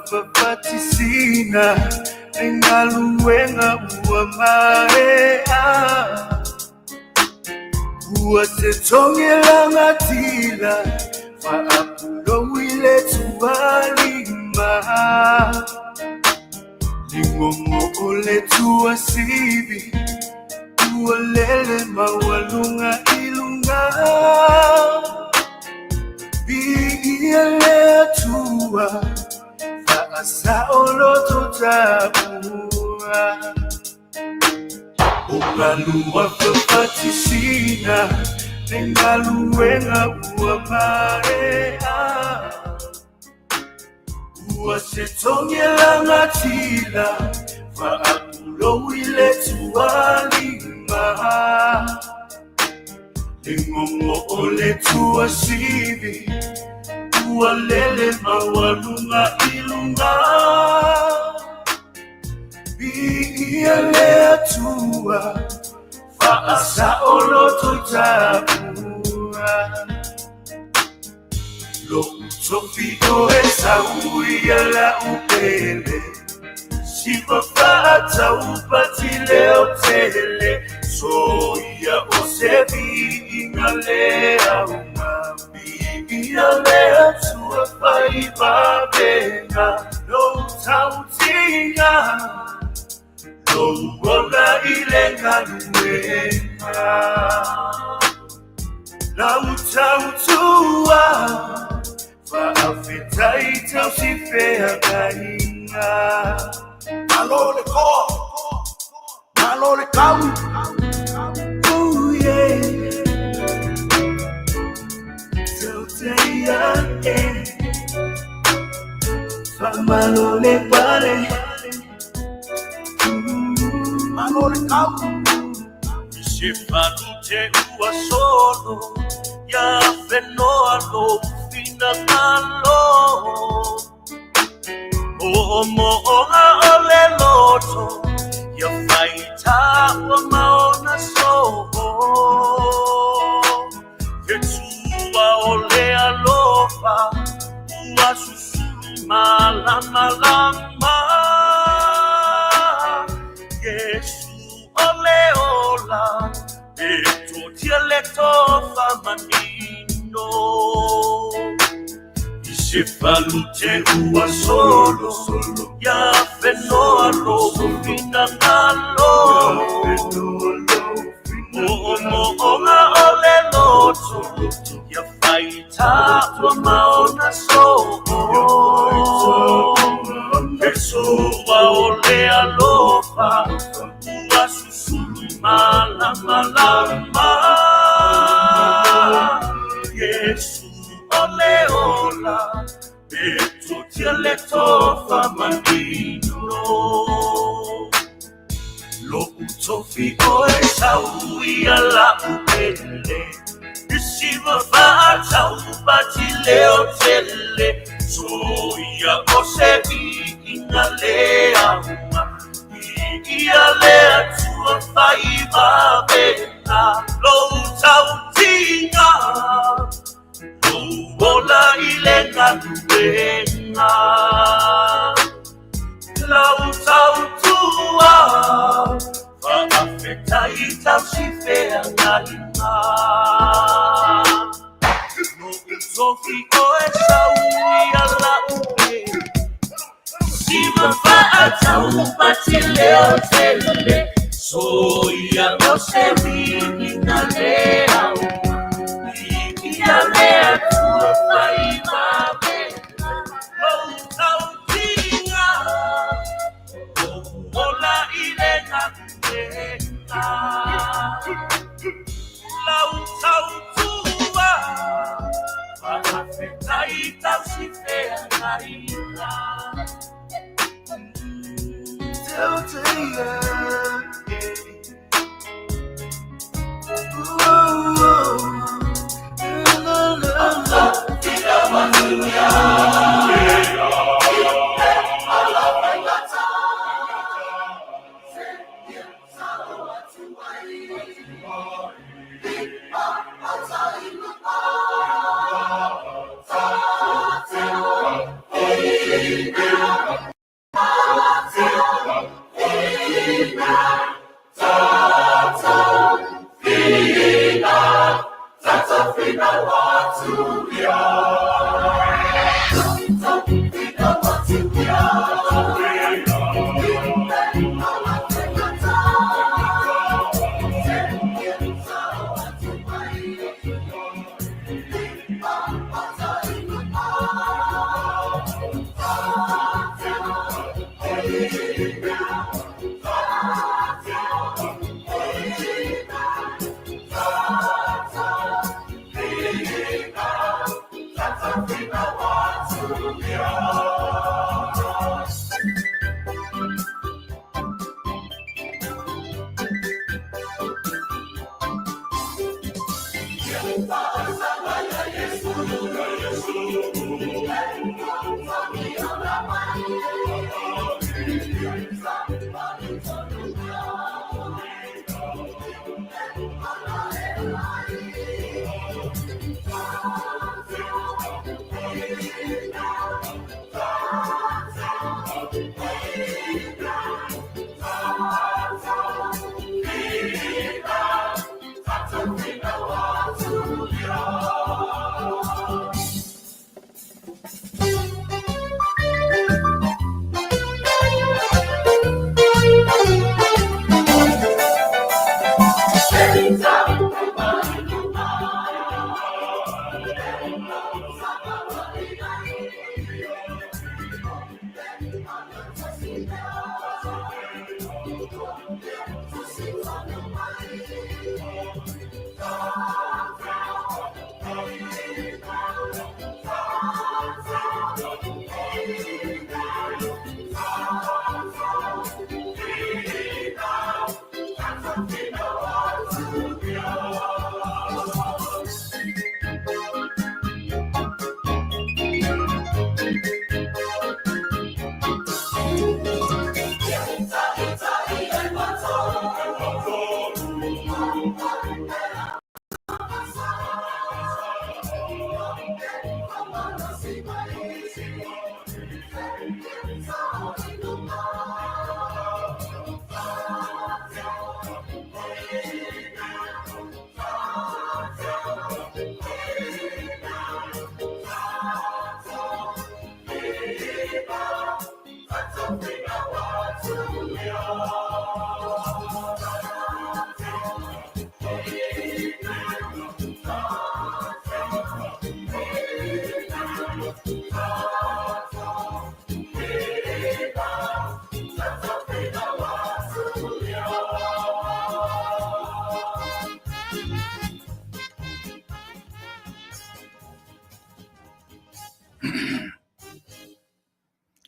Fafatisina le galuega ua maea. Ua te togi lagatila faapulou i le tualima. Ligogo o le tuasivi ua lele maualuga i luga. Viia le Atua faasaoloto taua. O galua fafatisina le galuega ua maea. Ua se togi lagatila faapulou i le tualima. Ligogo o le tuasivi ua lele maualuga i luga. Viia le Atua faasaoloto taua. Lo'u tofi o e sau ia la'u pele. Siva faataupati leo tele. Soia o se viiga le auga. Viia le Atua faivavega. Lou tautiga. Lou ola i le galuega. Lau tautua. Faafetai tausi feagaiga. Malo le toa, malo le tau. Oh yeah. Tauteia e. Faamalo le pale. Malo le tau. I se falute ua solo ia fenoa lou finagalo. Mo'omo'oga o le loto ia faitaua ma ona so'o. Fetua o le alofa ua susulu malamalama. Iesu o le ola e totia le tofa manino. I se falute ua solo ia fenoa lou finagalo. Mo'omo'oga o le loto ia faitaua ma ona so'o. Fesoa o le alofa ua susulu malamalama. Iesu o le ola e totia le tofa manino. Lo'u tofi o e sau ia la'u pele. Siva faataupati leo tele. Soia o se viiga le auga. Viia le Atua faivavega. Lou tautiga. Lou ola i le galuega. Lau tautua. Faafetai tausi feagaiga. Lo'u tofi o e sau ia la'u pele. Siva faataupati leo tele. Soia o se viiga le auga. Viia le Atua faivavega. Lou tautiga. Lou ola i le galuega. Lau tautua. Faafetai tausi feagaiga. Tauteia. Ooh, la, la, la.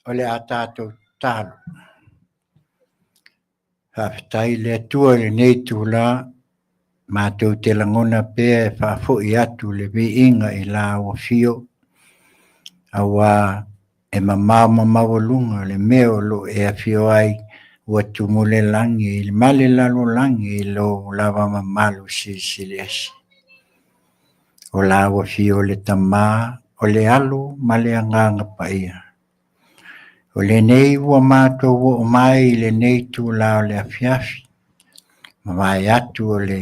O le a tatou tatalo. Faafetai i le Atua i lenei itula, matou te lagona pea e faafoi atu le viiga i la ua afio, aua e mamao ma maualuga le mea o lo o e afio ai, ua tumu le lagi ma le lalolagi i lou lava mamalu silisili ese. O la ua afio le Tama, o le Alo ma le Agaga Paia. O lenei ua matou oo mai i lenei itula o le afiafi, mavae atu o le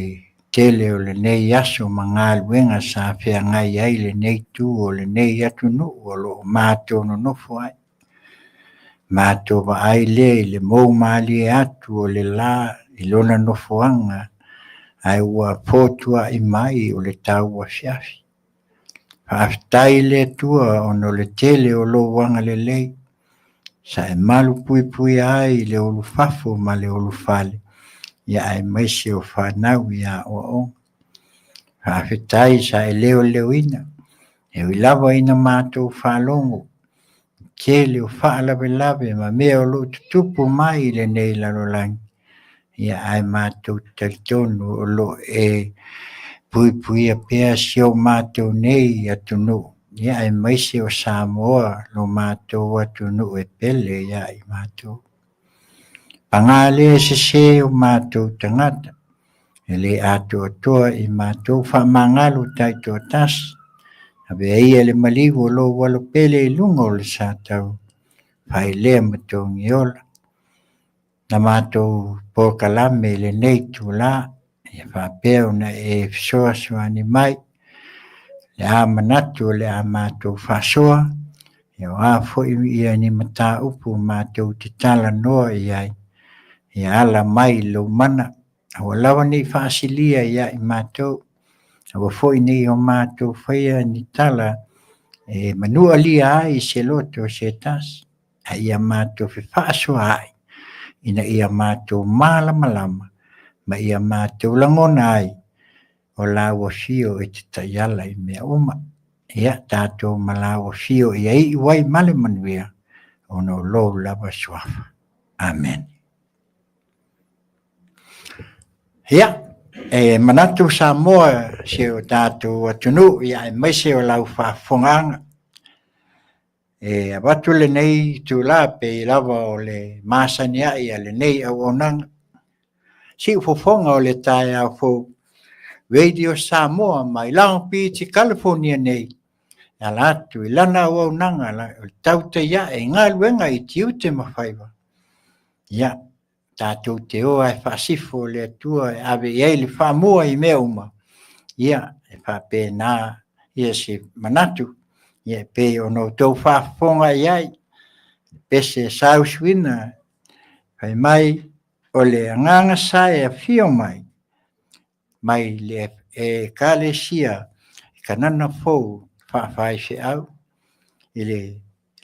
tele o lenei aso ma galuega sa feagai ai lenei itu o lenei atunuu o lo o matou nonofo ai. Matou vaai lea i le mou malie atu o le la i lona nofoaga ae ua fotuai mai o le tauafiafi. Faafetai i le Atua ona o le tele o lou agalelei, sa e malupuipuia ai i le ulufafo ma le ulufale, ia aemaise o fanau i aoaoga. Faafetai sa e leoleoina, e ui lava ina matou faalogo, tele o faalavelave ma mea o lo o tutupu mai i lenei lalolagi, ia ae matou talitonu o lo o e puipuia pea si o matou nei atunuu, ia aemaise o Samoa lo matou atunuu e pele ia i matou. Paga lea e sese o matou tagata, e le atoatoa i matou faamagalo taitoatasi. Avea ia le maliu o lou alo pele i luga o le sa tau fai lea ma togiola. Na matou polokalame i lenei itula, ia faapea ona e fesoasoani mai. Le a manatu o le a matou faasoa, ia o a foi ia ni mataupu matou te talanoa i ai, ia ala mai i lou mana, aua lava ne i faasilia ia i matou, aua foi ne i o matou faia ni tala e manualia ai se loto o se tasi, a ia matou fefaasoaai ina ia matou malamalama ma ia matou lagona ai o lau afio e te taiala i mea uma. Ia tatou ma lau afio ia iu ai ma le manuia ona o lou lava suafa. Amene. Ia, e manatu Samoa si o tatou atunuu ia aemaise o lau faafofogaaga. E avatu lenei itula pei lava o le masani ai a lenei auaunaga. Siufofoga o le taeao fou, Radio Samoa mai Long Beach, California nei, e ala atu i lana auaunaga o le tautai ae i galuega i tiute ma faiva. Ia, tatou te o lava e faasifo le Atua e ave i ai le faamua i mea uma, ia, e faapena ia se manatu, ia e pei ona outou faafofoga i ai, pese sausuina, fai mai, o le agaga sa e afio mai, mai le Ekalesia i Kanana Fou faafaifeau i le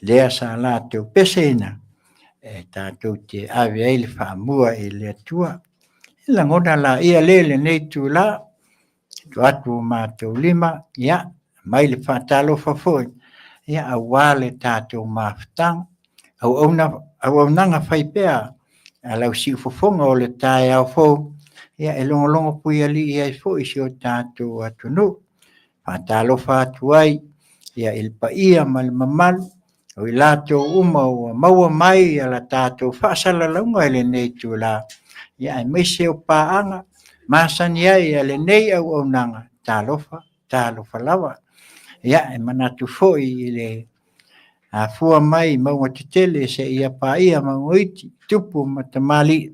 lea sa latou peseina e tatou te ave ai le faamua i le Atua. E lagona la ia le lenei itula, tuu atu o matou lima, ia, mai le faatalofa foi, ia, aua le tatou mafutaga. Auauna, auaunaga fai pea a lau siufofoga o le taeao fou, Ia, e logologo puialii ai foi si o tatou atunuu. Faatalofa atu ai ia i le paia ma le mamalu o i latou uma ua maua mai ia la tatou faasalalauga i lenei itula, ia aemaise o paaga masani ai a lenei auaunaga, talofa, talofa lava. Ia, e manatu foi i le afua mai mauga tetele seia paia mauga iti, tupu ma tamalii,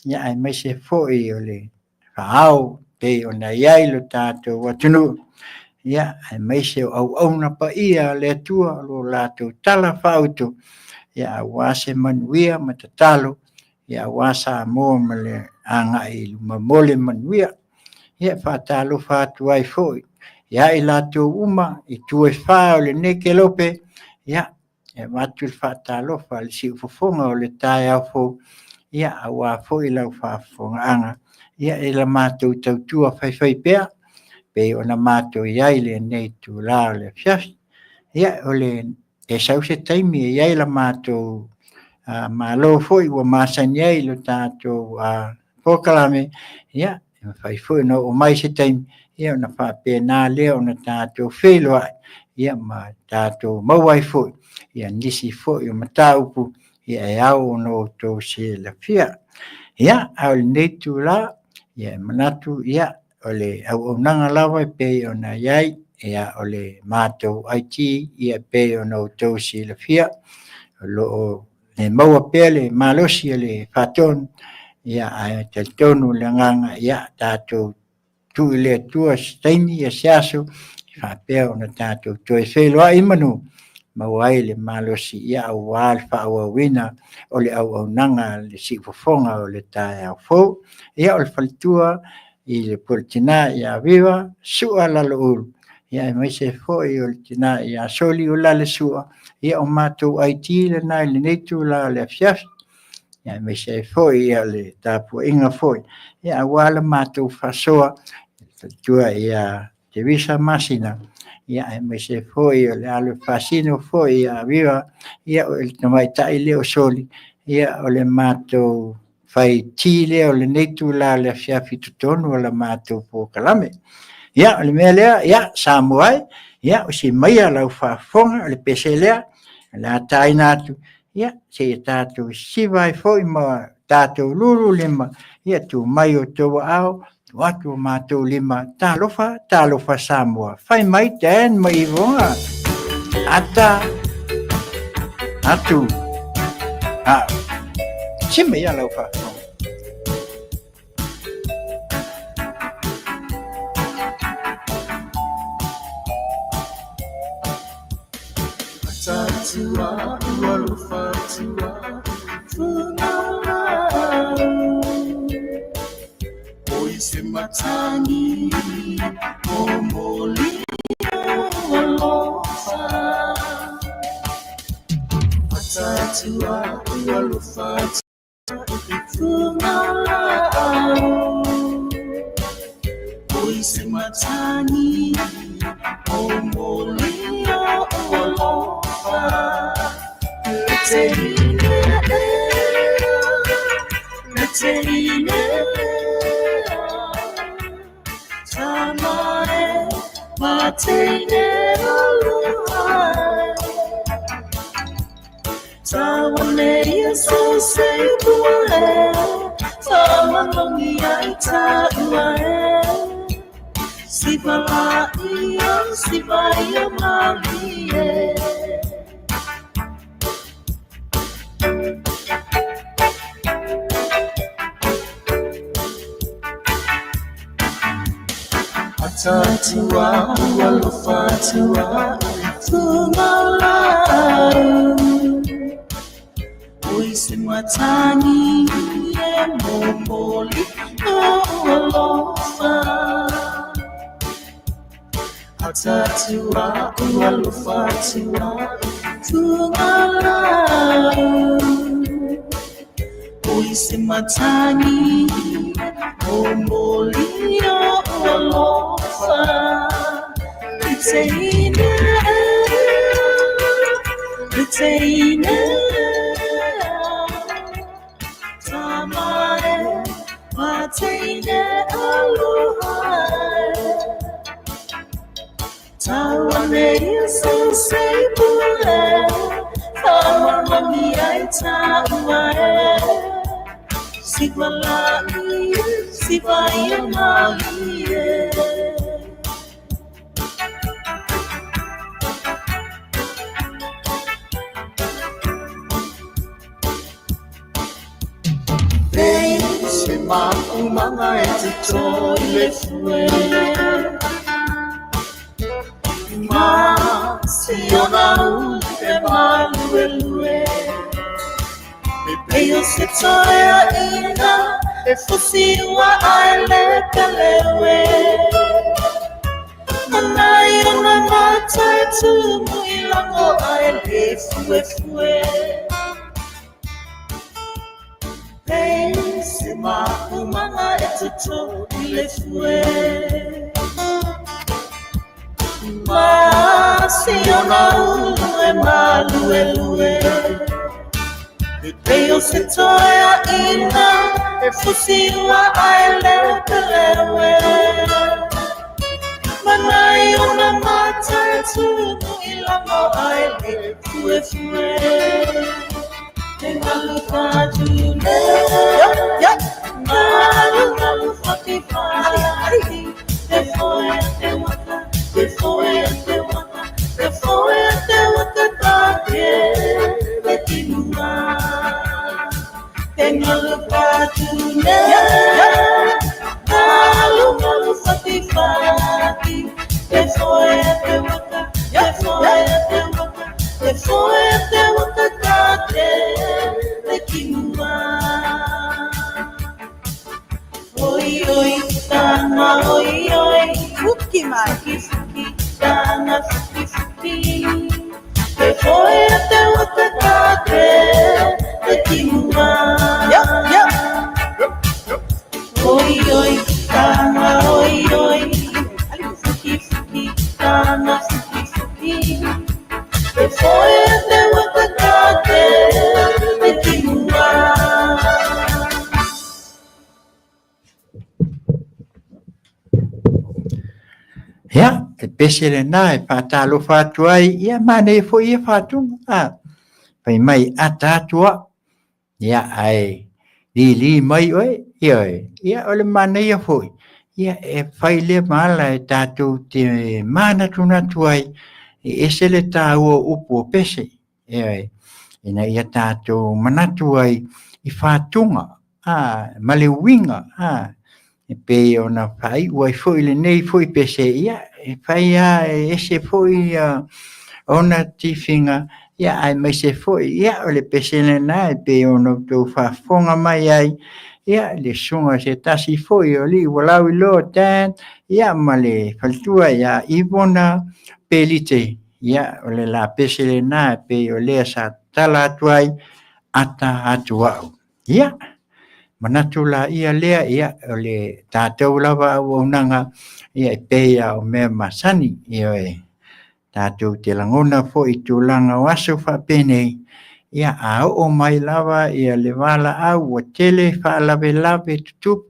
ia aemaise foi o le faaao pei ona i ai lo tatou atunuu, ia aemaise o auauna paia a le Atua o lo latou tala faautu, ia aua se manuia ma tatalo, ia aua Samoa ma le agai i luma mo le manuia. Ia faatalofa atu ai foi ia i latou uma i itu e fa o lenei kelope, ia e avatu le faatalofa i le siufofoga o le taeao fou, ia aua foi lau faafofogaaga, ia i la matou tautua faifaipea pei ona matou i ai i lenei itula o le afiafi. Ia o le e sau se taimi e i ai la matou malo foi ua masani ai i lo tatou polokalame, ia e mafai foi ona oo mai se taimi, ia ona faapena lea ona tatou feiloai, ia ma tatou maua ai foi ia nisi foi o mataupu ia e ao ona outou silafia. Ia, a o lenei itula, ia e manatu ia o le auaunaga lava e pei ona i ai, ia o le matou IT ia e pei ona outou silafia, o lo o le maua pea le malosi o le faatonu, ia ae talitonu le agaga, ia tatou tuu i le Atua se taimi ia se aso, faapea ona tatou toe feiloai i manu, maua ai le malosi ia aua le faaauauina o le auaunaga a le siufofoga o le taeao fou. Ia o le faletua i le po o le tina ia Viva Sua Laloulu, ia aemaise foi o le tina ia Soli Uelale Sua, ia o matou IT lena i lenei itula o le afiafi. Ia aemaise ai foi ia le tapuaiga foi, ia aua le matou faasoa, le faletua ia Tevisa Masina, ia aemaise foi o le alo faasino foi ia Viva, ia o le tamaitai lea o Soli, ia o le matou fai ti lea o lenei itula o le afiafi i totonu o la matou polokalame. Ia, o le mea lea, ia, Samoa e, ia, usi maia lau faafofoga, o le pese lea, o le a taina atu, ia, seia tatou sisiva ai foi ma tatou lulu lima, ia, tuu mai o outou aao, tuu atu o matou lima, talofa, talofa Samoa, fai mai Dan ma Ivoga, ata, atu, a, si mai ia lau faafofoga. O i se matagi momoli alofa Atatua alofa i fugalau O i se matagi momoli alofa Le teine le teine Tamare mateine aloha Tawane ia so se ua e Tamanongi ai ta ua e Siva la ia, siva ia mali e Atatua alofa tua Fugalau O i se matagi e momoli o alofa Atatua alofa tua Fugalau O i se matagi momoli o alofa Le teine le teine Tamare mateine se i pule Whamarangi ai tāua e Siwalai, siwai mai e. Nei se maumanga e tito i le fue. Ma si ona ulu e maluelue. E pei o se toeaina e fusi ua ae le peleue. Manai ona mata e tumu i lago ae le fuefue. Pei se maumanga e toto i le fue. Ma si ona ulu e maluelue. E pei o se toeaina e fusi ua ae le peleue. Manai ona mata e tumu i lago ae le fuefue. E ngalu fatu nei, ngalu ngalu fati fati. E foe te waka, e foe te waka, e foe te waka tāke le tinua. E ngalu fatu nei, ngalu ngalu fati fati. E foe te waka, e foe te waka, e foe te waka tāke le tinua. Oi oi tanga oi oi, fuki mai, fuki fuki tanga fuki fuki. E foe te waka tāke le tinua. Oi oi tanga oi oi, fuki fuki tanga fuki fuki. E foe te waka tāke le tinua. Ia, e pese lena e faatalofa atu ai, ia manaia foi ia faatuga. A, fai mai ata atu au, ia ae lili mai oe, ioe, ia o le manaia foi, ia e fai lea ma ala e tatou te manatunatu ai, e ese le taua o upu o pese, ioe, ina ia tatou manatu ai i faatuga, a, ma le uiga, a, e pei ona faaiu ai foi lenei foi pese, ia, e fai lava e ese foi ona tifiga, ia, aemaise foi, ia, o le pese lena e pei ona outou faafofoga mai ai, ia, le susuga se tasi foi o alii ua lauiloa Dan, ia, ma le faletua ia Ivona Pelite, ia, o le la pese lena e pei o lea sa tatala atu ai, ata atu au. Ia, manatu la ia lea, ia, o le tatou lava auaunaga, ia, e pei lava o mea masani, ioe, tatou te lagona foi i tulaga o aso faapenei, ia, a oo mai lava ia le valaau ua tele faalavelave tutupu,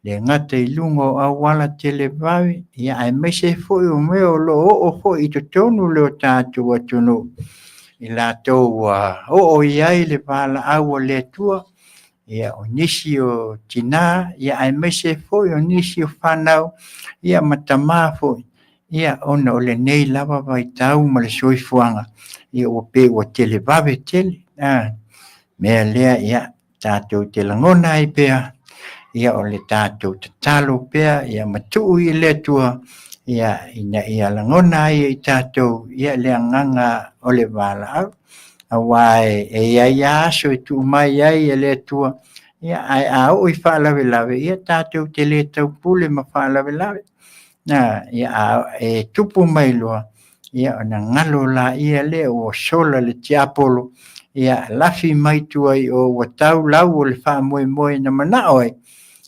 le gata i luga o auala televave, ia, aemaise foi o mea o lo o oo foi i totonu o le tatou atunuu, i latou ua oo i ai le valaau a le Atua, ia, o nisi o tina, ia, aemaise foi o nisi o fanau, ia, ma tamā foi, ia, ona o lenei lava vaitau ma le soifuaga, ia, ua pei ua televave tele. A mea lea, ia, tatou te lagona ai pea, ia, o le tatou tatalo pea, ia matuu i le Atua, ia, ina ia lagona ai e i tatou, ia, le agaga o le valaau. Aua e i ai lava aso e tuu mai ai e le Atua, ia, ae a oo i faalavelave, ia, tatou te le taupule ma faalavelave. Na, ia, a e tupu mai loa, ia, ona galo laia lea ua sola le tiapolo, ia, lafi mai tua i o ua tau lau o le faamoemoe na manao ai,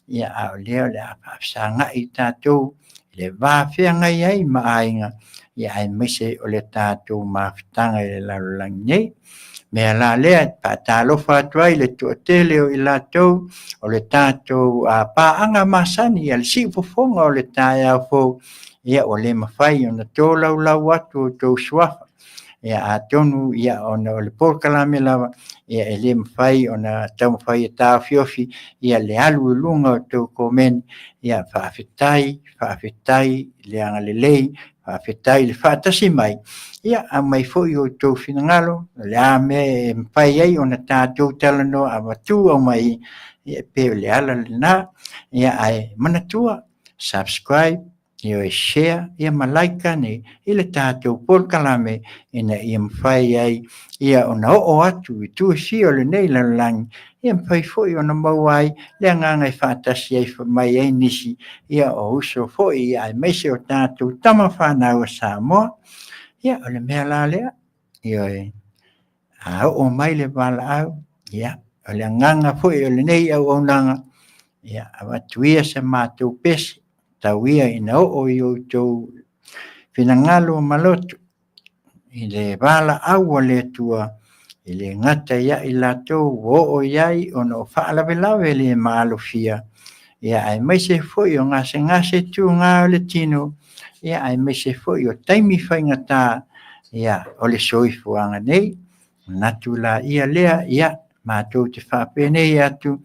ia, a o lea o le a faafesagai tatou i le va feagai ai ma aiga, ia, aemaise o le tatou mafutaga i le lalolagi nei. Mea la lea, e faatalofa atu ai le toatele o i latou o le tatou paaga masani, ia le siufofoga o le taeao fou, ia ua le mafai ona tolaulau atu outou suafa. Ia atonu ia ona o le polokalame lava ia e le mafai ona taumafai e taofiofi ia le alu i luga o tou komeni. Ia faafetai, faafetai le agalelei, faafetai le faatasi mai. Ia aumai foi o outou finagalo, o le a mea e mafai ai ona tatou talanoa avatu aumai, ia pei o le ala lena. Ia ae manatua, subscribe, ia share, ia ma like ane i le tatou polokalame ina ia mafai ai ia ona oo atu i itu e fia o lenei lalolagi, ia mafai foi ona maua ai le agaga e faatasi ai mai ai nisi ia o uso foi ia aemaise o tatou tama fanau a Samoa. Ia o le mea la lea, ioe, a oo mai le valaau, ia o le agaga foi o lenei auaunaga, ia avatu ia se matou pese, tau ia ina oo i outou finagalo ma loto i le valaau a le Atua, e le gata ia i latou ua oo i ai ona o faalavelave le maalofia, ia aemaise foi o gasegase tuga o le tino, ia aemaise foi o taimi faigata, ia o le soifuaga nei. Manatu laia lea, ia matou te faapenei atu,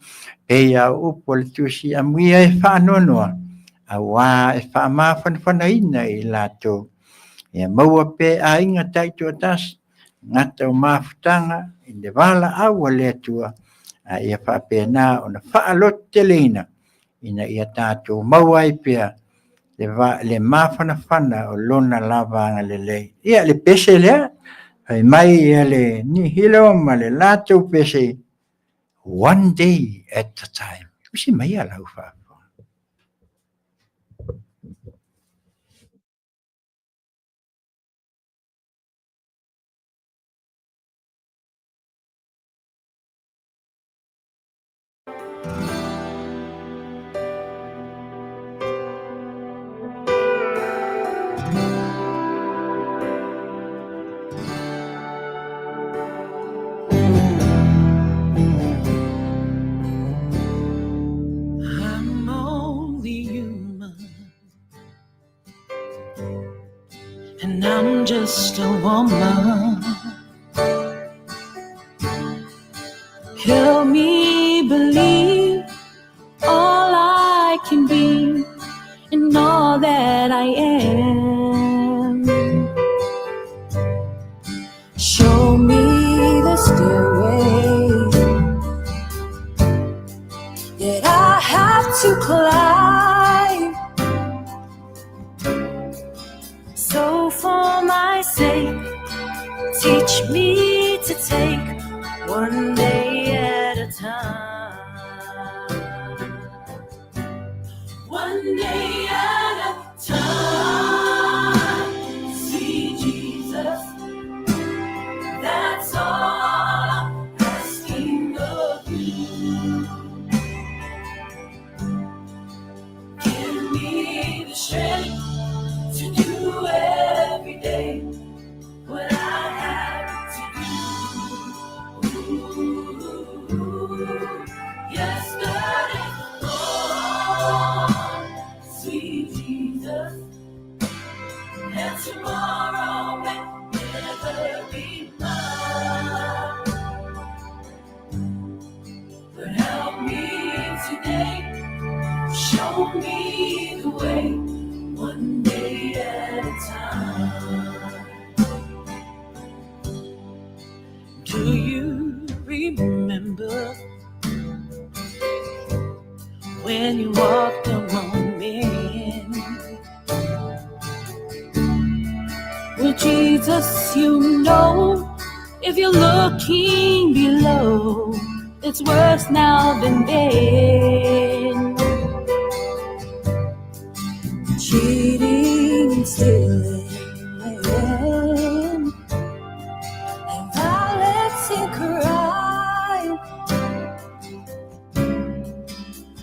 pei a o upu a le Tusi, amuia e faanoanoa, auā e faamafanafanaina i latou. Ia maua pea aiga taitoatasi, gata o mafutaga i le valaau a le Atua, a ia faapena ona faalototeleina ina ia tatou maua ai pea le mafanafana o lona lava agalelei. Ia le pese lea, fai mai ia le Nihilo ma le latou pese, one day at a time. Usi mai ia lau faafofoga. I'm only human, and I'm just a woman. Help me believe all I can be and all that I am. Show me the stairway that I have to climb. So for my sake, teach me to take one day at a time. One day at a time. See Jesus, that's all I'm asking of you. Give me the strength to do every day what I have to do. Ooh, yesterday gone, sweet Jesus, and tomorrow may never be mine. But help me today, show me the way, one day at a time. Do you remember when you walked among men? Well, Jesus, you know, if you're looking below, it's worse now than then. Cheating and stealing, and violence and crime.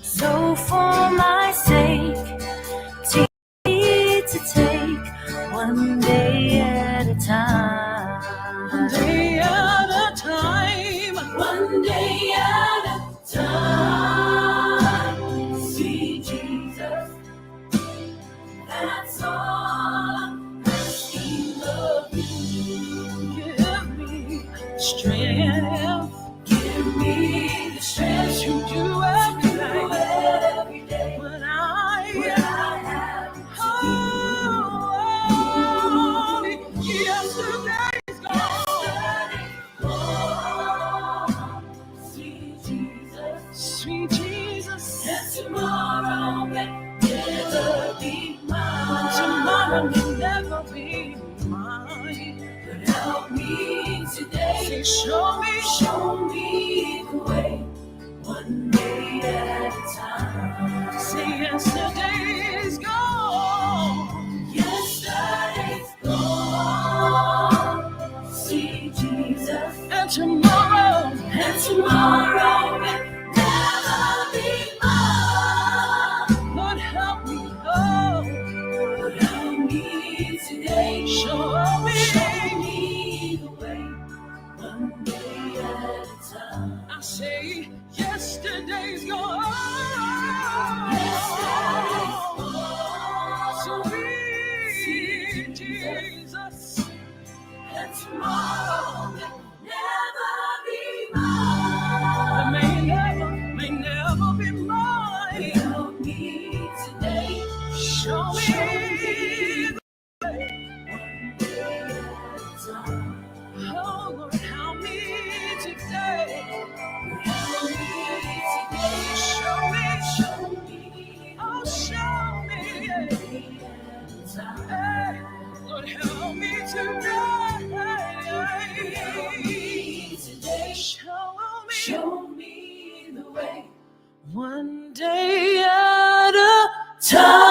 So for my sake, teach me to take one day at a time. One day at a time. One day at a time. See Jesus, that's all. Strength. Give me the strength to do everything. Every day. What I, what I have to do. Yesterday's gone. Gone. Sweet Jesus. Sweet Jesus. And tomorrow may never be mine. Tomorrow may never be mine. But help me today. Say, show me, show me the way. One day at a time. Say, yesterday's gone. Yesterday's gone. Sweet Jesus. And tomorrow may never be mine. Lord, help me, oh. Lord, help me today. Show me, show me the way. One day at a time. I say, yesterday's gone. Yesterday's gone. Sweet Jesus. And tomorrow may never be mine. May never be mine. Help me today. Show me the way. One day at a time. Oh Lord, help me today. Help me today. Show me, show me, oh show me. Hey, Lord, help me today. Help me today. Show me, show me the way. One day at a time.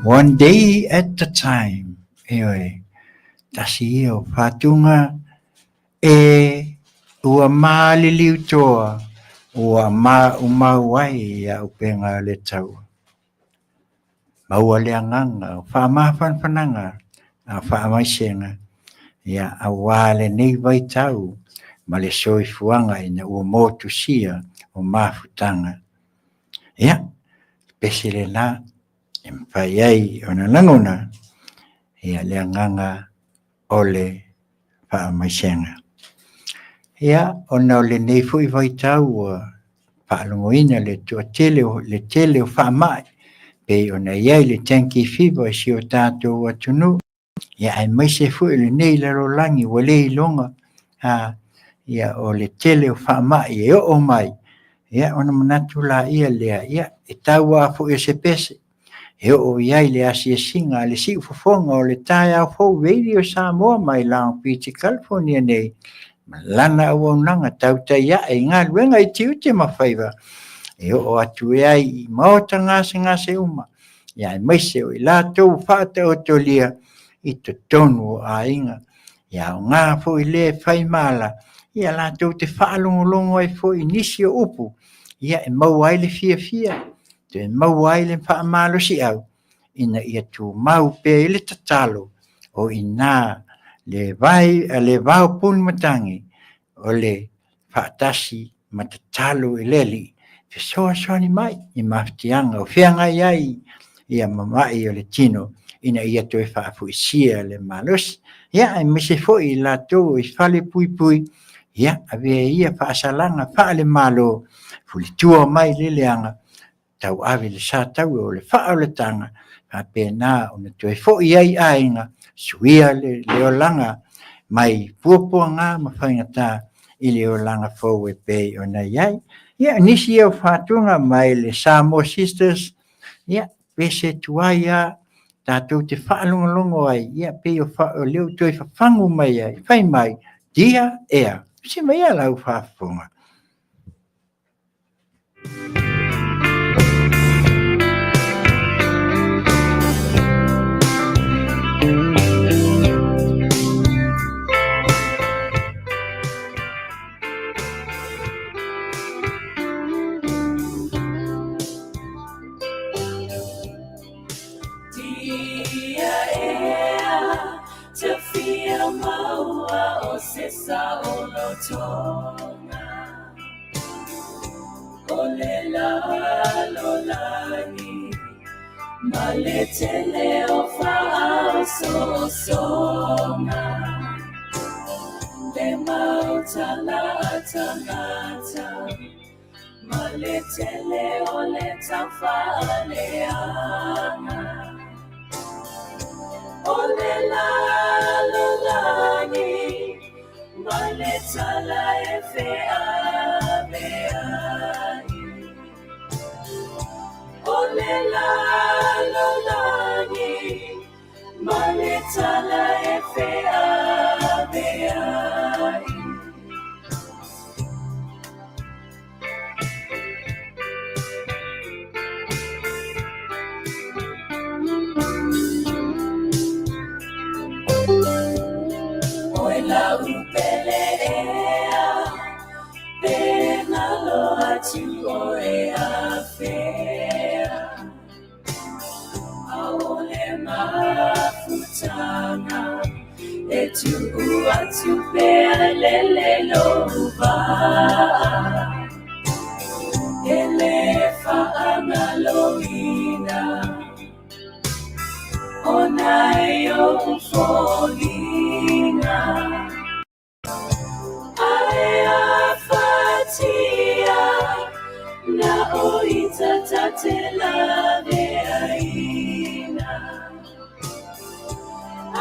One day at a time. Ioe, tasi ia o whātunga e ua māliliu toa, ua maumau ai ia upenga o le taua. Maua le agaga o faamafanafanaga a faamaisega, ia auā lenei vaitau ma le soifuaga ina ua motusia o mafutaga. Ia, pese lena e mafai ai ona lagona ia le agaga o le faamaisega. Ia, ona o lenei foi vaitau ua faalogoina le toatele o le tele o faamai, pei ona i ai le dengue fever i si o tatou atunuu, ia aemaise foi lenei lalolagi ua le iloga a ia o le tele o faamai e oo mai, ia ona manatu laia lea, ia e tau lava foi o se pese e oo i ai le asiasiga a le siufofoga o le taeao fou Radio Samoa mai Long Beach, California nei, ma lana auaunaga tautai ae i galuega i tiute ma faiva e oo atu ai i maota gasegase uma, ia aemaise o i latou faataotolia i totonu o aiga. Ia aoga foi lea e fai mala, ia latou te faalogologo ai foi i nisi o upu, ia e maua ai le fiafia, toe maua ai le faamalosiau, ina ia tumau pea i le tatalo o i ina le vai, le vao puni matagi o le faatasi ma tatalo i le Alii, fesoasoani mai i mafatiaga o feagai ai ia mama'i o le tino ina ia toe faafoisia le malosi. Ia, aemaise foi i latou i fale puipui, ia, avea ia faasalaga faale-Malo, fulitua mai le leaga, tauave le sa taua o le faaolataga, faapena ona toe foi ai aiga, suia le olaga mai puapuaga ma faigata i le olaga fou e pei ona i ai. Ia, nisi ia o faatuga mai le Samoa Sisters, ia, pese tuai lava tatou te faalogologo ai, ia, pei o lea ua toe fafagu mai ai, fai mai, dia ea, se mai ia lau faafofoga. Ma le tele o faaosoosoga. Le mau tala a tagata ma le tele o le taufaaleaga. O le lalolagi ma le tala e feaveai. O le lalolagi ma le tala e feaveai. Oe lau pele ea, pe galo atu oe afea. ʻAʻole mafutaga e tuʻu atu pea lele lou waʻa. E lē faagaloina ona e ou foliga. Ae afatia na o ita ta te laveaina.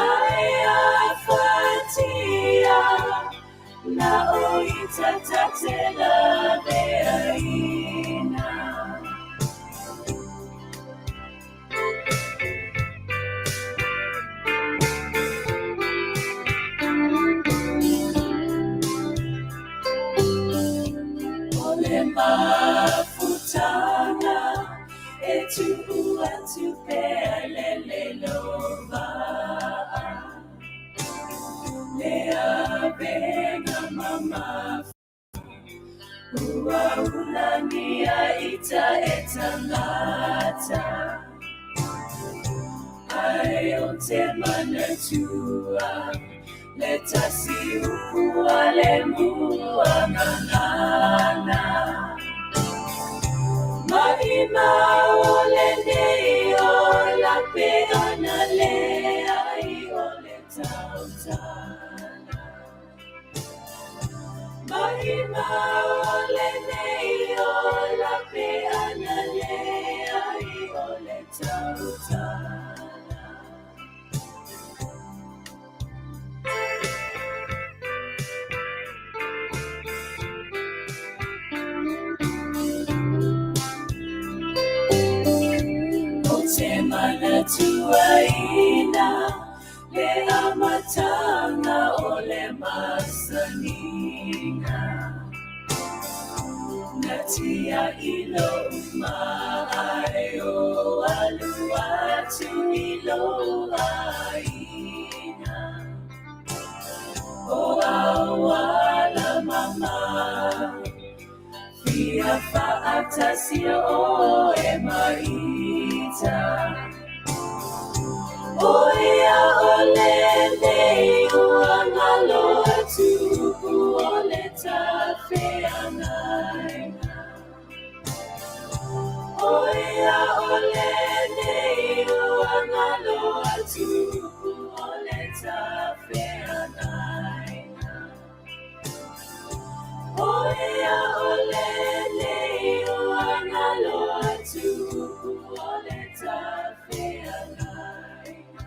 Ae afatia na o ita ta te laveaina. O le mafutaga e tuʻu atu pea lele lou waʻa. Le avega mamafa ua ulagia ita e tagata. Ae ou te manatua le tasi upu a le muagagana. Maʻimau lenei ola pe ana leai o le tautala. Maʻimau lenei ola pe ana leai o le tautala. Ou te manatuaina le amataga o le masaniga. Na tiaʻi lou maʻa e o alu atu i lou aiga. O auala mama fia faatasia oe ma ita. O ia ʻole nei ua galo atu upu o le tafeagaiga. O ia ʻole nei ua galo atu upu o le tafeagaiga. O ia ʻole nei ua galo atu upu o le tafeagaiga.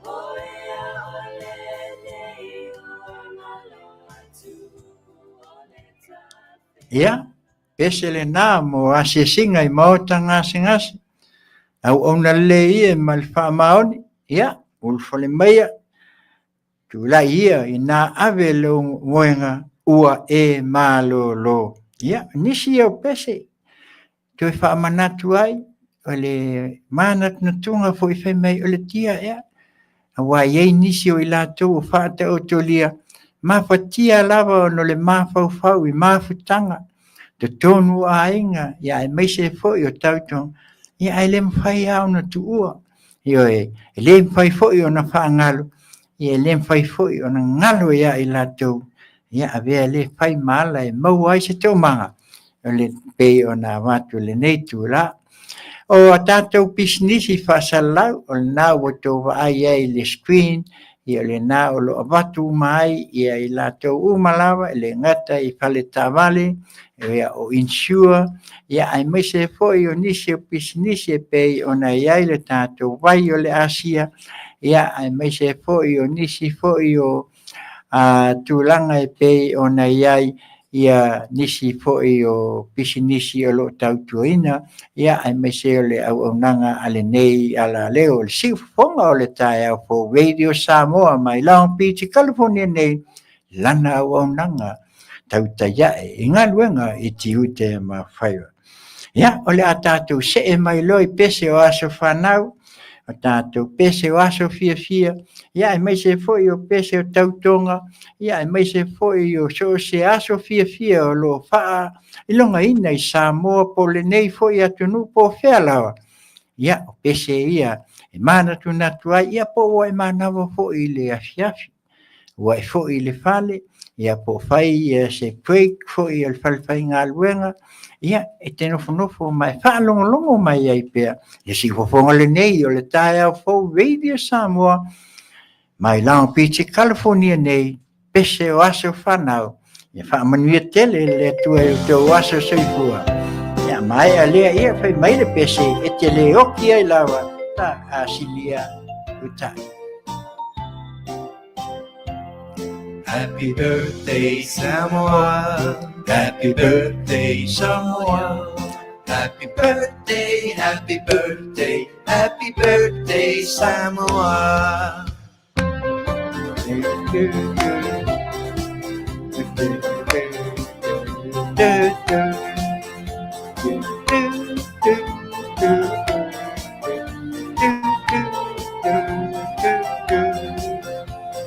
O ia ʻole nei ua galo atu upu o le tafeagaiga. Ia, pese lena mo asiasiga i maota gasegase, auauna lelei ia ma le faamaoni, ia, ulufale maia, tulai ia ina ave lou moega ua e malōlō. Ia, nisi ia o pese, toe faamanatu ai, o le manatunatuga foi fai mai o le tia ea, aua e i ai nisi o i latou o faataotolia, mafatia lava ona o le mafaufau i mafutaga, totonu o aiga, ia aemaise foi o tautoga, ia ae le mafai lava ona tuua. Ioe, e le mafai foi ona faagalo, ia e le mafai foi ona galo ia i latou, ia avea lea fai ma ala e maua ai se toomaga, o le pei ona avatu i lenei itula. O a tatou pisinisi faasalalau, o lena ua outou vaai ai i le screen, ia o lena o lo o avatu uma ai ia i latou uma lava, e le gata i faletaavale, ia o insure, ia aemaise foi o nisi o pisinisi e pei ona i ai le tatou vai o le Asia, ia aemaise foi o nisi foi o tulaga e pei ona i ai ia nisi foi o pisinisi o lo o tautuaina, ia aemaise o le auaunaga a lenei alaleo o le siufofoga o le taeao fou Radio Samoa mai Long Beach, California nei, lana auaunaga tautai ae i galuega i tiute ma faiva. Ia, o le a tatou see mai loa i pese o aso fanau, o tatou pese o aso fiafia, ia aemaise foi o pese o tautoga, ia aemaise foi o so o se aso fiafia o lo o faailogaina i Samoa po o lenei foi atunuu po o fea lava. Ia, o pese ia e manatunatu ai, ia po ua e manava foi i le afiafi. Ua e foi i le fale, ia po o fai ia se break foi o le fale faigaluega, ia e te nofonofo ma e faalogologo mai ai pea le siufofoga lenei o le taeao fou Radio Samoa mai Long Beach, California nei, pese o aso fanau. Ia faamanuia tele le Atua i o outou aso soifua. Ia maea lea, ia fai mai le pese e te le oki ai lava ta asilia utai. Happy birthday Samoa, happy birthday Samoa. Happy birthday, happy birthday, happy birthday Samoa.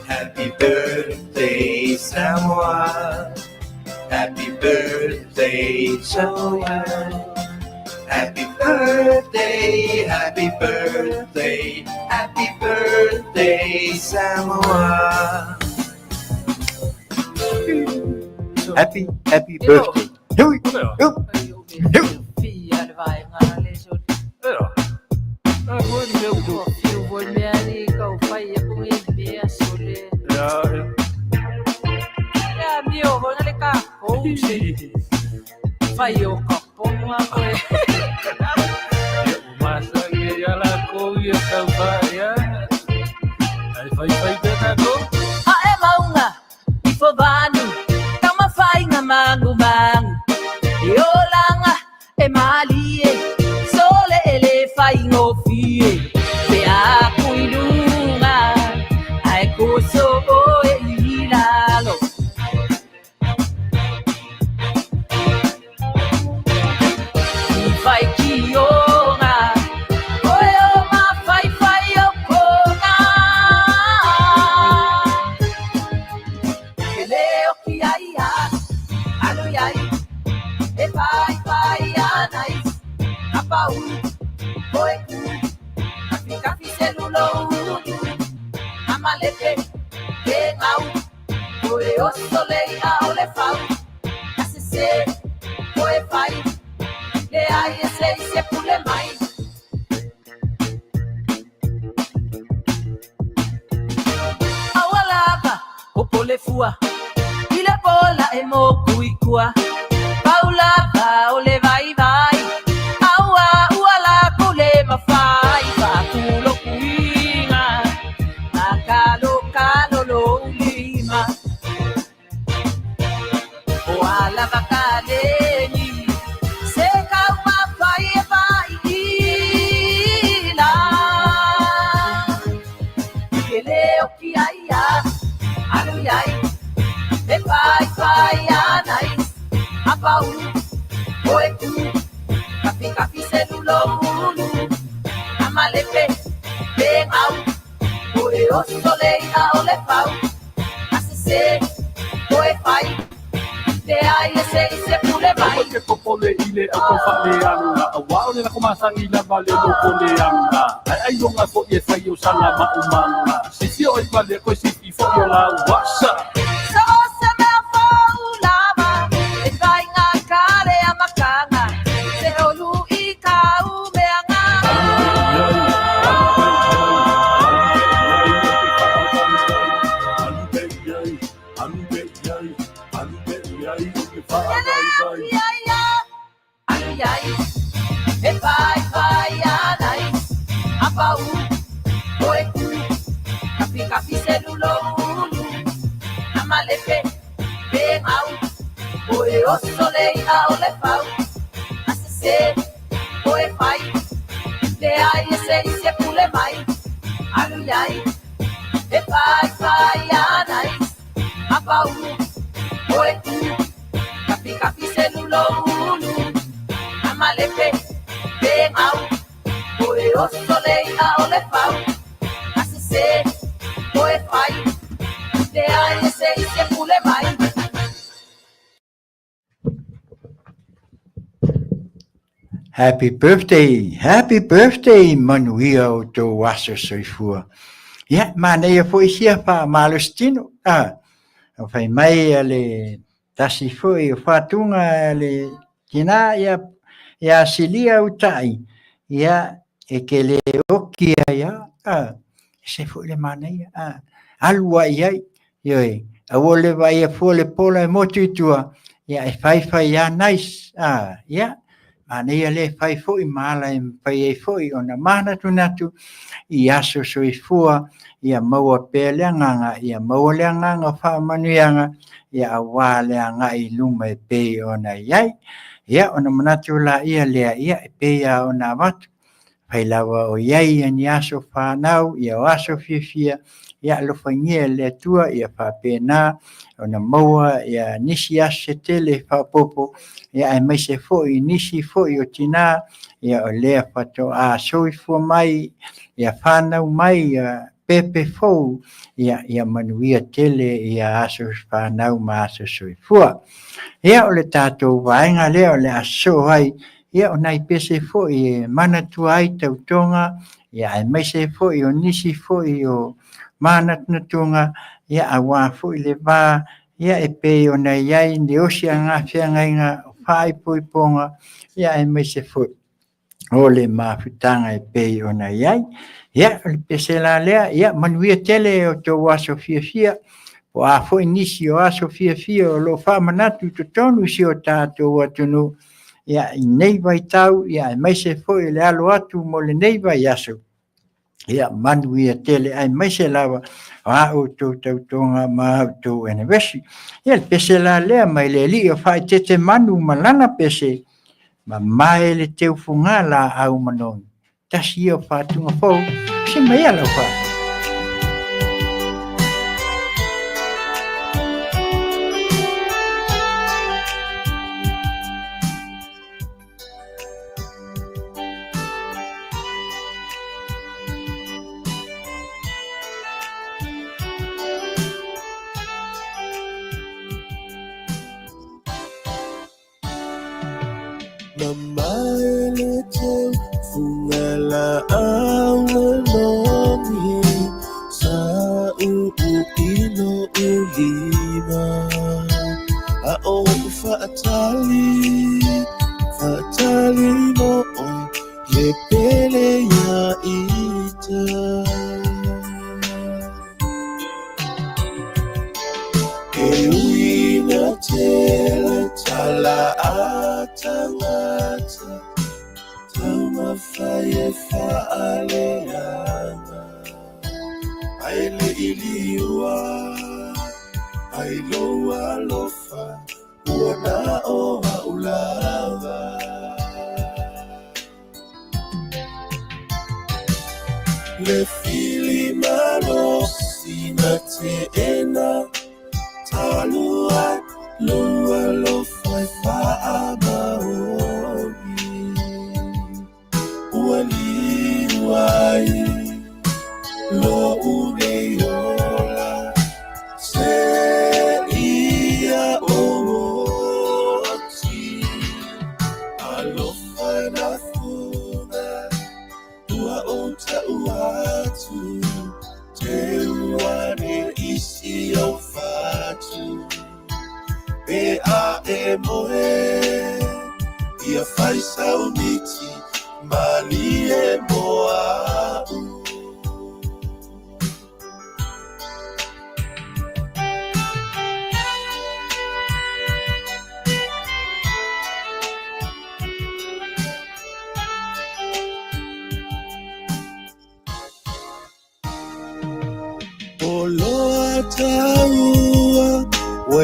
Happy birthday Samoa. Happy birthday Samoa. Happy birthday, happy birthday, happy birthday Samoa. Happy, happy birthday. Hui, hui, hui. Ae maunga i fovanu Tamafainga mangumangu E olanga e malie Sole e le faigofie Pe aku i luga Ae kuso oe i lalo I faitioga Oe o mafaifai o kona Ke le oki ai a Alu iai E faifai ana i Apau Oe ku Kafi kafi selulo ulu Amalepe E ngau Oe oso le ia o le fau Asese Oe fai Le ai e se i se pule mai Aualava o polefua I le pola e moku i kua Paulava o le vai vai Aua ua la kule mawhai Whākulo kuinga Akalo kalo lo ulima O ala vakaleni Se kau mawhai e vai ila Ke leo ki ai a Alu iai E pai pai anai Apau Oe ku Kafi kafi selulo ulu Amalepe Pe ngau Oe oso le ia o le pau Asese Oe fai Le ai e se i se pule mai Ke popole i le au whaaleanga A wā o le lako masangi lava le loko le anga Ai ai longa fo i e whai o sanga ma umanga Sisi o i pale koe sifi fo i o la wasa So o se mea fou lava E whai ngā kare a makanga Se olu i kau alu pea i ai o le faavaivai. Alu i ai, e fai fai anai, a pau, o e ku, kapi kapi selulo ulu, a malepe, pe ngau, o e oso le ia o le fau, a se o e fai, le ai e se i se pule mai, alu i ai, e fai fai anai, a pau, o e ku, kapi kapi selulo ulu, a malepe, pe ngau, o e oso le ia o le fau, a se o e fai, le ai e se i se pule mai. Happy birthday, happy birthday, manuia o tō aso soifua. Ia, manaia foi sia wha malostino. Ah, o whai mai a le tasi foi o whātunga a le tina ia, ia silia utai. Ia, e ke le oki ia, ah, se foi le manaia. Ah, alua i ai, Ioe, aua le vaai fua le pola e motu i tua, ia e whaiwhai a nice, a, ia, manaia le whai foi ma ala e whai ai foi ona mānatunatu i aso soifua, ia maua pea le agaga, ia maua le agaga o faamanuiaga, ia auā le agai i luma e pei ona i ai. Ia, ona manatu laia lea, ia, e pei lava ona avatu, Fai lava o i ai ia ni aso whanau, ia o aso fiafia, ia alofagia e le Atua, ia faapena ona maua ia nisi aso se tele e faaopoopo, ia aemaise foi nisi foi o tinā, ia o lea faatoa soifua mai, ia whanau mai, ia pepe fou, ia, ia manuia tele ia aso whanau ma aso soifua. Ia o le tātou vaega lea o le a sosoo ai, Ia, o nai pese foi e manatua ai tautoga, ia aemaise foi o nisi foi o mānatunatuga, ia auā foi le va, ia e pei ona i ai ni osi a ngā feagaiga o faaipoipoga, ia aemaise foi o le mafutaga e pei ona i ai. Ia, o le pese la lea, ia manuia tele o tou aso fiafia, po o a foi nisi o aso fiafia o lo o faamanatu i totonu i si o tatou atunuu, ia, i nei vaitau, ia, aemaise foi le alo atu mo lenei vaiaso, ia, manuia tele, aemaise lava o a outou tautoga ma a outou anniversary. Ia, le pese la lea mai le alii o faaeteete manu ma lana pese, mamae le teufuga laau manogi. Tasi ia o faatuga fou, se mai ia lau wha.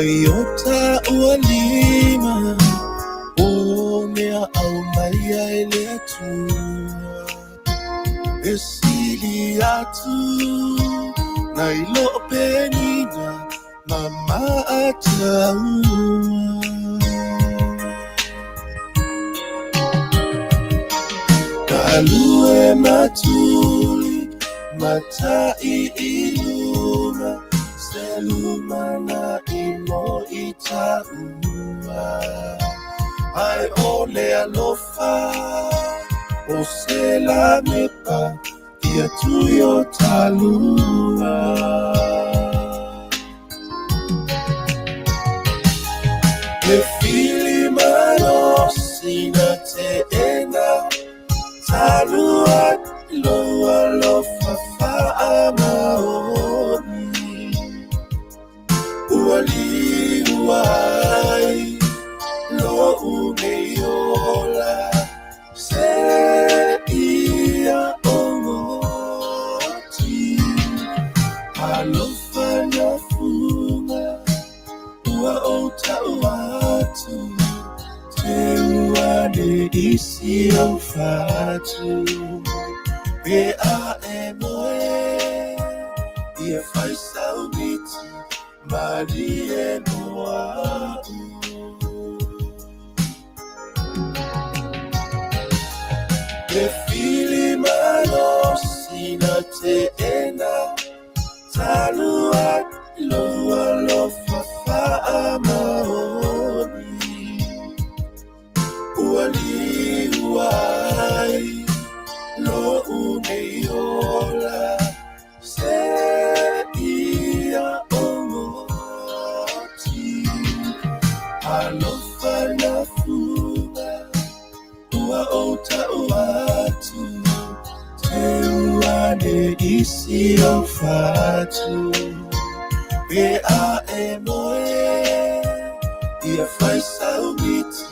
Mai o taua lima O mea aumai ai le Atua E sili atu Nai lo penina Ma maataua. Galue matuli matai i luma Se lumana i mo i taua Ai o le alofa o se lamepa Ia tui o talua. E whiri malosi na teena Talua lou alofa faamaoni Ua liua ai lo'u nei ola Se ia ogoti Alofa na fuga Ua ou tau atu Te ua ne isi au fatu Pe a e moe Ia fai sau miti Malie mo a'u. E whiri malosi na teena Talu atu lou alofa faamaoni Ua liua ai lo'u nei ola Se ia ogoti Alofa na fuga Ua ou tau atu Te ua ne isi au fatu Pe a e moe Ia fai sau miti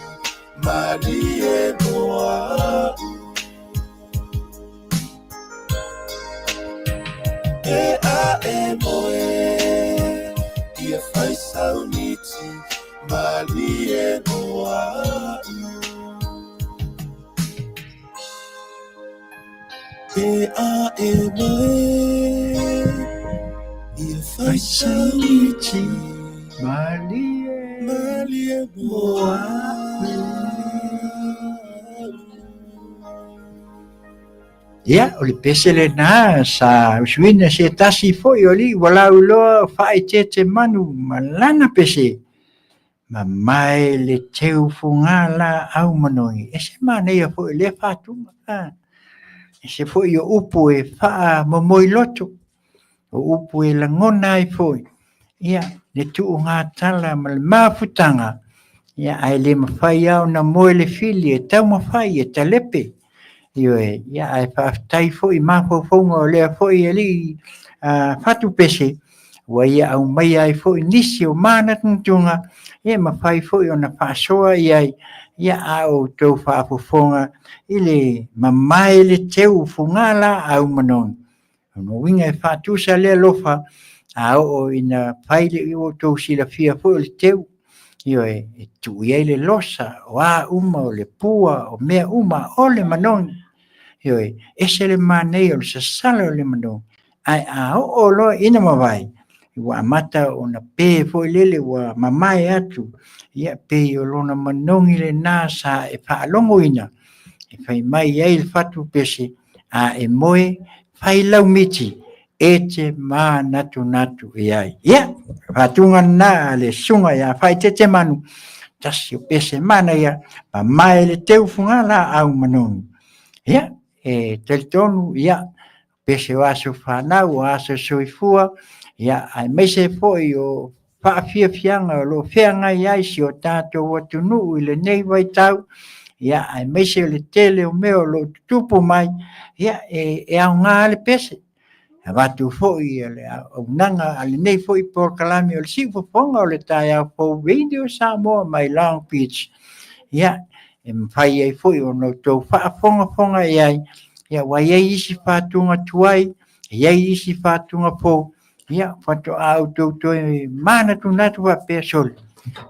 Malie mo a'u E a e moe Ia fai sau miti Malie mo a'u E a e moe Ia fai sau miti Malie Malie mo a'u. Ia, o le pese lena sa usuina se tasi foi o alii ua lauiloa faaeteete manu ma lana pese. Mamae le teu fuga laau manogi. E se manaia foi lea faatuga. Ese foi o upu e faamomoi loto, o upu e lagona ai foi, ia, le tuugatala ma le mafutaga, ia, ae le mafai lava ona moe le fili e taumafai e talepe. Ioe, ia, ae faafetai foi i mafaufauga o lea foi alii fatupese, ua ia aumaia ai foi nisi o manatunatuga e mafai foi ona faasoa i ai, ia a outou faafofoga i le mamae le teu fuga laau manogi. O lona uiga e faatusa le alofa a oo ina fai le ua outou silafia foi o le teu, ioe, e tuu i ai le losa, o a uma, o le pua, o mea uma, o le manogi. Ioe, ese le manaia o le sasala o le manogi, ae a oo loa ina mavae, ua amata ona pe foi lele ua mamae atu, ia pei o lona manogi lena sa e faalogoina, e fai mai ai le fatu pese, a e moe, fai lau miti, e te mānatunatu i ai. Ia, faatuga lena a le susuga ia Faaeteetemanu, tasi o pese manaia, mamae le teu fuga laau manogi. Ia, e talitonu, ia, pese o aso fanau, o aso soifua, ia, aemaise foi o faafiafiaga o lo o feagai ai si o tatou atunuu i lenei vaitau, ia, aemaise o le tele o mea o lo o tutupu mai, ia, e aoga le pese. Avatu foi le auaunaga a lenei foi polokalame o le siufofoga o le taeao fou Radio Samoa mai Long Beach. Ia, e mafai ai foi ona outou faafogafoga i ai, ia, ua i ai isi faatuga tuai, e i ai isi faatuga fou, Ia, faatoa outou toe manatunatu faapea, Sole,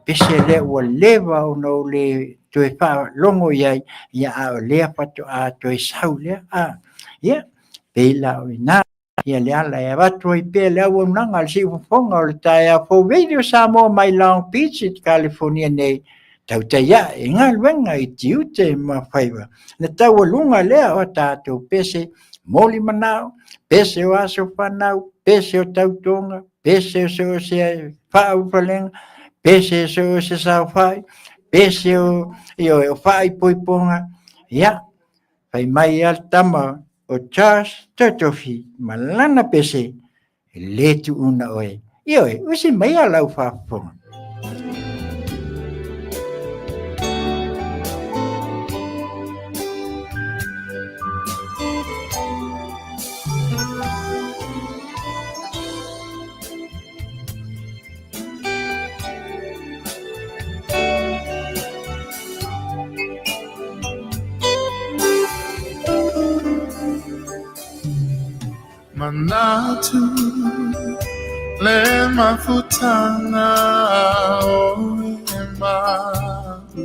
pese lea ua leva ona ou le toe faalogo i ai, ia a o lea faatoa toe sau lea. A, ia, pei la o i ina ia le ala e avatu ai pea le auaunaga a le siufofoga o le taeao fou Radio Samoa mai Long Beach i California nei, tautai ae i galuega i tiute ma faiva. Na taualuga lea o tatou pese moli manao, pese o aso fanau, pese o tautoga, pese o so o se faaufalega, pese o so o se saofai, pese o, ioe, o faaipoipoga, ia, fai mai a le tama o Charles Totofi ma lana pese, e le tuuna oe. Ioe, usi mai a lau faafofoga. Manatu le mafutanga o e ma'u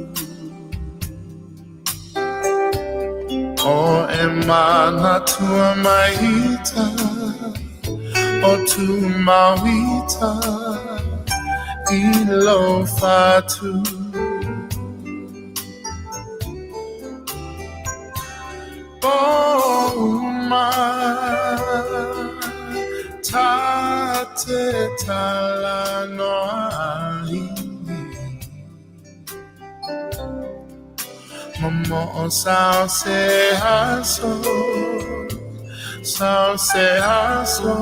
O e manatua maita o tu mauita i lo fatu O ta te tala noa ai Momo o sao se aso Sao se aso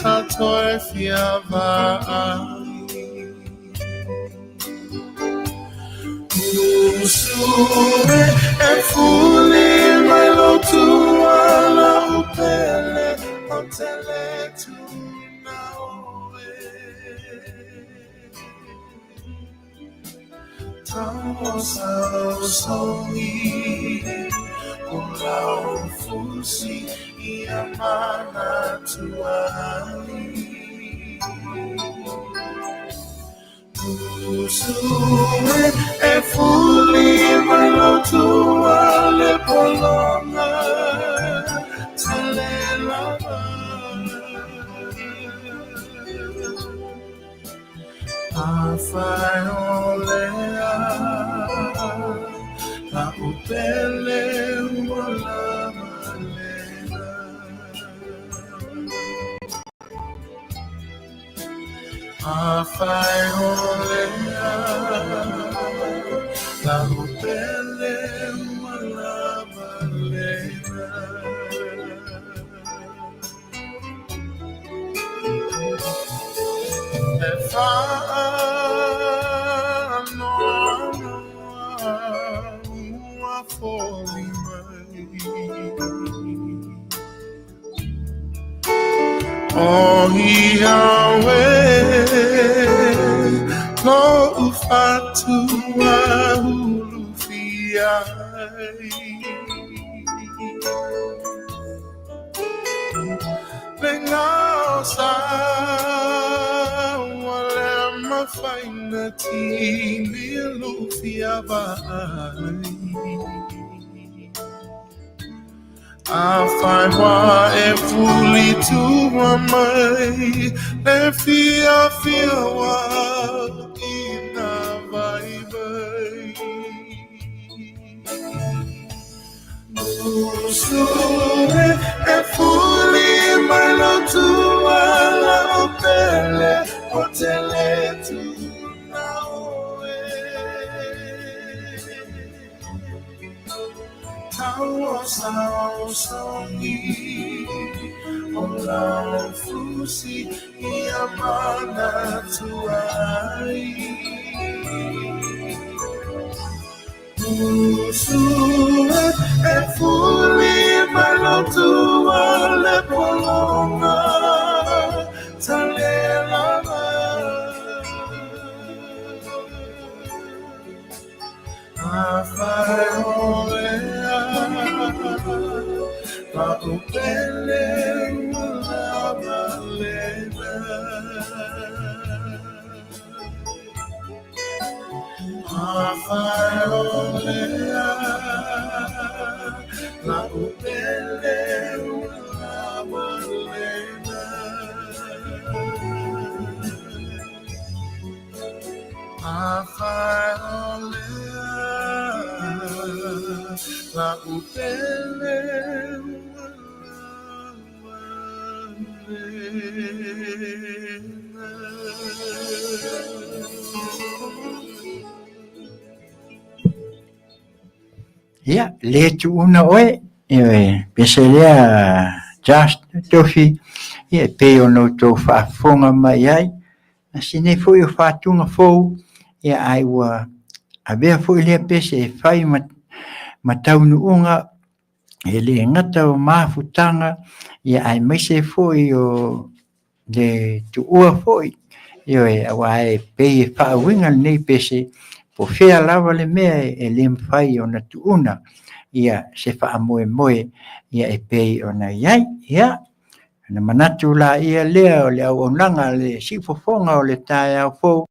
ta toe fia vaai Usue e fuli mai lo tuala upele o tele tuna oe. Tau sao songi o lau fusi ia mana tuai. Usue e fuli mai lo tua le polonga tale lava. A whai o lea, la upele ua lava lena. A whai o lea, la upele ua lava lena. E whaanoanoa ua foli mai. O ia oe lo'u fatua ulufia ai. Le ngao sa ua le mafaina tini lufia vaai. A whai wā e fuli tua mai le fia fia wā i nā vaivai. Usue e fuli mai lo tua la o pele o tele tuna oe. Tau o sao songi o lau fusi ia mana tuai. Usue e fuli mai lo tua le polonga tale lava. A whai o lea, la upele ua lava lena. Afai o lea La'u pele ua lava lena. Afai o lea La'u pele ua lava lena. Ia, le tuuna oe, ioe, pese lea Just Tofi, ia e pei ona outou faafofoga mai ai, a si nei foi o faatuga fou, ia ai ua avea foi lea pese e fai ma, ma taunuuga e le gata o mafutaga, ia aemaise foi o le tuua foi, ioe, aua e pei e faauiga lenei pese, po o fea lava le mea e le mafai ona tuuna ia se faamoemoe ia e pei ona i ai. Ia, ona manatu laia lea o le auaunaga a le siufofoga o le taeao fou,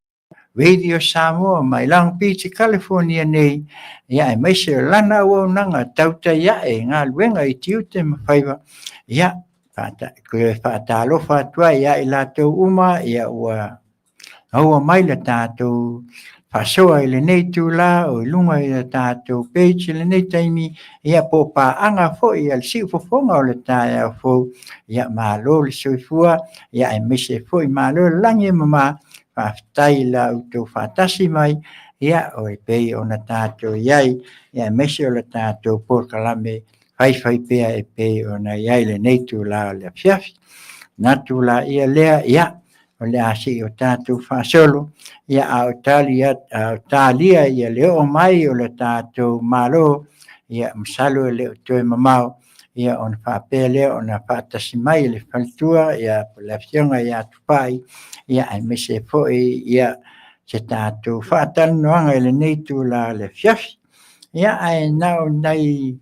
Radio Samoa mai Long Beach, California nei, ia aemaise o lana auaunaga tautai ae i galuega i tiute ma faiva, ia toe faatalofa atu ai ia i latou uma, ia ua maua mai le tatou faasoa i lenei itula o i luga i le tatou page i lenei taimi, ia po o paaga foi a le siufofoga o le taeao fou, ia malo le soifua, ia aemaise foi malo le lagi e mama. Faafetai i la outou faatasi mai, ia o e pei ona tatou i ai, ia aemaise o le tatou polokalame faifaipea e pei ona i ai lenei itula o le afiafi. Manatu laia lea, ia, o le a se i o tatou faasolo, ia a o talia, a o talia ia le oo mai o le tatou Malo, ia masalo e le o toe mamao, ia ona faapea lea ona faatasi mai le faletua ia po o le afioga ia Tupai, ia aemaise foi ia se tatou faatalanoaga i lenei itula o le afiafi. Ia ae na o nai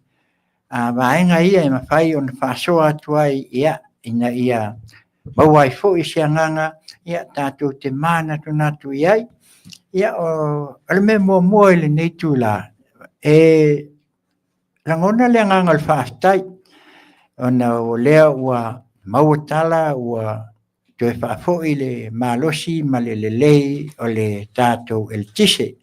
vaega ia e mafai ona faasoa atu ai ia ina ia maua ai foi se agaga ia tatou te manatunatu i ai. Ia o le mea muamua i lenei itula, e lagona le agaga o le faafetai ona o lea ua maua tala ua toe faafoi le malosi ma le lelei o le tatou eletise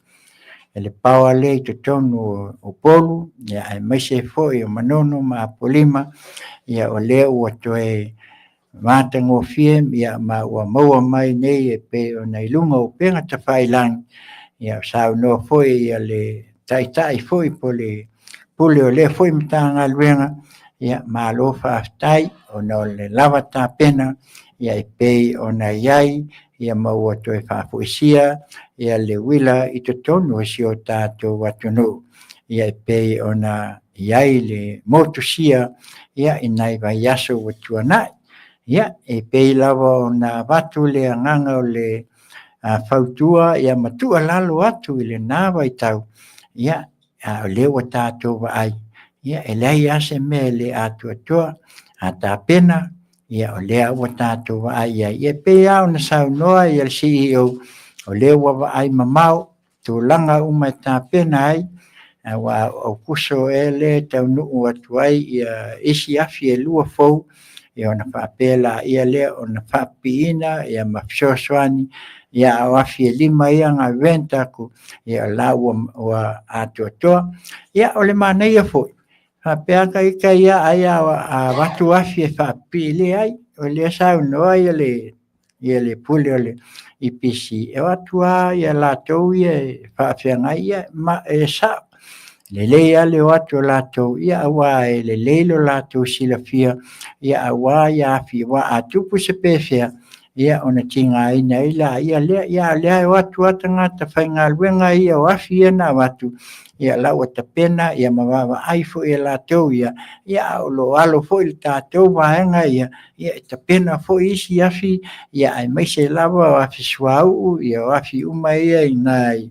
e le power lea i totonu o Upolu, ia aemaise foi o Manono ma Apolima, ia o lea ua toe matagofie ia ma ua maua mai nei e pei ona i luga o upega tafailagi, ia saunoa foi ia le taitai foi po o le pule o lea foi Matagaluega, ia malo faafetai ona o le lava tapena ia e pei ona i ai ia ma ua toe faafoisia ia le uila i totonu o si o tatou atunuu ia e pei ona i ai le motusia ia i nai vaiaso ua tuanai. Ia e pei lava ona avatu le agaga o le fautua ia ma tuualalo atu i lena vaitau, ia a o lea ua tatou vaai, ia e leai lava se mea e le atoatoa, a tapena, ia o lea ua tatou vaai i ai. Ia e pei lava ona saunoa ia le CEO, o lea ua vaai mamao tulaga uma e tapena ai, aua o Aokuso ea lea e taunuu atu ai ia isi afi e 2 fou, ia ona faapea laia lea ona faapipiina ia ma fesoasoani, ia a o afi e 5 ia na rent atu, ia o la ua atoatoa. Ia o le manaia foi, faapea ata ita ia ai a avatu afi e faapipii, leai, o lea saunoa ia le ia le pule o le EPC, e o atu lava ia latou ia e faafeagai, ia ma e sao. Lelei lava le o atu o latou, ia aua e lelei lo latou silafia, ia aua ia afi, aua a tupu se pefea, ia ona tigaina ai laia lea, ia a o lea e o atu lava tagata faigaluega ia o afi ia na avatu, ia la ua tapena ia ma vaavaai foi e latou ia, ia a o lo o alo foi le tatou vaega ia, ia e tapena foi isi afi, ia aemaise lava o afi suauu, ia o afi uma ia i nai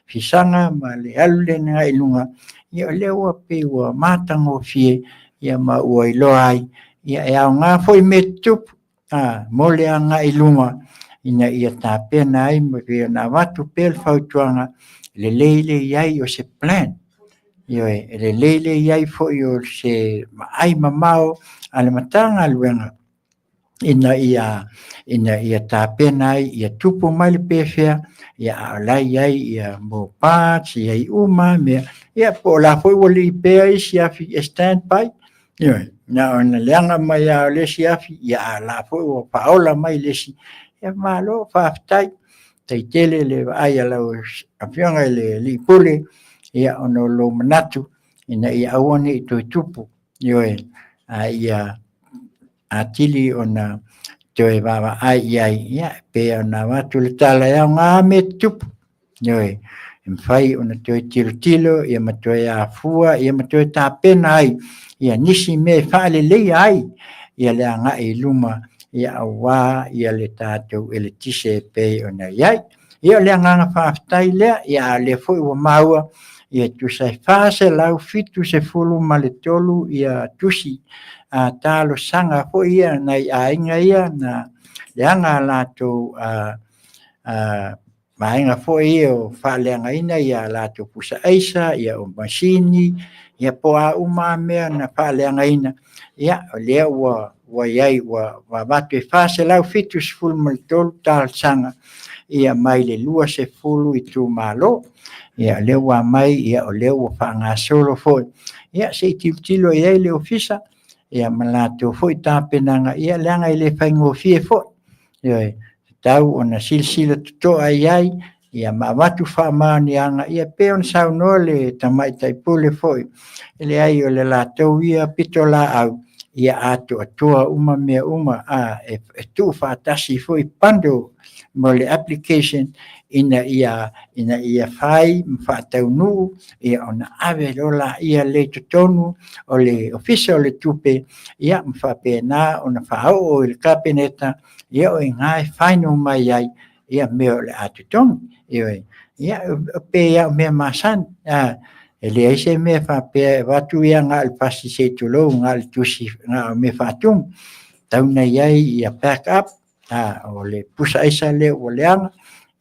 fisaga ma le alu lea i luga, ia o lea ua pei ua matagofie, ia ma ua iloa ai, ia e aoga foi mea tutupu, mo le agai i luma, ina ia tapena ai ma pei ona avatu pea le fautuaga, lelei le i ai o se plan. Ioe, e lelei le i ai foi o se vaai mamao a le Matagaluega ina ia tapena ai, ia tupu mai le pefea, ia a o la e i ai ia mo parts, i ai uma mea, ia po o la foi ua lii pea isi afi e stand by. Ioe, na ona leaga mai lava o le isi afi, ia a la foi ua faaola mai le isi. Ia malo, faafetai. Tai tele le vaai a lau Afioga i le Alii Pule, ia ona o lou manatu ina ia aua ne i toe tupu. Ioe, a ia atili ona toe vaavaai i ai, ia pe ona avatu le tala e aoga mea tutupu. Ioe, e mafai ona toe tilotilo ia ma toe afua ia ma toe tapena ai ia nisi mea e faaleleia ai ia le agai i luma, ia aua ia le tatou eletise e pei ona i ai. Ia o le agaga faafetai lea, ia a o lea foi ua maua ia tusa e 473 ia tusi a talosaga foi ia nai aiga ia na leaga latou vaega foi ia o faaleagaina ia latou pusa aisa, ia o masini, ia po o a uma mea na faaleagaina, ia o lea ua i ai ua avatu e 473 talosaga ia mai le 20 itumalo. Ia lea ua aumai, ia o lea ua faagasolo foi. Ia se i tilotilo i ai le Ofisa ia ma latou foi tapenaga, ia leaga e le faigofie foi. Ioe, tatau ona silasila totoa i ai, ia ma avatu faamaoniaga, ia pei ona saunoa le Tamaitai Pule foi, e leai o le latou ia pitolaau, ia atoatoa uma mea uma, e tuufaatasi foi bundle mo le application ina ia fai ma faataunuu, ia ona ave loa lea i totonu o le Ofisa o le Tupe, ia ma faapena ona faaoo i le Kapeneta, ia o i ina e final mai ai ia mea o le a totogi. Ioe, ia pei lava o mea masani, e leai se mea faapea e avatu ia na o le pasi se i tulou, na o le tusi na o mea faatumu. Tau na i ai ia back up, o le pusa aisa lea ua leaga,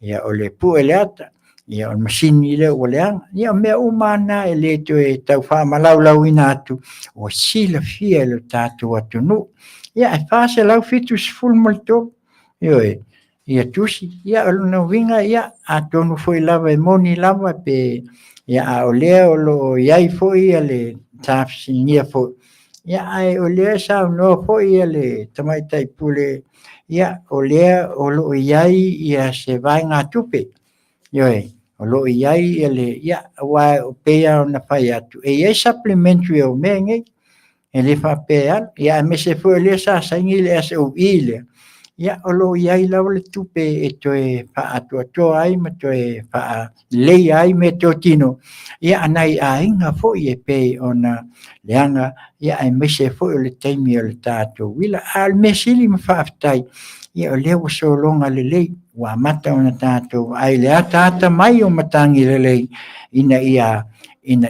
ia o le pue le ata, ia o le masini lea ua leaga. Ia o mea uma na e le toe tau faamalaulauina atu, ua silafia e le tatou atunuu. Ia e 473, ioe, ia tusi. Ia o lona uiga, ia atonu foi lava e moni lava pe ia a o lea o lo o i ai foi ia le sa fesiligia foi. Ia ae o lea e saunoa foi ia le Tamaitai Pule, ia o lea o lo o i ai ia se vaegatupe. Ioe, o lo o i ai ia le, ia aua e pei lava ona fai atu, e i ai supplementary o mea nei, e le faapea e alu. Ia aemaise foi o lea sa saini le SOE lea, ia o lo o i ai lava le tupe e toe faaatoatoa ai ma toe faaleleia ai meatotino, ia a nai aiga foi e pei ona leaga, ia aemaise foi o le taimi o le tatou uila. A o le mea sili ma faafetai, ia o lea ua sologa lelei, ua amata ona tatou vaai i le ataata mai o matagi lelei ina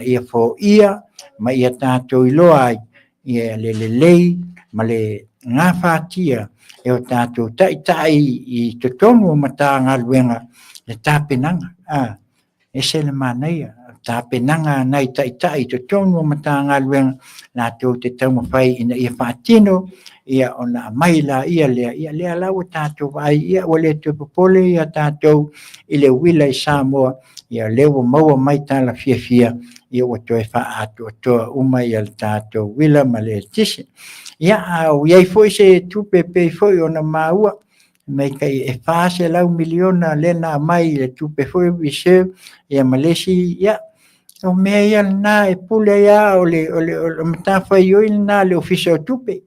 ia foia ma ia tatou iloa ai ia le lelei ma le gafatia e o tatou taitai i totonu o Matagaluega le tapenaga. Ese le manaia, tapenaga a nai taitai i totonu o Matagaluega latou te taumafai ina ia faatino, ia ona aumai laia lea, ia lea la ua tatou vaai, ia ua le toe popole ia tatou i le uila i Samoa, ia lea ua maua mai tala fiafia, ia ua toe faaatoatoa uma ia le tatou uila ma le eletise. Ia a o i ai foi se tupe pei foi ona maua, mai tai e 400 miliona lea na aumai i le tupe foi reserve, ia ma le isi, ia o mea ia lena e pule ai lava o le matafaioi lena a le Ofisa o Tupe.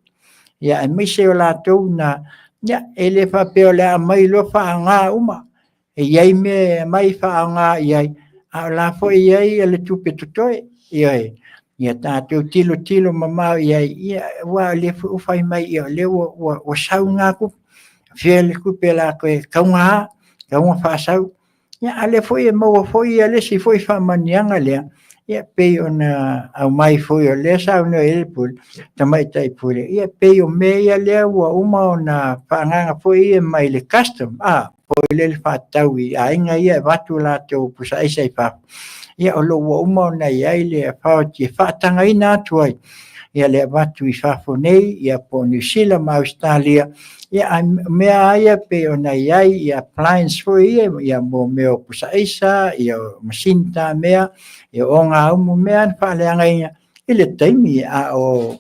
Ia aemaise o latou na, ia e le faapea o le a aumai loa faaaoga uma. E i ai mea e aumai faaaoga i ai, a o la foi e i ai le tupe totoe. Ioe, ia tatou tilotilo mamao i ai, ia aua o lea foi ua fai mai o lea ua sau na tupe, fea le tupe o le a toe tauga, tauga faasau. Ia a o lea foi e maua foi le isi foi faamanuiaga lea, ia pei ona aumai foi o lea e saunoa i ai le Pule, Tamaitai Pule, ia pei o mea ia lea ua uma ona faaagaaga foi ia mai le custom. foi lea le faatatau i aiga ia e avatu latou pusaaisa i fafo, ia o lo o ua uma ona i ai le authority e faatagaina atu ai ia le avatu i fafo nei, ia po o Niu Sila ma Ausetalia, ia a mea lava ia pei ona i ai ia appliance foi ia, ia mo mea o pusaaisa, ia masini tamea, ia ogaumu, mea lava na faaleagaina i le taimi a o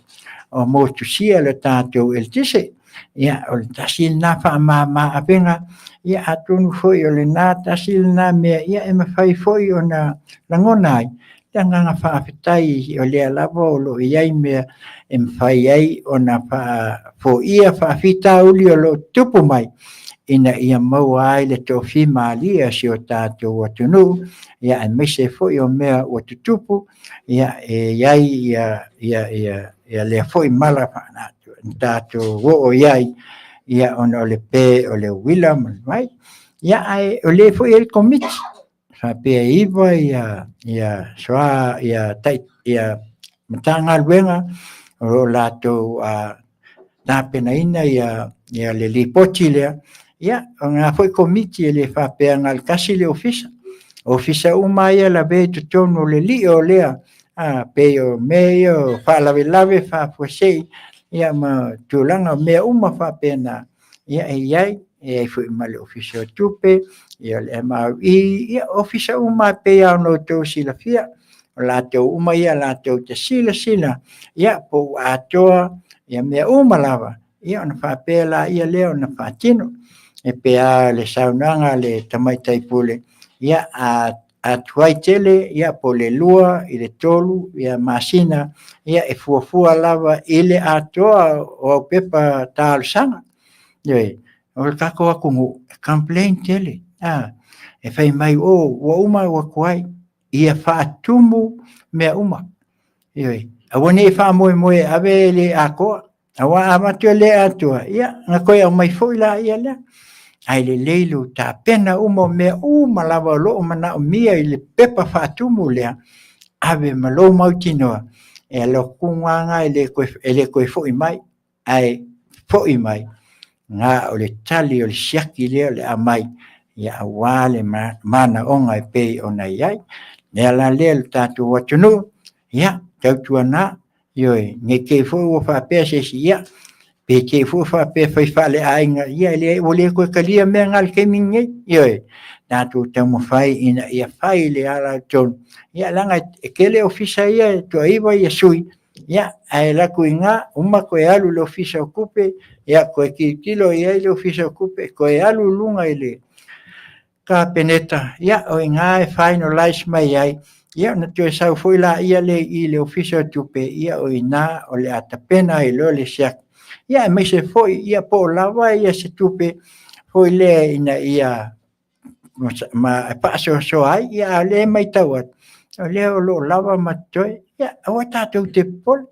motusia le tatou eletise. Ia, o le tasi lena faamama avega, ia atonu foi o lena tasi lena mea, ia e mafai foi ona lagona ai le agaga faafetai o lea lava o lo o i ai mea e mafai ai ona faafoia faafitauli o lo o tutupu mai ina ia maua ai le toafimalie o si o tatou atunuu, ia aemaise foi o mea ua tutupu, ia e i ai ia lea foi mala na tatou oo i ai, ia ona o le pe o le uila ma le vai. Ia ae o lea foi e i ai le Komiti, faapea e 9 ia soa ia tai ia Matagaluega o lo o latou tapenaina ia le lipoti lea. Ia, o lena foi komiti e le faapea na o le tasi le ofisa. Ofisa uma ia lavea i totonu o le lio lea, pei o mea ia o faalavelave faafuasei, ia ma tulaga o mea uma faapena. Ia, e i ai, e i ai foi ma le Ofisa o Tupe, ia le MRE, ia ofisa uma e pei lava ona outou silafia. O latou uma ia latou te silasila, ia po ua atoa ia mea uma lava, ia ona faapea laia lea ona faatino. E pei lava le saunoaga a le Tamaitai Pule, ia a tuai tele, ia po o le 2 i le 3 ia masina, ia e fuafua lava i le atoa o au pepa talosaga. Ioe, o le tatou atunuu, e complain tele. E fai mai, oh, ua uma ua tuai. Ia faatumu mea uma. Ioe, aua ne i faamoemoe e ave le atoa. Aua a avatu e le atoa, ia, na toe aumai foi laia lea. Ae lelei lo tapena uma o mea uma lava o lo o manaomia i le pepa faatumu lea, ave ma lou mautinoa, e alu atu lava e le toe foi mai. Ae foi mai, na o le tali o le siaki lea o le aumai, ia aua le manaoga e pei ona i ai. Le ala lea le tatou atunuu, ia, tautuana, ioe, ne i te i foi ua faapea se isi, ia, pe te i foi faapea fai faaleaiga, ia, e ua le toe talia mea na i le taimi lenei, ioe, tatou taumafai ina ia fai le ala tonu, ia, leaga e tele ofisa ia e toaiva ia sui, ia, ae alu atu i ina, uma toe alu i le Ofisa o Tupe, ia, toe tilotilo i ai le Ofisa o Tupe, toe alu i luga i le Kapeneta, ia, o i ina e finalize mai ai, ia, ona toe sau foi laia lea i le Ofisa o Tupe, ia, o i ina o le a tapena ai loa le siaki. Ia, aemaise foi, ia, po o lava ia se tupe foi lea ina ia ma e faasoasoa ai, ia, a o lea e matau atu, o lea o lo o lava ma totoe, ia, aua tatou te popole.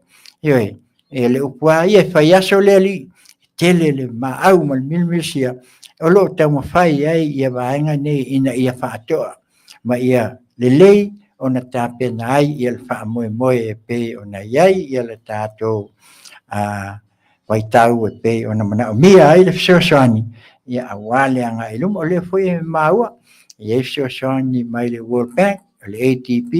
Ioe, e le upu lava ia, e fai aso le alii, e tele le maau ma le milimilisia, o lo o taumafai ai ia vaega nei ina ia faatoa ma ia lelei ona tapena ai ia le faamoemoe e pei ona i ai ia le tatou vaitau e pei ona manaomia ai le fesoasoani, ia aua le agai i luma. O lea foi e maua, e i ai fesoasoani mai le World Bank, o le ADB,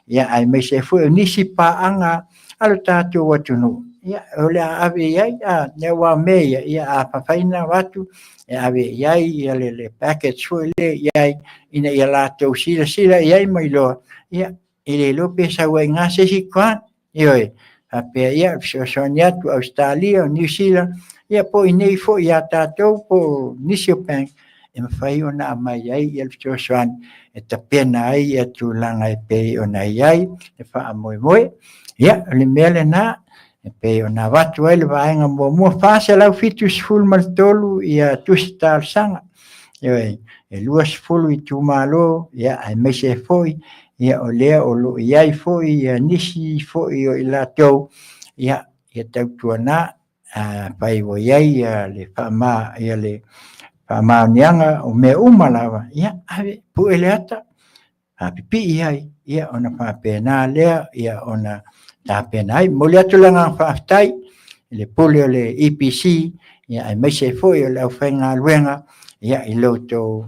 ia aemaise ai foi o nisi paaga a lo tatou atunuu, ia o le a ave i ai, aua o mea ia, ia a fafaina atu, e ave i ai ia le package foi lea i ai, ina ia latou silasila i ai ma iloa, ia e le iloa pe sau ai i ina se isi grant, ioe, faapea ia fesoasoani atu Ausetalia, Niu Sila, ia po o i inei foi ia tatou po o nisi o bank e mafai ona aumai ai ia le fesoasoani e tapena ai ia tulaga e pei ona i ai le faamoemoe. Ia, o le mea lena e pei ona avatu ai le vaega muamua, 473 ia tusi talosaga. Ioe, e 20 itumalo, ia, aemaise foi ia o lea o lo o i ai foi ia nisi foi o i latou, ia, ia tautuana, afai ua i ai ia le faama, ia le faamaoniaga o mea uma lava, ia, ave, pue le ata, faapipii ai, ia, ona faapena lea, ia, ona tapena ai. Momoli atu le agaga faafetai i le pule o le EPC, ia, aemaise foi o le aufaigaluega ia, i lo outou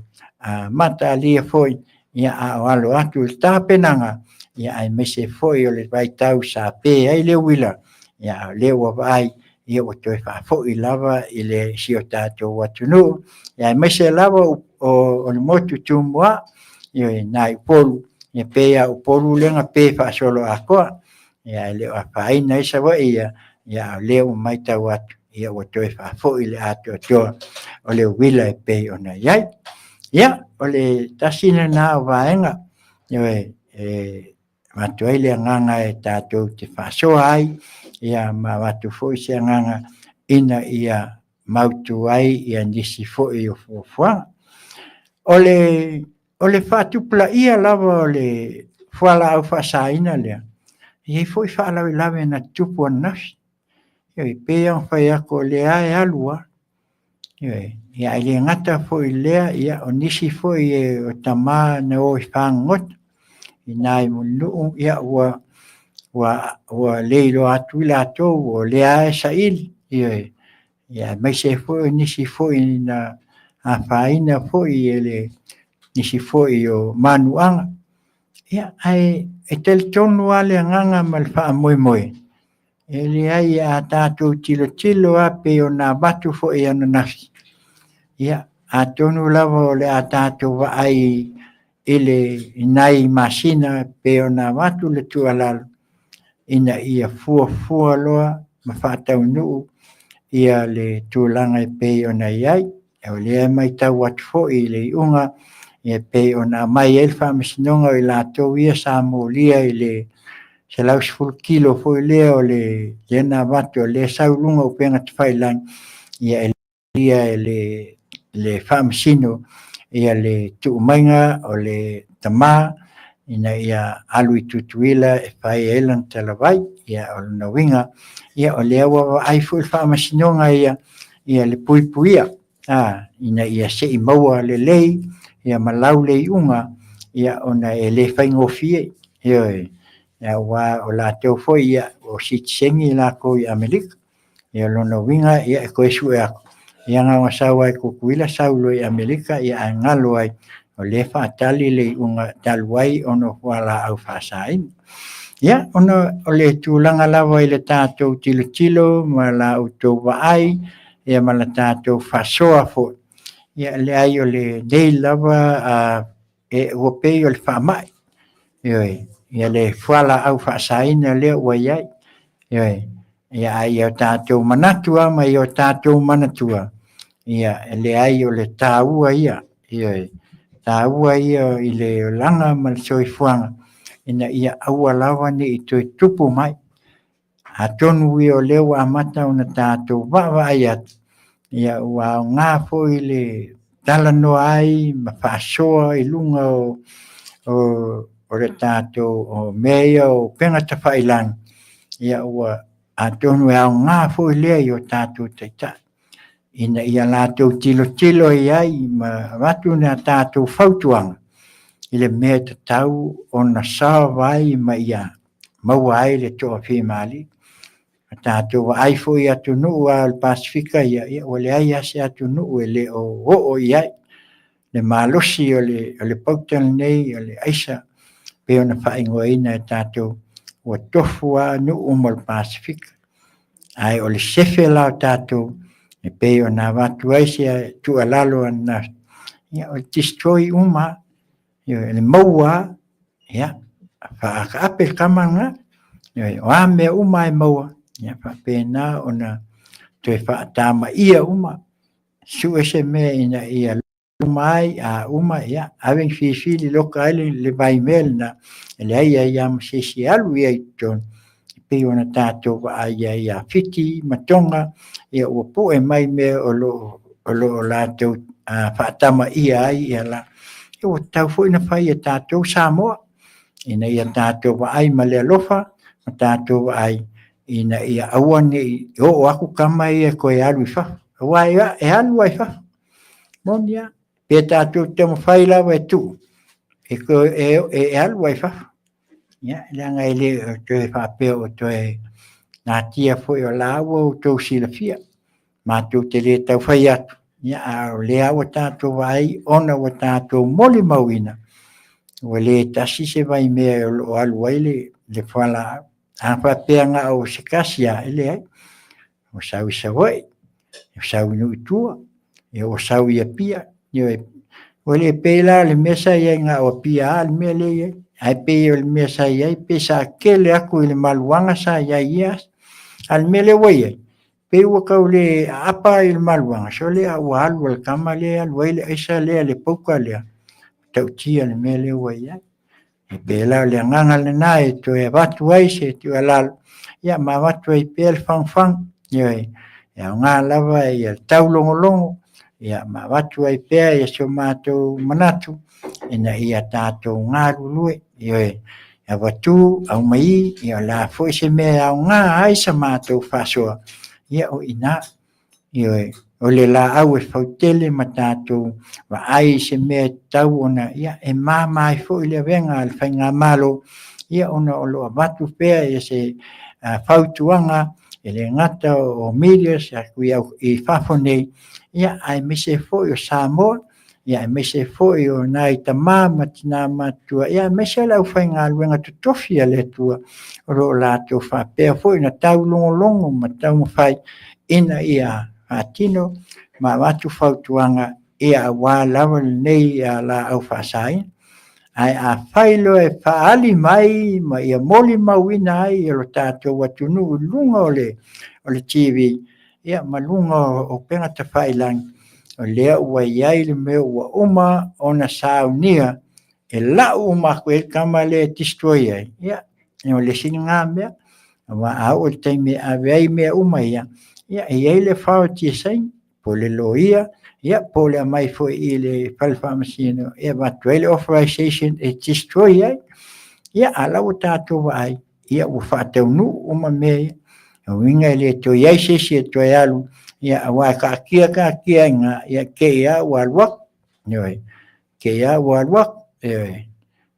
mataalia foi, ia, a o alo atu i le tapenaga, ia, aemaise foi o le vaitau sa pe ai le uila, ia, a o lea ua vaai, ia, ua toe faafoi lava i le si o tatou atunuu, ia, aemaise lava o le motu Tumua, ioe, nai Upolu, ia, pei lava o Upolu lea na pe faasoloatoa, ia, e le o afaina ai Savaii, ia, ia, a o lea ua matau atu, ia, ua toe faafoi le atoatoa o le uila e pei ona i ai. Ia, o le tasi lena o vaega, ioe, e avatu ai le agaga e tatou te faasoa ai, ia, ma avatu foi se agaga ina ia mautu ai ia nisi foi o fuafuaga. O le faatupulaia lava o le fualaau faasaina lea, e i ai foi faalavelave na tutupu ananafi. E pei ona fai atu o lea e alu lava. Ia, ae le gata foi i lea, ia, o nisi foi o tama na o i fagogota i nai Mulinuu, ia, ua le iloa atu i latou o lea e saili. Ioe. Ia, aemaise foi o nisi foi na afaina foi e le nisi foi o manuaga. Ia, ae e talitonu lava le agaga ma le faamoemoe, e leai a tatou tilotilo lava pei ona avatu foi ananafi, ia, atonu lava o le a tatou vaai i le i nai masina pei ona avatu le tuualalo, ina ia fuafua loa ma faataunuu ia le tulaga e pei ona i ai. O lea e matau atu foi i le iuga e pei ona aumai ai le faamasinoga o i latou ia sa molia i le 110 kilo foi lea o le lea na avatu o lea sau i luga o upega tafailagi, ia e lia e le faamasino ia le tuumaiga o le tama ina ia alu i Tutuila e fai ai lana talavai. Ia, o lona uiga, ia, o lea ua vaai foi le faamasinoga ia, ia le puipuia, ina ia se i maua lelei ia ma lau le iuga, ia, ona e le faigofie. Ioe, aua o latou foi, ia, o sitiseni latou i Amerika. Ia, o lona uiga, ia, e toe sue atu, ia, na ona sau lava i Tutuila sau loa i Amerika, ia, ae galo ai, o lea e faatali le iuga talu ai ona o fualaau faasaina. Ia, ona o le tulaga lava i le tatou tilotilo ma la outou vaai, ia, ma la tatou faasoa foi, ia, leai o lenei lava ua pei o le faamai, ioe, ia le fualaau faasaina lea ua i ai, ioe, ia, a ia tatou manatu lava ma ia tatou manatua, ia, e leai o le taua ia, ioe, taua ia i le olaga ma le soifuaga, ina ia aua lava ne i toe tupu mai. Atonu ia o lea ua amata ona tatou vaavaai atu, ia ua aoga foi le talanoa ai ma faasoa i luga o le tatou o mea ia o upega tafailagi, ia ua atonu e aoga foi lea i o tatou taitai, ina ia latou tilotilo i ai ma avatu ni a tatou fautuaga i le mea e tatau ona solve ai ma ia maua ai le toafilemu. A tatou vaai foi i atunuu lava o le Pasefika ia, ia ua leai lava se atunuu e le o oo i ai le malosi o le pauta lenei o le aisa, pei ona faaigoaina e tatou, ua tofu lava nuu uma o le Pasefika. Ae o le sefe la o tatou, e pei ona avatu ai se tuualalo ananafi, ia o le destroy uma, ia le maua, ia faakaape le tama lena, o a mea uma e maua, ia faapena ona toe faatamaia uma, sue se mea ina ia luma ai, a uma, ia ave ni filifili loka ai le vaimea lena, e leai ai lava ma se isi e alu i ai i totonu, e pei ona tatou vaai ai ia Fiti ma Tonga, ia ua pue mai mea o lo o latou faatamaia ai ia la. Ia ua tatau foi ona fai e tatou Samoa, ina ia tatou vaai ma le alofa, ma tatou vaai ina ia aua ne i oo atu tama ia e toe alu i fafo. Aua e alu lava i fafo, moni lava. Pe tatou taumafai lava e tuu, e alu lava i fafo. Ia, leaga e le o toe faapea o toe natia foi o la ua outou silafia. Matou te le tau fai atu, Ia, a o lea ua tatou vaai ona ua tatou molimauina, ua le tasi se vaimea o lo o alu ai le fualaau. A faapea na o se tasi lava, e leai. Ua sau i Savaii, ua sau i nuu i tua, ia ua sau i Apia. Ioe. Ua le pei la o le mea sa i ai na o Apia lava le mea lea e i ai. Ae pei o le mea sa i ai, pei sa tele atu i le maluaga sa i ai i ia aso. A o le mea lea ua i ai, pei ua tau le aapa i le maluaga, sole a ua alu e le tama lea e alu ai le aisa lea, le pauta lea, tautia le mea lea ua i ai. E pei la o le agaga lena e toe avatu ai se tuualalo, ia ma avatu ai pea le fagufagu, ioe, e aoga lava ia le taulogologo, ia ma avatu ai pea ia si o matou manatu, ina ia tatou galulue, ioe, avatu, aumai, ia o le a foi se mea e aoga ai sa matou faasoa, ia o i ina. Ioe, o le laau e fautele ma tatou vaai i se mea e tatau ona, ia, e mama ai foi le avega a le faigamalo, ia ona o lo o avatu pea ia se fautuaga e le gata o media atu i fafo nei, ia aemaise foi o Samoa, ia aemaise foi o nai tama ma tina matutua, ia aemaise le aufaigaluega totofi a le Atua o lo o latou faapea foi ona taulogologo ma taumafai ina ia faatino ma avatu fautuaga ia aua lava lenei laau faasaina. Ae afai loa e faaali mai ma ia molimauina ai lo tatou atunuu i luga o le TV, ia ma luga o upega tafailagi, o lea ua i ai le mea ua uma ona saunia e lau uma atu ai le tama lea e destroy ai, ia, o le isi lena mea. Aua a oo i le taimi e ave ai mea uma ia, ia e i ai le authority e saini, po o le loia, ia po o le aumai foi i le fale faamasino e avatu ai le authorization e destroy ai. Ia, a o la ua tatou vaai, ia ua faataunuu uma mea ia. O uiga e le toe i ai se isi e toe alu, ia aua e taatia taatia i ina, ia te i lava ua alu atu. Ioe, te i lava ua alu atu. Ioe.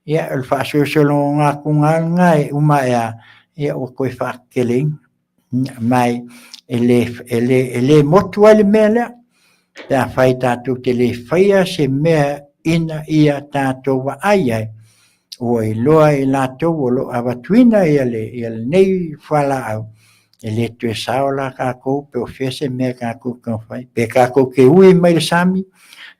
Ia o le faasolosologa atu lava lena e uma ae lava, ia ua toe faateteleina. Ma e le motu ai le mea lea, pe afai tatou te le faia se mea ina ia tatou vaai ai, ua iloa e latou o lo o avatuina ia lenei fualaau, e le toe sao la tatou pe o fea se mea tatou te taumafai. Pe tatou te ui mai le sami,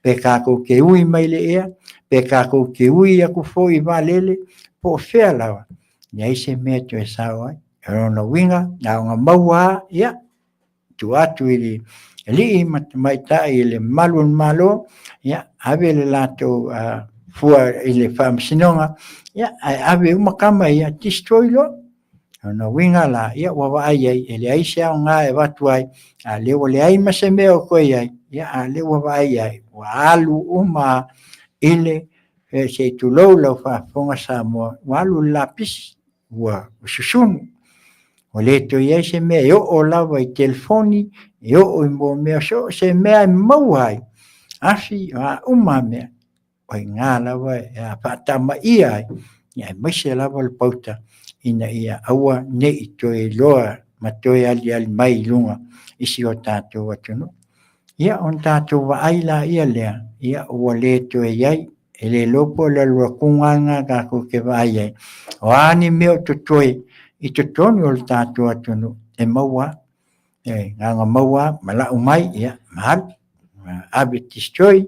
pe tatou te ui mai le ea, pe tatou te ui atu foi i vaalele, po o fea lava, leai se mea e toe sao ai. O lona uiga, na ona maua lava, ia, tuu atu i le alii ma tamaitai i le mamalu o le Malo, ia, ave le latou fua i le faamasinoga, ia, ae ave uma tama ia, destroy loa. O lona uiga la, ia, ua vaai ai, e leai se aoga e avatu ai, a o lea ua leai ma se mea o toe i ai, ia, a o lea ua vaai ai, ua alu uma i le, se i tulou lau faafofoga Samoa, ua alu i le lapisi. Ua susunu, ua le toe i ai se mea e oo lava i telefoni, e oo i mea so o se mea e maua ai, afi, o a uma lava mea, o i ina lava e faatamaia ai, aemaise lava le pauta ina ia aua ne i toe iloa ma toe aliali mai i luga i si o tatou atunuu. Ia, ona tatou vaai laia lea, ia ua le toe i ai E le iloa po o le alu atuga lena tatou te vaai ai, o a ni mea o totoe i totonu o le tatou atunuu e maua lava. E na ona maua lava ma lau mai, ia, ma alu, ave destroy,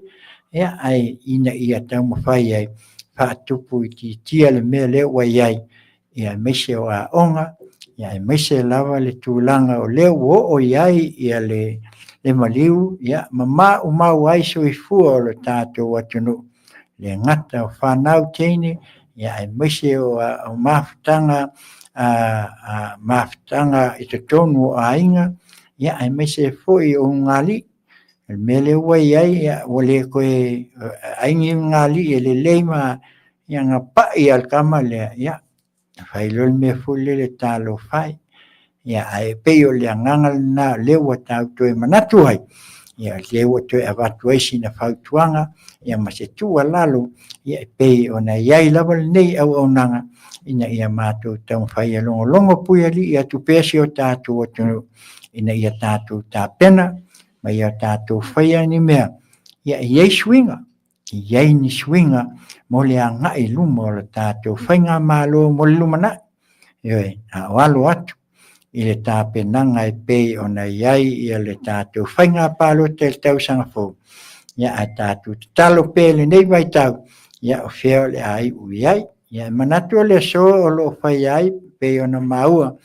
ia, ae ina ia taumafai ai faatupu itiitia le mea lea ua i ai, ia aemaise o aoga, ia aemaise lava le tulaga o lea ua oo i ai ia le maliu, ia ma maumau ai soifua o le tatou atunuu. E le gata o fanau teine, ia aemaise o mafutaga, mafutaga i totonu o aiga, ia aemaise foi o ulugalii. O le mea lea ua i ai, ua le toe ai ni ulugalii e lelei ma ia na pai lava e le tama lea, ia, fai loa le mea foi lele, talofa e. Ia, ae pei o le agaga lena o lea ua tatou toe manatu ai, ia, o lea ua toe avatu ai sina fautuaga, ia ma se tuualalo, ia, e pei ona i ai lava lenei auaunaga, ina ia matou taumafai e logologo puialii atu pea si o tatou atunuu, ina ia tatou tapena. ma ia tatou faia ni mea, ia e i ai suiga, e i ai ni suiga mo le agai i luma o le tatou faigamalo mo le lumanai. Ioe, a o alo atu i le tapenaga e pei ona i ai ia le tatou faiga palota i le tausaga fou, ia ae tatou tatalo pea i lenei vaitau, ia o fea o le a iu i ai. Ia e manatu o le aso o lo o faia ai pei ona maua,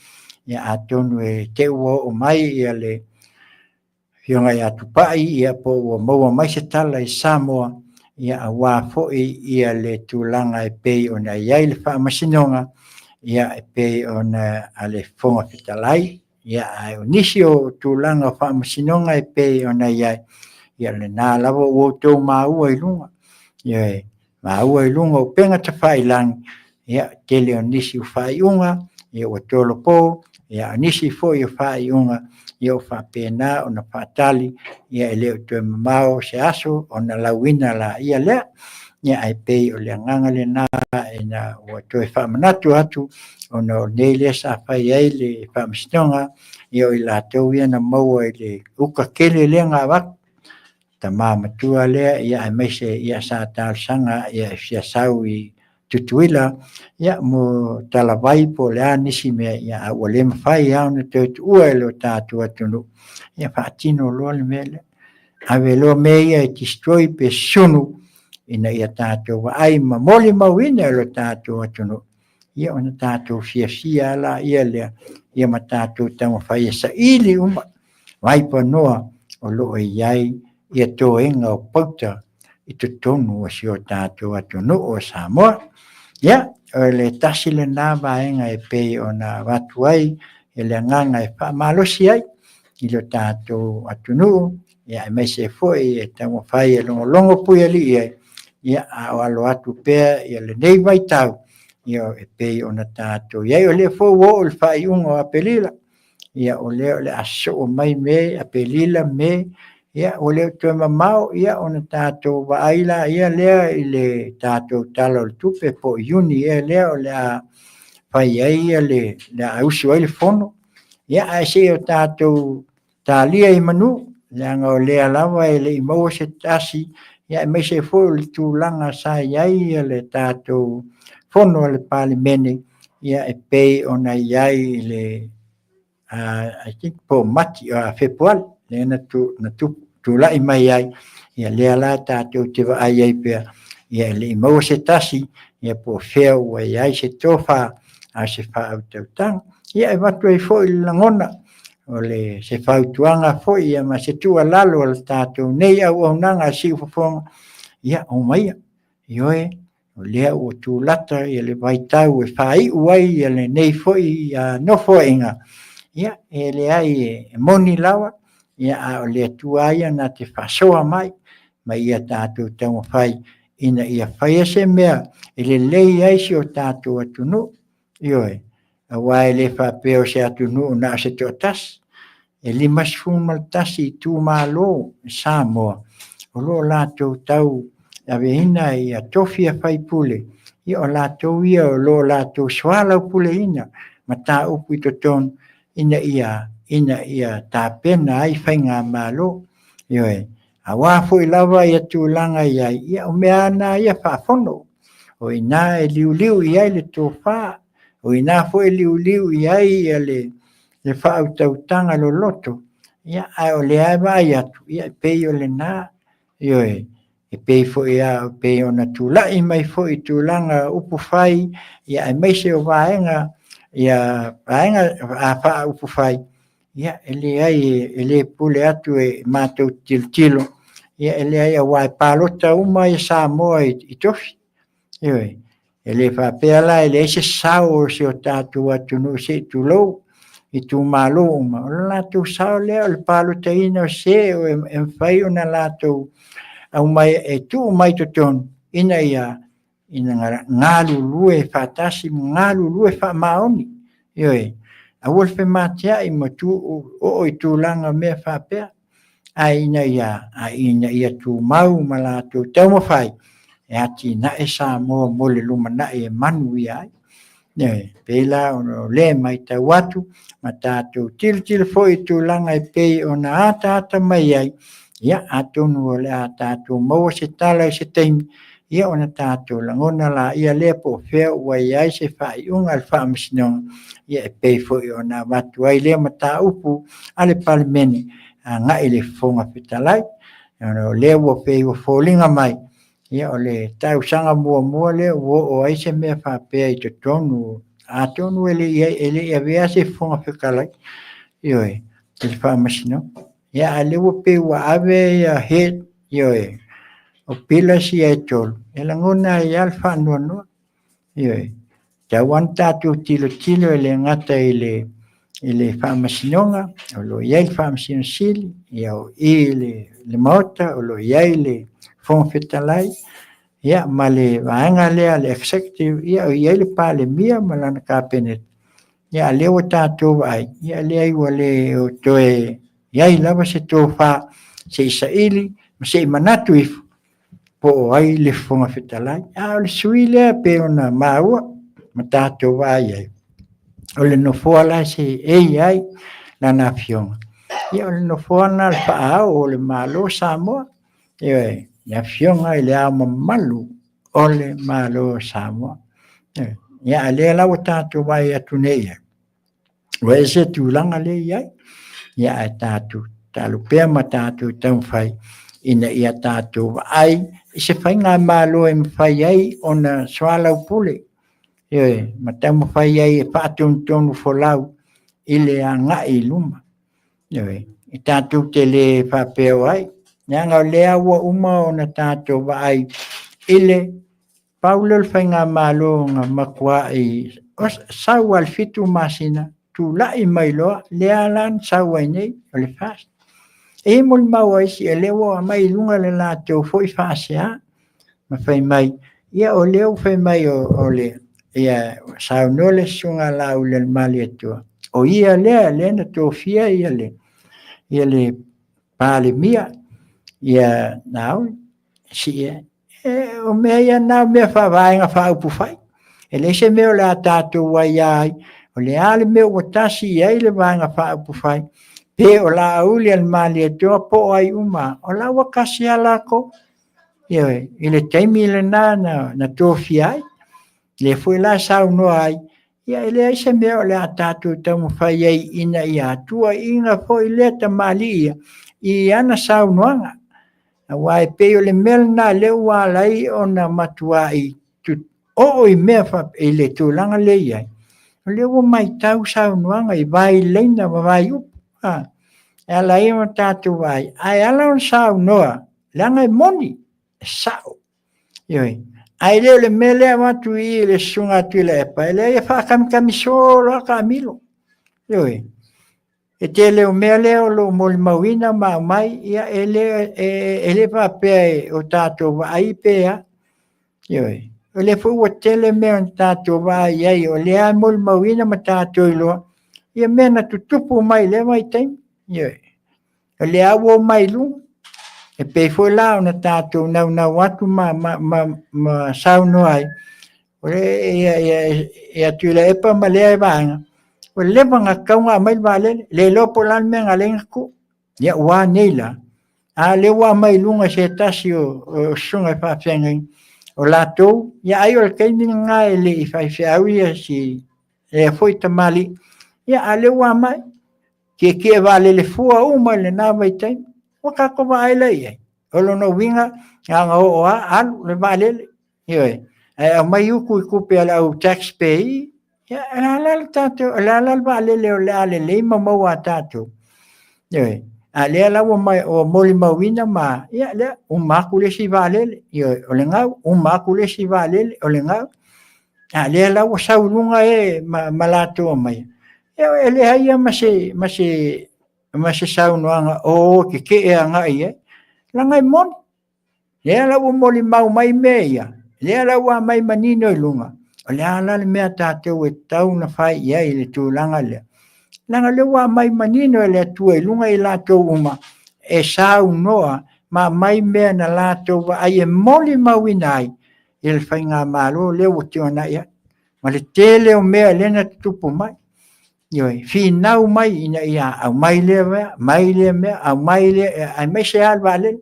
ia atonu e te ua oo mai ia le Afioga ia Tupai, ia po ua maua mai se tala i Samoa, ia aua foi ia le tulaga e pei ona i ai le faamasinoga, ia e pei ona a le Fofoga Fetalai, ia ae o nisi o tulaga o faamasinoga e pei ona i ai, ia lena lava ua outou maua i luga, ioe, maua i luga o upega tafailagi, ia tele o nisi o faaiuga, ia ua tolopo, ia o nisi foi o faaiuga, ia ua faapena ona faatali, ia e le o toe mamao se aso ona lauina laia lea. Ia ae pei o le agaga lena ina ua toe faamanatu atu, ona o nei lea sa fai ai le faamasinoga, ia o i latou ia na maua i le uka tele lea na avatu, tama matua lea, ia aemaise ia sa talosaga ia e fia sau i Tutuila, ia mo talavai po o le a nisi mea, ia a ua le mafai lava ona toe tuua e lo tatou atunuu, ia faatino loa le mea lea. Ave loa mea ia e destroy pe sunu ina ia tatou vaai ma molimauina e lo tatou atunuu, ia ona tatou fiafia lava lea, ia ma tatou taumafai e saili uma vaipanoa o lo o i ai ia toega o pauta i totonu o si o tatou atunuu o Samoa. Ia, o le tasi lena vaega e pei ona avatu ai e le agaga e faamalosi ai i lo tatou atunuu, ia aemaise foi e taumafai e logologo puialii ai, ia a o alo atu pea ia lenei vaitau, ia e pei ona tatou i ai. O lea foi ua oo i le faaiuga o Aperila, ia o lea o le a sosoo mai Me, Aperila, Me, ia ua le o toe mamao, ia ona tatou vaai laia lea i le tatou Tala o le Tupe po o Iuni ea lea o le a fai ai ia le a usu ai le fono. Ia ae se i o tatou talia i manu, leaga o lea lava e le i maua se tasi, ia aemaise foi o le tulaga sa i ai le tatou fono a le Palemene, ia e pei ona i ai i le I think po o Mati, Fepuari, lea na tulai mai ai, ia lea la tatou te vaai ai pea, ia e le i maua se tasi, ia po o fea ua i ai se tofa a o se faautautaga. Ia e avatu ai foi le lagona, o le se fautuaga foi ia ma se tuualalo a le tatou nei auaunaga a Siufofoga, ia omaia, ioe, o lea ua tulata ia le vaitau e faaiu ai ia lenei foi nofoaiga, ia e leai e moni lava, ia a o le Atua ia na te faasoa mai, ma ia tatou taumafai ina ia faia se mea e lelei ai si o tatou atunuu. Ioe, aua e le faapea o se atunuu na o se toatasi, e 51 itumalo i Samoa o lo o latou tau aveina ia tofi a faipule, ia o latou ia o lo o latou soalaupuleina mataupu i totonu ina ia tapena ai faigamalo. Ioe, aua foi lava ia tulaga i ai, ia o mea lava na ia faafono. O i ina e liuliu i ai le tofa, o i ina foi e liuliu i ai ia le faautautaga loloto, ia, ae o lea e vaai atu, ia, e pei o lena, ioe, e pei foi a, pei ona tulai mai foi i tulaga upufai, ia, aemaise o vaega, ia, vaega a faaupufai, ia, e leai, e le pule atu e matou tilotilo, ia, e leai, aua e palota uma ia Samoa i tofi. Ioe, e le faapea la e leai se sao o si o tatou atunuu se i tulou, itumalo uma, o le latou sao lea o le palotaina o se e mafai ona latou aumai e tuu mai totonu ina ia ina galulue faatasi ma galulue faamaoni. Ioe, aua le femateai ma tuu oo i tulaga mea faapea, ae ina ia tumau ma latou taumafai e atinae Samoa mo le lumanai e manuia ai. Ioe, pei la ona o lea e matau atu ma tatou tilotilo foi i tulaga e pei ona ataata mai ai, ia atonu o le a tatou maua se tala i se taimi, ia ona tatou lagona laia lea po o fea ua i ai se faaiuga a le Faamasinoga, ia e pei foi ona avatu ai lea mataupu a le Palemene agai i le Fofoga Fetalai. Ona o lea ua pei ua foliga mai, ia o le tausaga muamua lea ua oo ai se mea faapea i totonu, atonu e le i avea se Fofoga Fetalai, ioe, i le Faamasinoga. Ia a o lea ua pei ua ave ia head, ioe, o pillars ia e tolu, e lagona ai lava le faanoanoa. Ioe, tatau lava ona tatou tilotilo e le gata i le Faamasinoga, o lo o i ai le Faamasino Sili, ia o i i le Maota o lo o i ai le Fofoga Fetalai, ia ma le vaega lea le Executive, ia o i ai le Palemia ma lana Kapeneta. Ia a o lea ua tatou vaai, ia leai ua le o toe i ai lava se tofa se i saili ma se i manatu ifo po o ai le Fofoga Fetalai. A o le sui lea e pei ona maua ma tatou vaai ai, o le nofoa la e seei ai lana afioga, ia o le nofoa lena o le faa-ao o le Malo o Samoa. Ioe, le Afioga i Le Ao Mamalu o le Malo o Samoa. Ia, a o lea la ua tatou vaai atu nei i ai, ua ese tulaga lea e i ai. Ia ae tatou tatalo pea ma tatou taumafai ina ia tatou vaai i se faigamalo e mafai ai ona soalaupule, ioe, ma taumafai ai e faatonutonu folau i le agai i luma. Ioe, e tatou te le faapea o ai, leaga o lea ua uma ona tatou vaai i le pau lea o le faigamalo na matuai sau lava i le 7 masina, tulai mai loa, lea la na sau ai nei, o le FAST. E i ai molimau a isi, o lea ua aumai i luga le latou foi faasea, ma fai mai, ia o lea ua fai mai o le, ia saunoa le Susuga ia Laaulialemalietoa, o ia lea lea na tofia ia le, ia le Palemia, ia Laauli, si, e, o mea ia na o mea faavaega faaupufai. E leai se mea o le a tatou aia ai, o le a le mea ua tasi i ai le Vaega Faaupufai, pe o Laaulialemalietoa po o ai uma, o la ua tasi lava latou. Ioe, i le taimi lena na tofia ai, lea foi la e saunoa ai, ia e leai se mea o le a tatou taumafai ai ina ia tuuaiina foi lea tamalii ia i ana saunoaga. Aua e pei o le mea lena lea ua ala ai ona matuai oo i mea i le tulaga lea e i ai, o lea ua matau saunoaga i vailaina ma vaiupu, e ala ai ona tatou vaai, ae ala ona saunoa, leaga e moni, e sao. Ioe. Ae le o le mea lea avatu i i le susuga a Tuilaepa, e leai e faakamitami solo lava taamilo. Ioe. E tele o mea lea o lo o molimauina ma aumai, ia e le, e, e le faapea o tatou vaai pe a. Ioe. O lea foi ua tele mea na tatou vaai ai, o lea e molimauina ma tatou iloa, ia mea na tutupu mai i lea vaitaimi. Ioe. O lea ua omai i luga. E pei foi la ona tatou naunau atu ma, ma, ma, ma saunoa ai, o le, ia, ia, ia Tuilaepa ma lea vaega, ua leva ona tatau ona aumai le vaalele, le iloa po o le a le mea na ala ai ona tuu. Ia ua a nei la? A lea ua aumai i luga e se tasi o, o susuga i faafeagaiga, o latou, ia ai o le taimi lena e le i faifeau ia si, lea foi tamalii, ia a lea ua aumai, Tietie vaalele fua uma i lena vaitaimi. Ua tatou vaai la i ai. O lona uiga, na ona oo lava alu le vaalele. Ioe. Ae aumai utu i tupe a le au tax payee. Ia, o le a la le tatou, o le a la le vaalele o le a lelei ma maua a tatou. Ioe. A lea la ua, mai, ua molimauina ma, ia lea, uma atu le isi vaalele. Ioe, o le gau, uma atu le isi vaalele, o le gau. A lea la ua sau i luga e ma, ma latou aumai. E leai lava ma se, ma se, ma se saunoaga o tetee agai i ai. Leaga e moni. Lea la ua molimau mai mea ia, lea la ua aumai manino i luga, o le a la le mea tatou e tatau ona fai i ai i le tulaga lea. Leaga lea ua aumai manino e le Atua i luga i latou uma e saunoa ma aumai mea na latou vaai e molimauina ai i le faigamalo lea ua tuanai atu. Ma le tele o mea lea na tutupu mai. Ioe, finau mai ina ia aumai lea mea, aumai lea mea, aumai lea, aemaise lava le vaalele.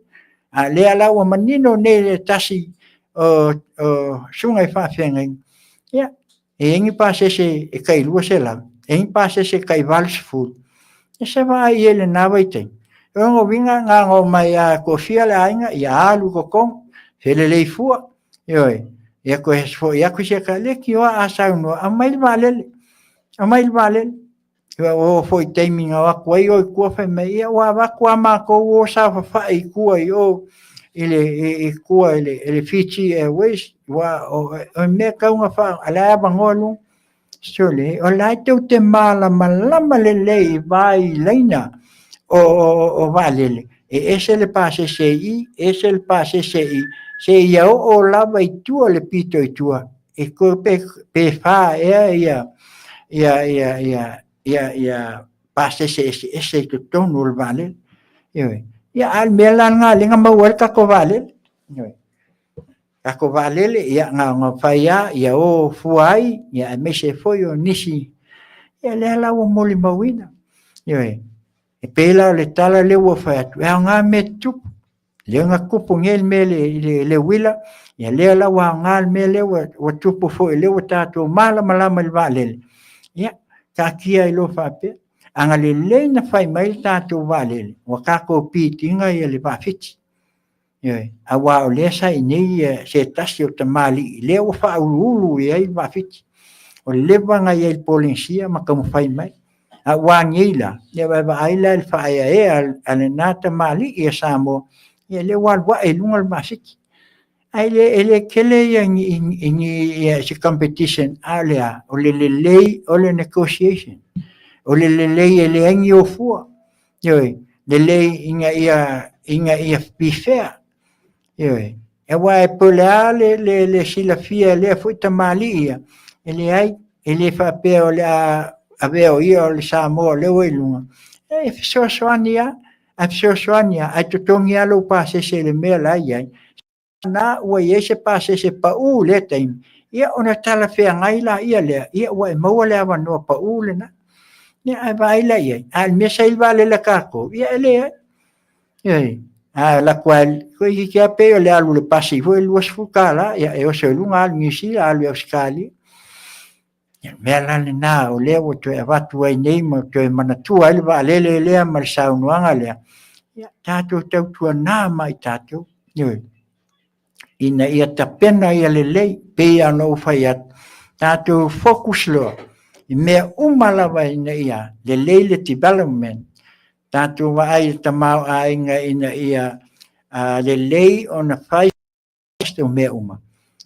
A o lea la ua manino nei le tasi o susuga i faafeagaiga, ia, e i ai ni pasese e tai 200, e i ai ni pasese e tai 80, ia se vaai i ai i lena vaitaimi. O lona uiga na ona omai lava e toafia le aiga, ia alu i totonu, felelei fua, ioe, ia toe foi atu se leitioa a saunoa, aumai le vaalele, aumai le vaalele. Ua oo foi i taimi na o atu ai o i tua fai mai, ia ua avatu lava matou o saofafai i tua i o i tua i le Fiji Airways, aua o le mea e tatau ona faa... a o la e avanoa luga. Sole, o la e tou te malamalama lelei i vai laina o vaalele, e ese le pasese i i, ese le pasese i i, seia oo lava i tua i le pito i tua, e toe pe fa ea ia ia ia ia ia ia pasese eseese i totonu o le vaalele. Ioe. Ia a o le mea la lena lea na maua ai le tatou vaalele. Ioe. Tatou vaalele, ia na ona fai lava ia o fua ai, ia aemaise foi o nisi, ia lea la ua molimauina. Ioe. E pei la o le tala lea ua fai atu, e aoga mea tutupu. Lea na tupu nei le mea i le uila, ia lea la ua aoga le mea lea ua tupu foi, lea ua tatou malamalama i le vaalele, ia taatia ai loa faapea. Ana lelei na fai mai le tatou vaalele, ua tatou pitiga ia le Vaa Fiti. Ioe, aua o lea sa i inei se tasi o tamalii lea ua faauluulu i ai le Vaa Fiti. Ua leva ona i ai i le Polenisia ma taumafai mai. A ua a nei la, ia vaai la i le faaeaea a lena tamalii a Samoa, ia lea ua alu ae i luga le Vaa Fiti. Ae le tele ia se competition, a o le a? O le lelei o le negotiation. O le lelei e leai ni o fua. Ioe, lelei ina ia be fair. Ioe, aua e po o le a le silafia e lea foi tamalii ia, e leai, e le faapea o le a avea o ia o le Samoa o lea ua i luga. E fesoasoani lava, ae fesoasoani lava, ae totogi lava lou pasese i le mea la e i ai. Na ua i ai se pasese pau i lea taimi, ia ona talafeagai laia lea, ia ua e maua le avanoa pau lena. Ia ae vaai la i ai, a o le mea sa i le vaalele a tatou, ia e leai. Ioe, a alu atu lava, toeitiiti lava pei o le alu i le pasi foi e $20, ia e oso i luga alu i Niu Sila, alu i Ausetalia. Ia o le mea la lena o lea ua toe avatu ai nei ma toe manatua ai le vaalele lea ma le saunoaga lea, ia tatou tautuana ma i tatou, ioe, ina ia tapena ia lelei, pei lava ona ou fai atu, tatou focus loa i mea uma lava ina ia lelei le development, tatou vaai i le tamaoaiga ina ia lelei ona fai o mea uma.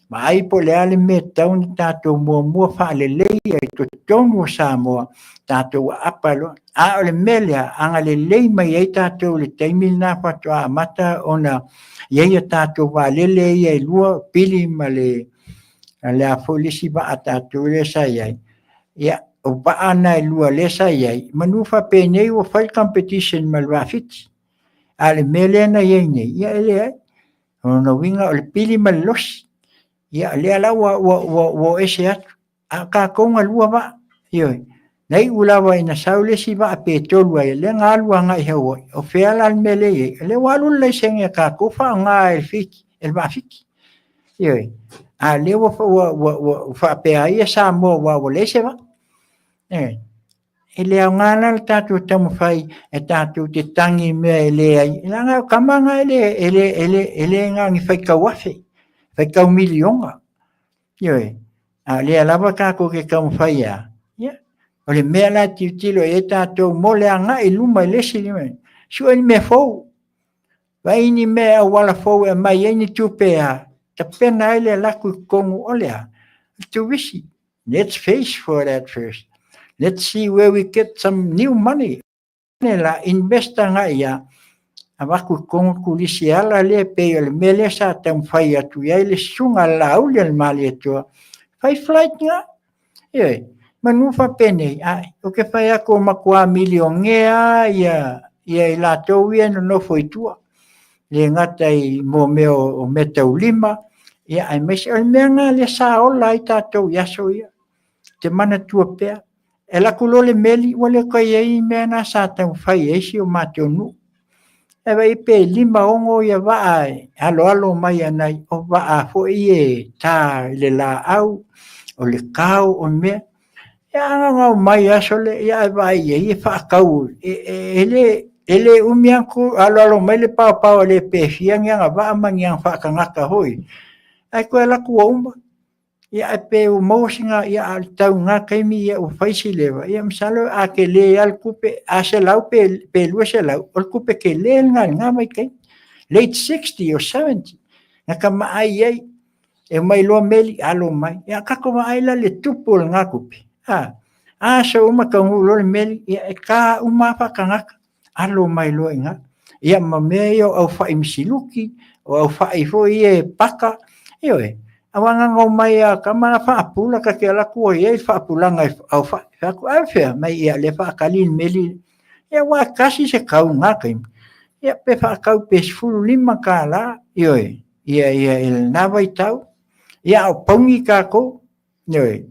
Vaai po o le a le mea e tatau ona tatou muamua faaleleia i totonu o Samoa, tatou aapa loa. A o le mea lea, ana lelei mai ai tatou i le taimi lena faatoa amata ona i ai a tatou vaalele ia e lua, pili ma le a foi le isi vaa a tatou lea sa i ai. Ia, o vaa na e lua lea sa i ai, manu faapenei ua fai le competition ma le Vaa Fiti. A o le mea lea na i ai nei, ia e leai. O lona uiga o le pili ma le losi. Ia lea la ua o ese atu. A o tatou na lua vaa. Ioe. Na iu lava ina sau le isi vaa pe tolu ai, lea na alu agai i Hawaii. O fea la le mea lea e i ai? O lea ua alu le laisene a tatou faaaoga e le Fiti, e le Vaa Fiti. Ioe. A o lea ua faapea ai Samoa aua ua leai se vaa. Ioe. E le aoga la le tatou taumafai e tatou te tagi i mea e leai, leaga o tama na e le na o ni faitau afe, faitau miliona. Ioe, a o lea lava tatou te taumafai e a? Ia, o le mea la e tilotilo i ai tatou mo le agai i luma i le isi 5, sue ni mea fou, vaai ni mea auala fou e aumai ai ni tupe a tapena ai le alu atu i totonu o le a? O le turisi. Let's face for that first. Let's see where we get some new money. Ne la invest agai ia avatu i totonu turisi e ala lea pei o le mea lea sa taumafai atu i ai le susuga a le Laauli a le Malietoa, fai flight nga. Ioe, manu faapenei, ai, ou te fai atu o matua milionea ia ia i latou ia e nonofo i tua. Le gata i mo mea o meataulima, ia aemaise o le mea lena lea sa ola ai tatou i aso ia. te manatua pea, e alu atu loa le meli ua le toe i ai mea na sa taumafai ai si o matou nuu. E vaai pe 5, 6 ia vaa e aloalo mai ana o vaa foi e ta i le laau, o le kao, o mea. Ia a gaogao mai aso le, ia ae vaai i ai e faatau, e le umi atu aloalo mai le paopao e le pe fia ni ana vaa ma ni ana faatagata foi. Ae toe alu atu ua uma. Ia ae pe ua maua sina, ia a o le tau i na taimi ia ua fai si leva, ia masalo a tele lava le tupe, a 100 pe 200, o le tupe tele lena i lena vaitaimi. Late 60 or 70, na tamaai ai, e omai loa meli, alo mai. Ia tatou vaai la i le tupu o lena tupe, a aso uma taunuu loa le meli, ia e ta uma lava faatagata, alo mai loa i ina. Ia ma mea ia o aufai misiluki, o aufai foi ia e paka, ioe, aua na ona omai lava o tama na faapula, ta te alu atu ua i ai le faapulaga e aufai. Fai atu, a fea? Mai ia o lea e faatali le meli. Ia aua e tasi se tau i lena taimi, ia pe faatau pe $15, ioe, ia ia i lena vaitau. Ia a o pauni tatou, Ioe,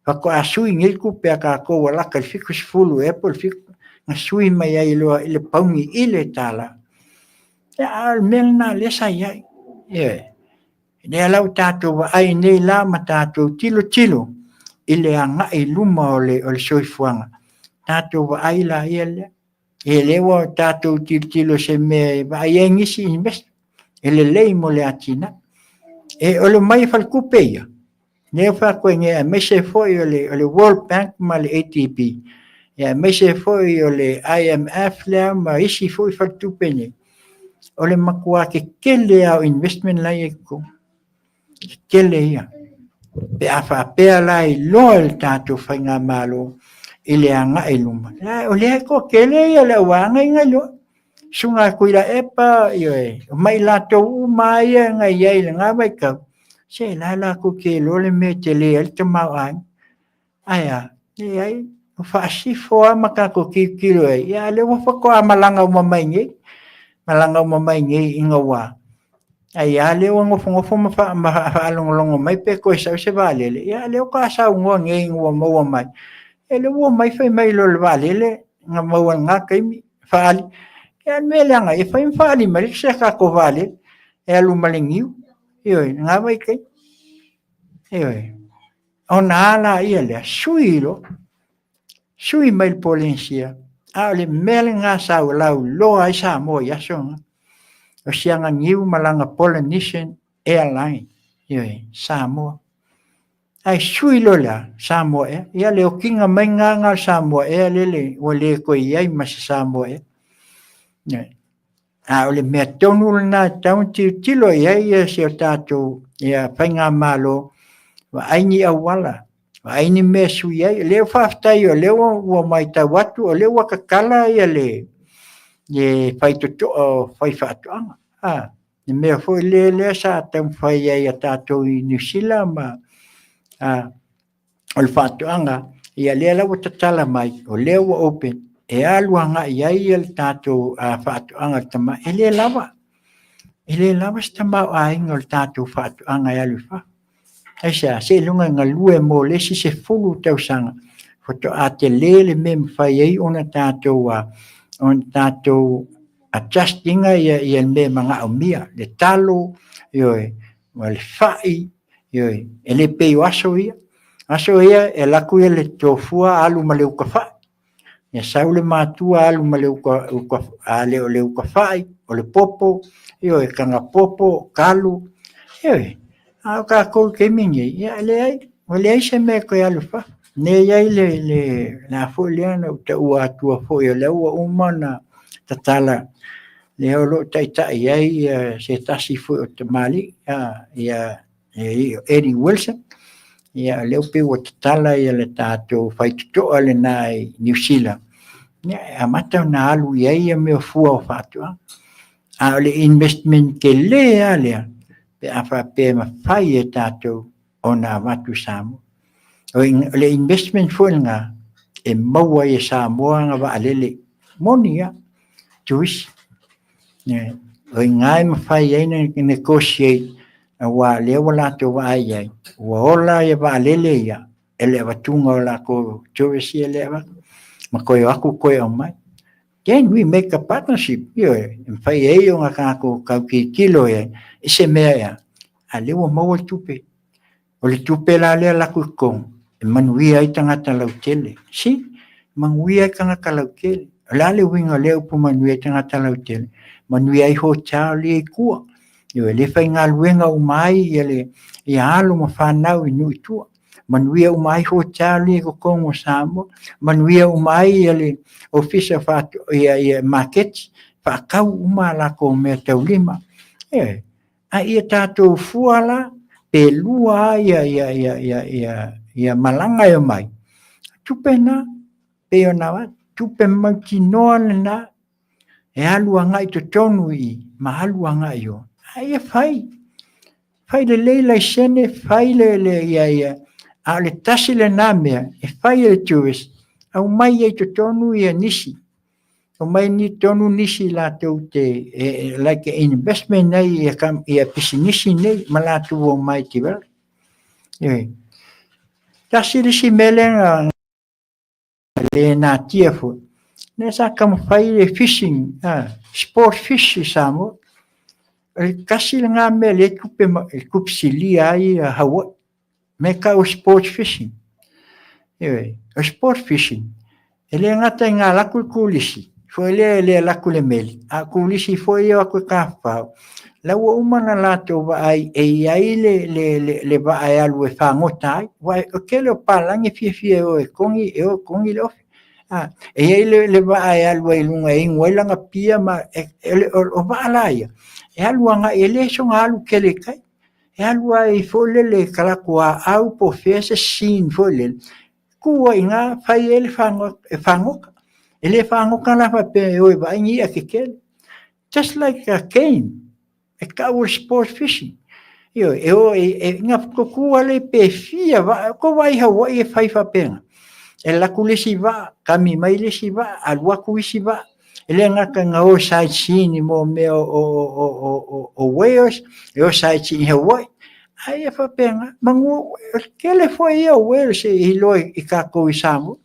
faatoa sui nei le tupe a tatou ua lata i le 70 ea po o le 7, na sui mai ai loa i le pauni i le tala. Ia, a o le mea lena lea sa i ai. Ioe, lea la ua tatou vaai nei la ma tatou tilotilo i le agai i luma o le soifuaga, tatou vaai la ia lea. E lea ua tatou tilotilo i se mea e vaai ai nisi investment e lelei mo le atinae. E, o le omai a faletupe ia, lea ua fai atu ai nei, aemaise foi o le World Bank ma le ADB, aemaise foi o le IMF lea ma isi foi faletupe nei, o le matua tetele lava o investment la e i ai i totonu. Tetele ia. Pe a faapea la e iloa e le tatou faigamalo i le agai i luma, o lea e toatele ia le auvaega ia na iloa. Susuga Tuilaepa, ioe, ma i latou uma ia na i ai i lena vaitau, se la latou te iloa le mea e tele ai le tamaoaiga. Ae a? Leai, ua faasifo lava ma tatou tilotilo i ai, ia a o lea ua faatoa malaga uma mai nei, malaga uma mai nei ina ua, ai a lea ua nofonofo ma faalogologo mai pe toe sau se vaalele, ia a o lea faatoa saunoa nei ina ua maua mai, ia lea ua omai fai mai loa i le vaalele na maua i lena taimi, faaali, ia o le mea leaga e fai ma faaali mai se tatou vaalele e alu ma le niu, ioe, lena vaitaimi, ioe. Ona a laia lea, sui loa, sui mai le Polenisia, a o le mea lena sa lauiloa ai Samoa i aso na, o si ana niu ma lana Polynesian Airline, ioe, Samoa. Ae sui loa le a? Samoa Air. Ia le okiga mai lena o le Samoa Air lele ua le toe i ai ma se Samoa Air. Ioe. A o le mea tonu lena e tatau ona tilotilo i ai si o tatou faigamalo, vaai ni auala, vaai ni mea e sui ai. O lea faafetai o lea ua matau atu o lea ua tatala le faitotoa o faifaatoaga. Le mea foi lea sa taumafai ai a tatou i Niu Sila ma o le faatoaga, ia lea la ua tatala mai, o lea ua open, e alu agai i ai le tatou faatoaga tama, e le lava. E le lava se tamaoaiga o le tatou faatoaga e alu i fafo. Aisea? Seiloga e galue mo le isi 10 tausaga, faatoa tele le mea e mafai ai ona tatou adjust ina ia le mea e manaomia, le talo, ioe, ma le fai, ioe, e le pei o aso ia. Aso ia e alu atu ia le tofua alu ma le uka fai. Ia sau le matua alu ma le uka, uka, a le o le uka fai, o le popo, ioe, taga popo, talo, ioe. A o tatou i taimi nei, ia e leai, ua leai se mea e toe alu i fafo. Lea e i ai le a foi lea na ou taua atua foi o lea ua uma ona tatala, lea o lo o taitai ai se tasi foi o tamalii, ia Eddie Wilson, ia lea pei ua tatala le tatou faitotoa lena i Niu Sila, ia e amata ona alu i ai ia mea o fua o faatoaga. A o le investment tele lava lea, pe a faapea e mafai e tatou ona avatu i Samoa. O le investment foi lena e maua ai e Samoa ana vaalele moni lava, turisi. O i ina e mafai ai ona negotiate aua o lea ua latou vaai i ai, ua ola ia vaalele ia. e le avatuga o lakou tourist ia lea e avatu, ma toe o atu toe aumai. Then we make a partnership, ioe, e mafai ai ona tatou tau tilotilo i ai i se mea ea, a o lea ua maua le tupe. O le tupe la lea latou i totonu, e manuia ai tagata lautele. See? Manuia ai tagata lautele. O le a le uiga o lea upu manuia ai tagata lautele? Manuia ai hotel ia i tua. Ioe, lea e faigaluega uma ai ia le ia alo ma fanau i nuu i tua. Manuia uma ai hotel ia i totonu o Samoa. Manuia uma ai ia le ofisa ia, ia maketi, faatau uma a latou meataulima. Ioe. A ia tatou fua la, pe lua lava ia, ia, ia, ia, ia, ia malaga e omai, tupe na, pei ona avatu, tupe mautinoa lena, e alu agai i totonu i i, ma alu agai i o. A ia fai, fai lelei laisene, fai le, le, ia, ia, a o le tasi lena mea, e fai e le tourist, aumai ai i totonu ia nisi, Omai ni tonu nisi latou te like investment nei ia kam ia pisinisi nei ma latou omai develop. Ioe. Tasi le isi mea lea na le natia foi. Lea sa taumafai le fishing, sport fish i Samoa. O le tasi lena mea lea e tupe e tupe silia ai Hawaii. Me kau sport fishing. Ioe, o sport fishing, e le gata i ngā laku i kūlisi, foi lea e le laku le meli, a kūlisi foi e o atu e tafafao, la ua uma ona latou vaai e i ai le, le, le, le vaa e alu e fagota ai, aua o tele o palagi e fiafia e o e kogi, e o e kogi le ofi. A, e i ai le, le vaa e alu ai i luga e inu ai lana pia ma, e, e, o, o vaa la ia, e alu agai, e le soona alu tele i tai. E alu ai foi lele ka latou aau po o fea se scene foi lele, tu ai i ina fai ai le e fagota. E le fagota la faapea e o e vaai ni i'a tetele. Just like a game, e tau o le sport fishing. Ioe, e o e, e na tutu lava lea pe fia vaa, tou vaai i Hawaii e fai faapena. E alu atu le isi vaa, kami mai le isi vaa, alu atu isi vaa. E le gata ina o sightseeing i mo mea o whales, e o sightseeing i Hawaii, a ia faapena, manu, o le tele foi ia o whales e iloa i tatou i Samoa,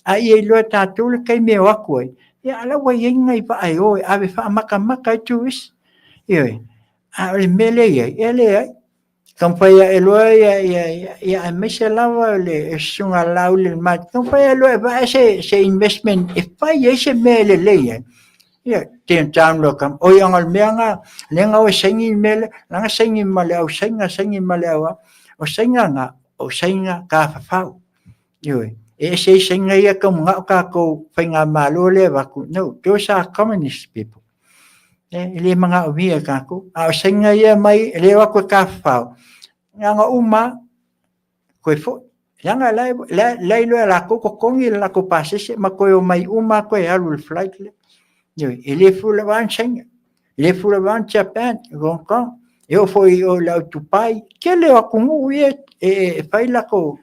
a ia iloa e tatou le taimi e o atu ai, ia a la ua i ai ni nai vaa e o e ave faamatamata ai turisi. Ioe, a o le mea lea e i ai, e leai. Taumafai ae loa ia, ia, ia, ia aemaise lava le susuga Laauli le Mati, taumafai ae loa e vae se, se investment e fai ai se mea e lelei ai. Ia, te download kam. Oi anga le mea nga, le nga o saini le mea le, langa saini ma le au sainga, saini ma le au a. O sainga nga, o sainga ka fafau. Ioe, e ese ai sainga ia ka mangao kākou faigamalo lea e avatu. No, those are communist people. E le manaomia e kākou. A o saina ia mai, e le o atu e tafafao, leaga uma koe foi. Leaga la la iloa e latou totogi le latou pasese ma toe omai uma lava toe alu i le flight lea. Ioe, e le fua lava ni Saina, e le fua lava ni Japan, Hong Kong, e oo foi i o i le au Dubai, tele o atunuu ia e fai latou,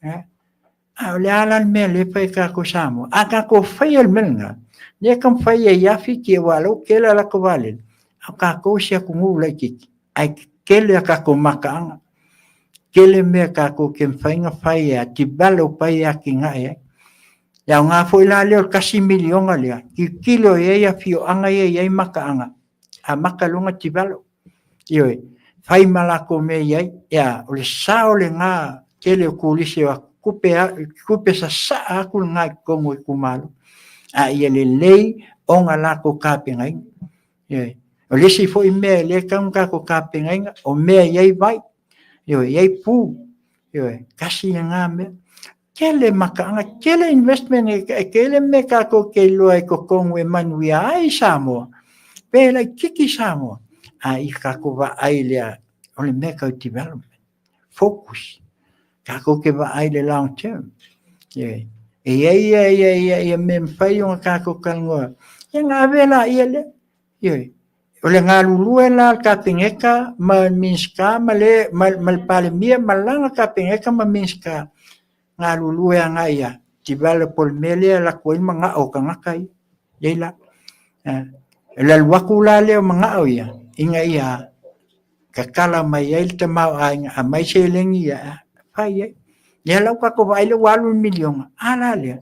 A o le a la le mea lea e fai e tatou Samoa? A tatou faia le mea lena, lea e taumafai ai ia Fiti aua o la ua tele a latou vaalele, a o tatou se atunuu laitiiti, ae tetele a tatou mataaga. Tele mea tatou te mafai ona fai e develop ai e atinae ai. E aoga foi la lea o le $1 miliona lea, tilotilo i ai afioaga ia e i ai mataaga, amata loa ona develop. Ioe, fai ma latou mea i ai, ia, o le sao lena tele o turisi o atu, tupe, tupe sasaa atu lena i totonu o itumalo, a ia lelei ona latou tapenaina. Ioe, o le isi foi mea e le tatau ona tatou tapenaina, o mea e i ai vai, ioe, e i ai pu, ioe, tasi lena mea. Tele mataaga, tele investment, e tele mea tatou te iloa i totonu e manuia ai Samoa, pe laitiiti Samoa, a ia tatou vaai lea, o le mea tau development, focus, tatou te vaai i le long term. E i ai ia, ia, ia, ia mea mafai ona tatou talanoa, ia ona ave laia lea. Ioe. O le galulue la a le Kapeneta ma le Minisita ma le, ma, ma le Palemia ma lana Kapeneta ma Minisita, galulue agai ia develop le mea lea e alu atu ai manao o tagata ia. Ia la. O le alu atu la lea o manao ia, ina ia tatala mai ai le tamaoaiga, aumai seleni ia, fai ai. Lea la ua tatou vaai lea ua alu le miliona, a la lea?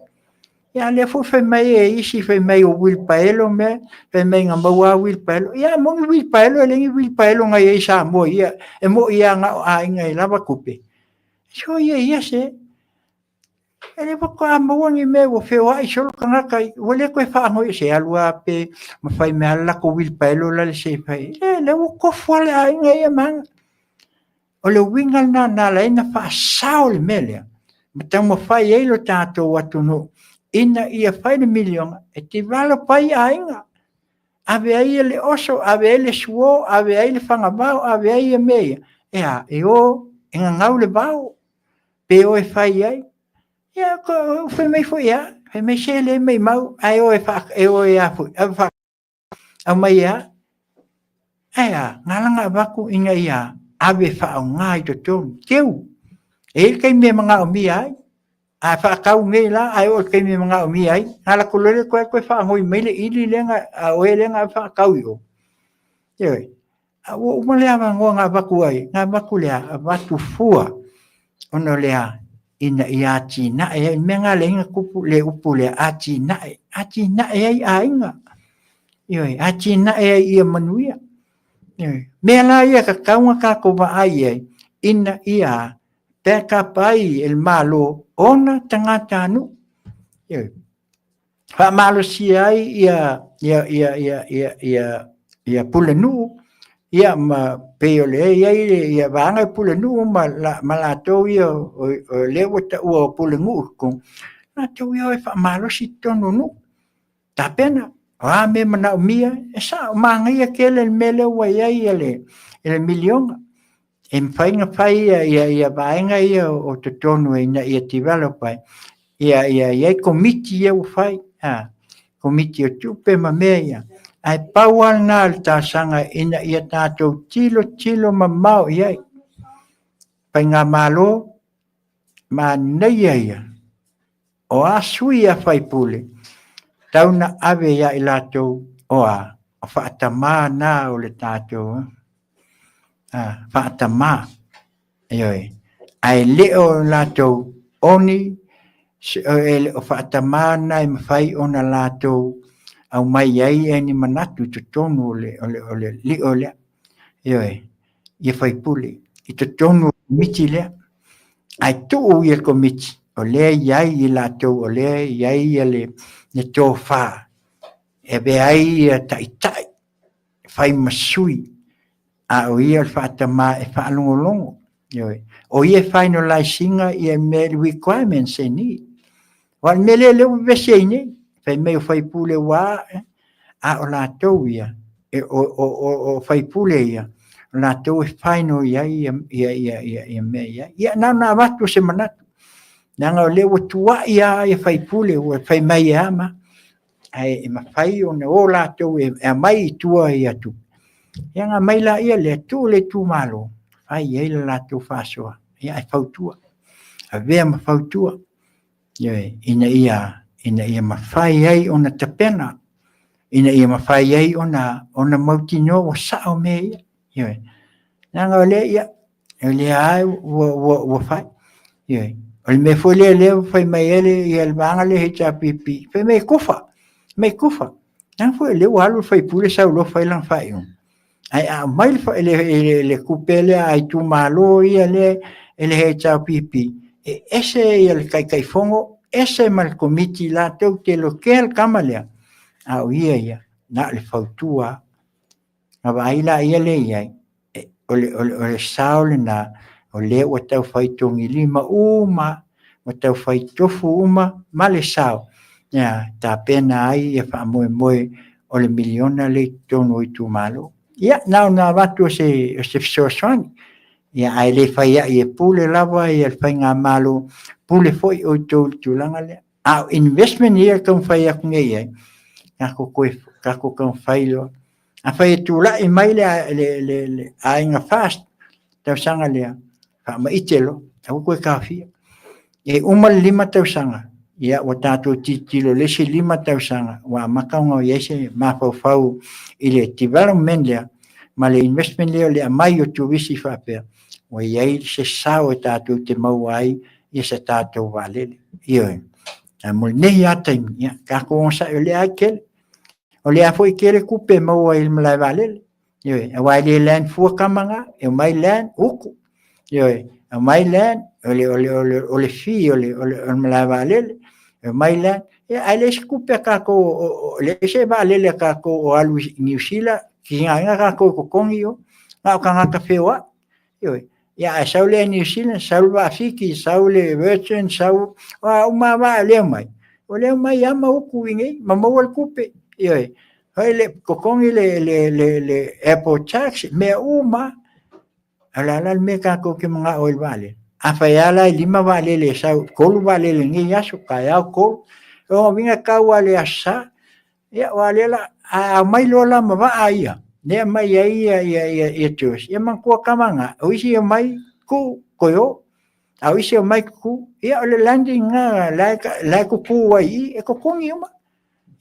Ia a lea foi fai mai e isi fai mai o uilipaelo mea, fai mai na maua lava uilipaelo. Ia moni uilipaelo e leai ni uilipaelo na i ai i Samoa ia, e moi lava na o aiga e lava tupe. Soia ia se, e le faatoa maua ni mea ua feoai solo tagata, ua le toe faanoi se alu lava pe ma fai mai lava le latou uilipaelo la le se fai. E lea ua tofu lava le aiga ia ma aga. O le uiga lena na ala ai ona faasao le mea lea, ma taumafai ai lo tatou atunuu ina ia fai le miliona e develop ai aiga, ave ai le oso, ave ai le suo, ave ai le fagavao, ave ai mea ia, e a, e o e gagau le vao, pe o e fai ai. Ia, fai mai foi lava, fai mai se le maumau, ae o e, e, o e a foi, aumai e a? Ae a, na ala ona avatu ina ia ave faaaoga i totonu, teu. E i ai le taimi e manaomia ai, a faatau nei la, ae oo i le taimi e manaomia ai, na ala atu loa lea toe, toe faanoi mai le ili lea na, a oe lea na faatau i o. Ioe. A ua uma le avanoa na avatu ai, na avatu le a, avatu fua, ona o le a, ina ia atinae ai, mea na leai na tupu le upu lea, atinae, atinae ai aiga. Ioe, atinae ai ia manuia. Ioe, mea la ia tatau ona tatou vaai ai, ina ia back up ai e le Malo ona tagatanuu. Ioe, faamalosia ai ia ia ia ia ia ia ia pulenuu ia ma pei o le i ai ia vaega o pulenuu ma la, ma latou ia o, o lea ua taua o pulenuu i totonu, latou ia o e faamalosi totonu o nuu. Tapena, o a mea e manaomia, e sao, manaia tele le mea lea ua i ai le, le miliona. E mafai ona fai ia, ia, ia vaega ia o totonu ina ia develop ai. Ia, ia, i ai komiti ia ua fai, a, komiti o tupe ma mea ia. Ae pau lava lena o le talosaga ina ia tatou tilotilo mamao i ai. Faigamalo, manaia ia o a sui a faipule, tau na ave ia i latou o a, o faatamā na o le tatou, a, faatamā, ioe, ae le o latou oni, e le o faatamā na e mafai ona latou aumai ai ni manatu i totonu o le, o le, o le lio lea, ioe, ia faipule i totonu o le komiti lea. Ae tuu ia le komiti, o lea e i ai i latou, o lea e i ai ia le, le tofa e avea ai ia taitai, fai ma sui, a o ia o le faatamā e faalogologo. Ioe. O ia e finalize ina ia mea requirements e need. Aua o le mea lea lea ua vevesi ai nei, fai mai o faipule ua a o latou ia, e, o, o, o, o faipule ia, o latou e final i ai ia, ia, ia, ia, ia mea i ai. Ia, na ona avatu se manatu. Leaga o lea ua tuai lava ia faipule, ua fai mai e ama, ae e mafai ona o latou e aumai i tua ia tupe. Ia ona aumai laia lea, tuu le itumalo, fai ai le latou faasoa, ia ae fautua. Avea ma fautua. Ioe, ina ia, ina ia mafai ai ona tapena, ina ia mafai ai ona, ona mautinoa ua sao mea ia. Ioe. Leaga o lea, ia, o lea lava ua, ua, ua fai. Ioe. O le mea foi lea, lea ua fai mai ai le, ia le vaega lea HRPP, fai mai e kufa, mai kufa. Leaga foi o lea ua alu le faipule sau loa fai lana faaiuga. Ae a aumai le, le, le, le tupe lea a itumalo ia lea e le HRPP, e ese ia le Taitaifono, ese ma le komiti latou te lokea le tama lea, a o ia ia, na o le fautua. Na vaai la ia lea i ai, o le, o le, o le sao lena, o lea ua tau fai togilima uma, ua tau fai tofu uma ma le sao, ia tapena ai ia faamoemoe o le miliona lea i totonu o itumalo. Ia, na ona avatu o se, o se fesoasoani. Ia, ae le fai ai e pule lava ia le faigamalo, pule foi outou i le tulaga lea. A o investment ia e taumafai atu nei i ai, tatou toe, tatou taumafai loa. Afai e tulai mai le, le, le, le aiga FAST, tausaga lea, faamaite loa, aua toe taofia. E uma le 5 tausaga, ia ua tatou tilotilo i le isi 5 tausaga, ua amata ona i ai se mafaufau i le development lea, ma le investment lea o le aumai o turisi faapea, ua i ai se sao e tatou te maua ai ia se tatou vaalele. Ioe. Ae mo lenei lava taimi, ia, tatou onosai o lea lava e tele. O lea foi e tele tupe e maua i le malae vaalele. Ioe, aua e le land fua tama na, e omai land, utu. Ioe, aumai land, o le fee o le malae vaalele, e omai land. Ia, ae leai se tupe a tatou, leai se vaalele a tatou o alu i Niu Sila, tigaina tatou e totogi i o, na o tagata feoai. Ioe. Ia, ae sau le Air New Zealand, sau le Vaa Fiti, sau le Virgin, sau, o a uma lava vaa o lea e omai, o lea e omai lava ma utu i inei ma maua le tupe. Ioe. Fai le totogi le airport tax, mea uma lava. A o le a la le mea tatou te manao ai i le vaalele? Afai lava la e 5 vaalele e sau, 3 vaalele i lenei aso, taeao 3, o lona uiga e tau lava i le Aso Sa. Ia aua o lea o le a aumai loa la ma vaa ia, lea e aumai ai ia tourists, ia manatua tama na, o isi e omai tuu toe o, a o isi e omai tutu. Ia o le landing lena la e tutu ai i i, e totogi uma.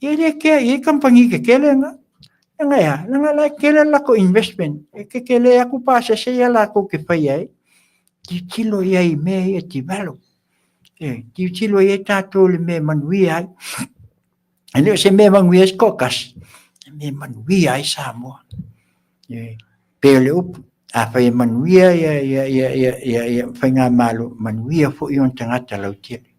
Ia e le kea i ai kamupani tetele na. Leaga e a? Leaga o la e tele le latou investment, e tetele atu pasese ia latou te faia ai. Tilotilo i ai i mea ia e develop. E tilotilo i ai tatou i le mea e manuia ai. E le o se mea e manuia ai se toatasi, o le mea e manuia ai Samoa. E pei o le upu, afai e manuia ia faigamalo, manuia foi ona tagata lautele.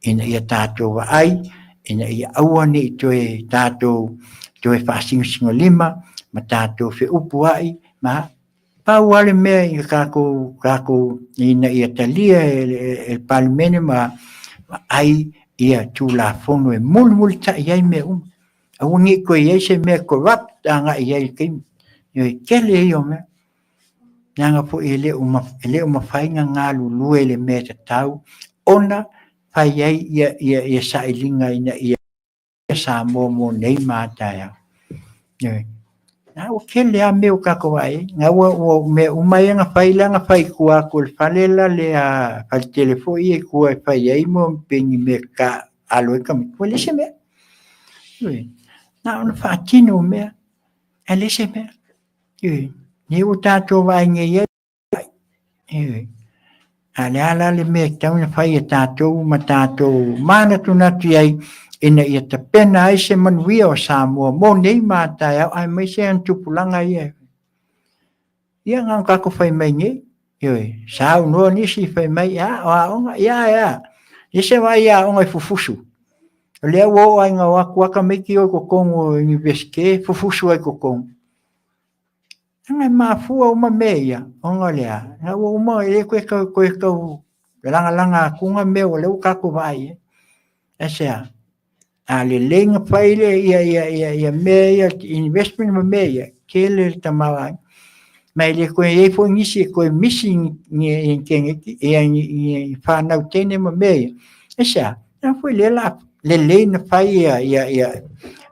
Ina ia tatou vaai, ina ia aua ne i toe tatou toe faasinosinolima ma tatou feupuai ma pau lava le mea i tatou ina ia talia e le Palemene ma vaai ia Tulafono e mulimulitai ai mea uma. Aua ne i toe i ai se mea corrupt agai i ai i le taimi. E tele ia o mea. Leaga foi e le o mafai ona galulue i le mea tatau ona fai ai ia sailiga ina ia Samoa mo nei ma a taeao. A ua tele lava mea ua tatou vaai ai. Na ua mea uma ia na fai la na fai i tua atu o le fale la le faletele foi ia i tua e fai ai mo pei ni mea e alo ai tamaiti. Ua leai se mea. Na ona faatino mea, ae leai se mea. Lea ua tatou vaai nei ai, a o le a la le mea e tatau ona fai e tatou ma tatou manatunatu i ai ina ia tapena ai se manuia o Samoa mo nei ma a taeao aemaise ona tupulaga ia. Ia na ona tatou fai mai nei, ioe, saunoa nisi fai mai, a o aoga, ia ae a, ia se vaai i aoga e fufusu. O lea ua oo lava ina o atu lava tamaiti o i totonu o Iunivesite fufusu ai i totonu. Leaga e mafua uma mea ia, ona o le a? Ina ua uma e le toe tau, toe tau lagalaga atu mea o lea ua tatou vaai i ai. Aisea? A lelei ona fai le, ia, ia, ia, ia mea ia, investment ma mea ia, tele le tamaoaiga. Ma e le toe i ai foi nisi e toe misi ni teineiti, ia ni fanau teine ma mea ia. Aisea? Leaga foi lea o le a lelei ona fai ia, ia, ia,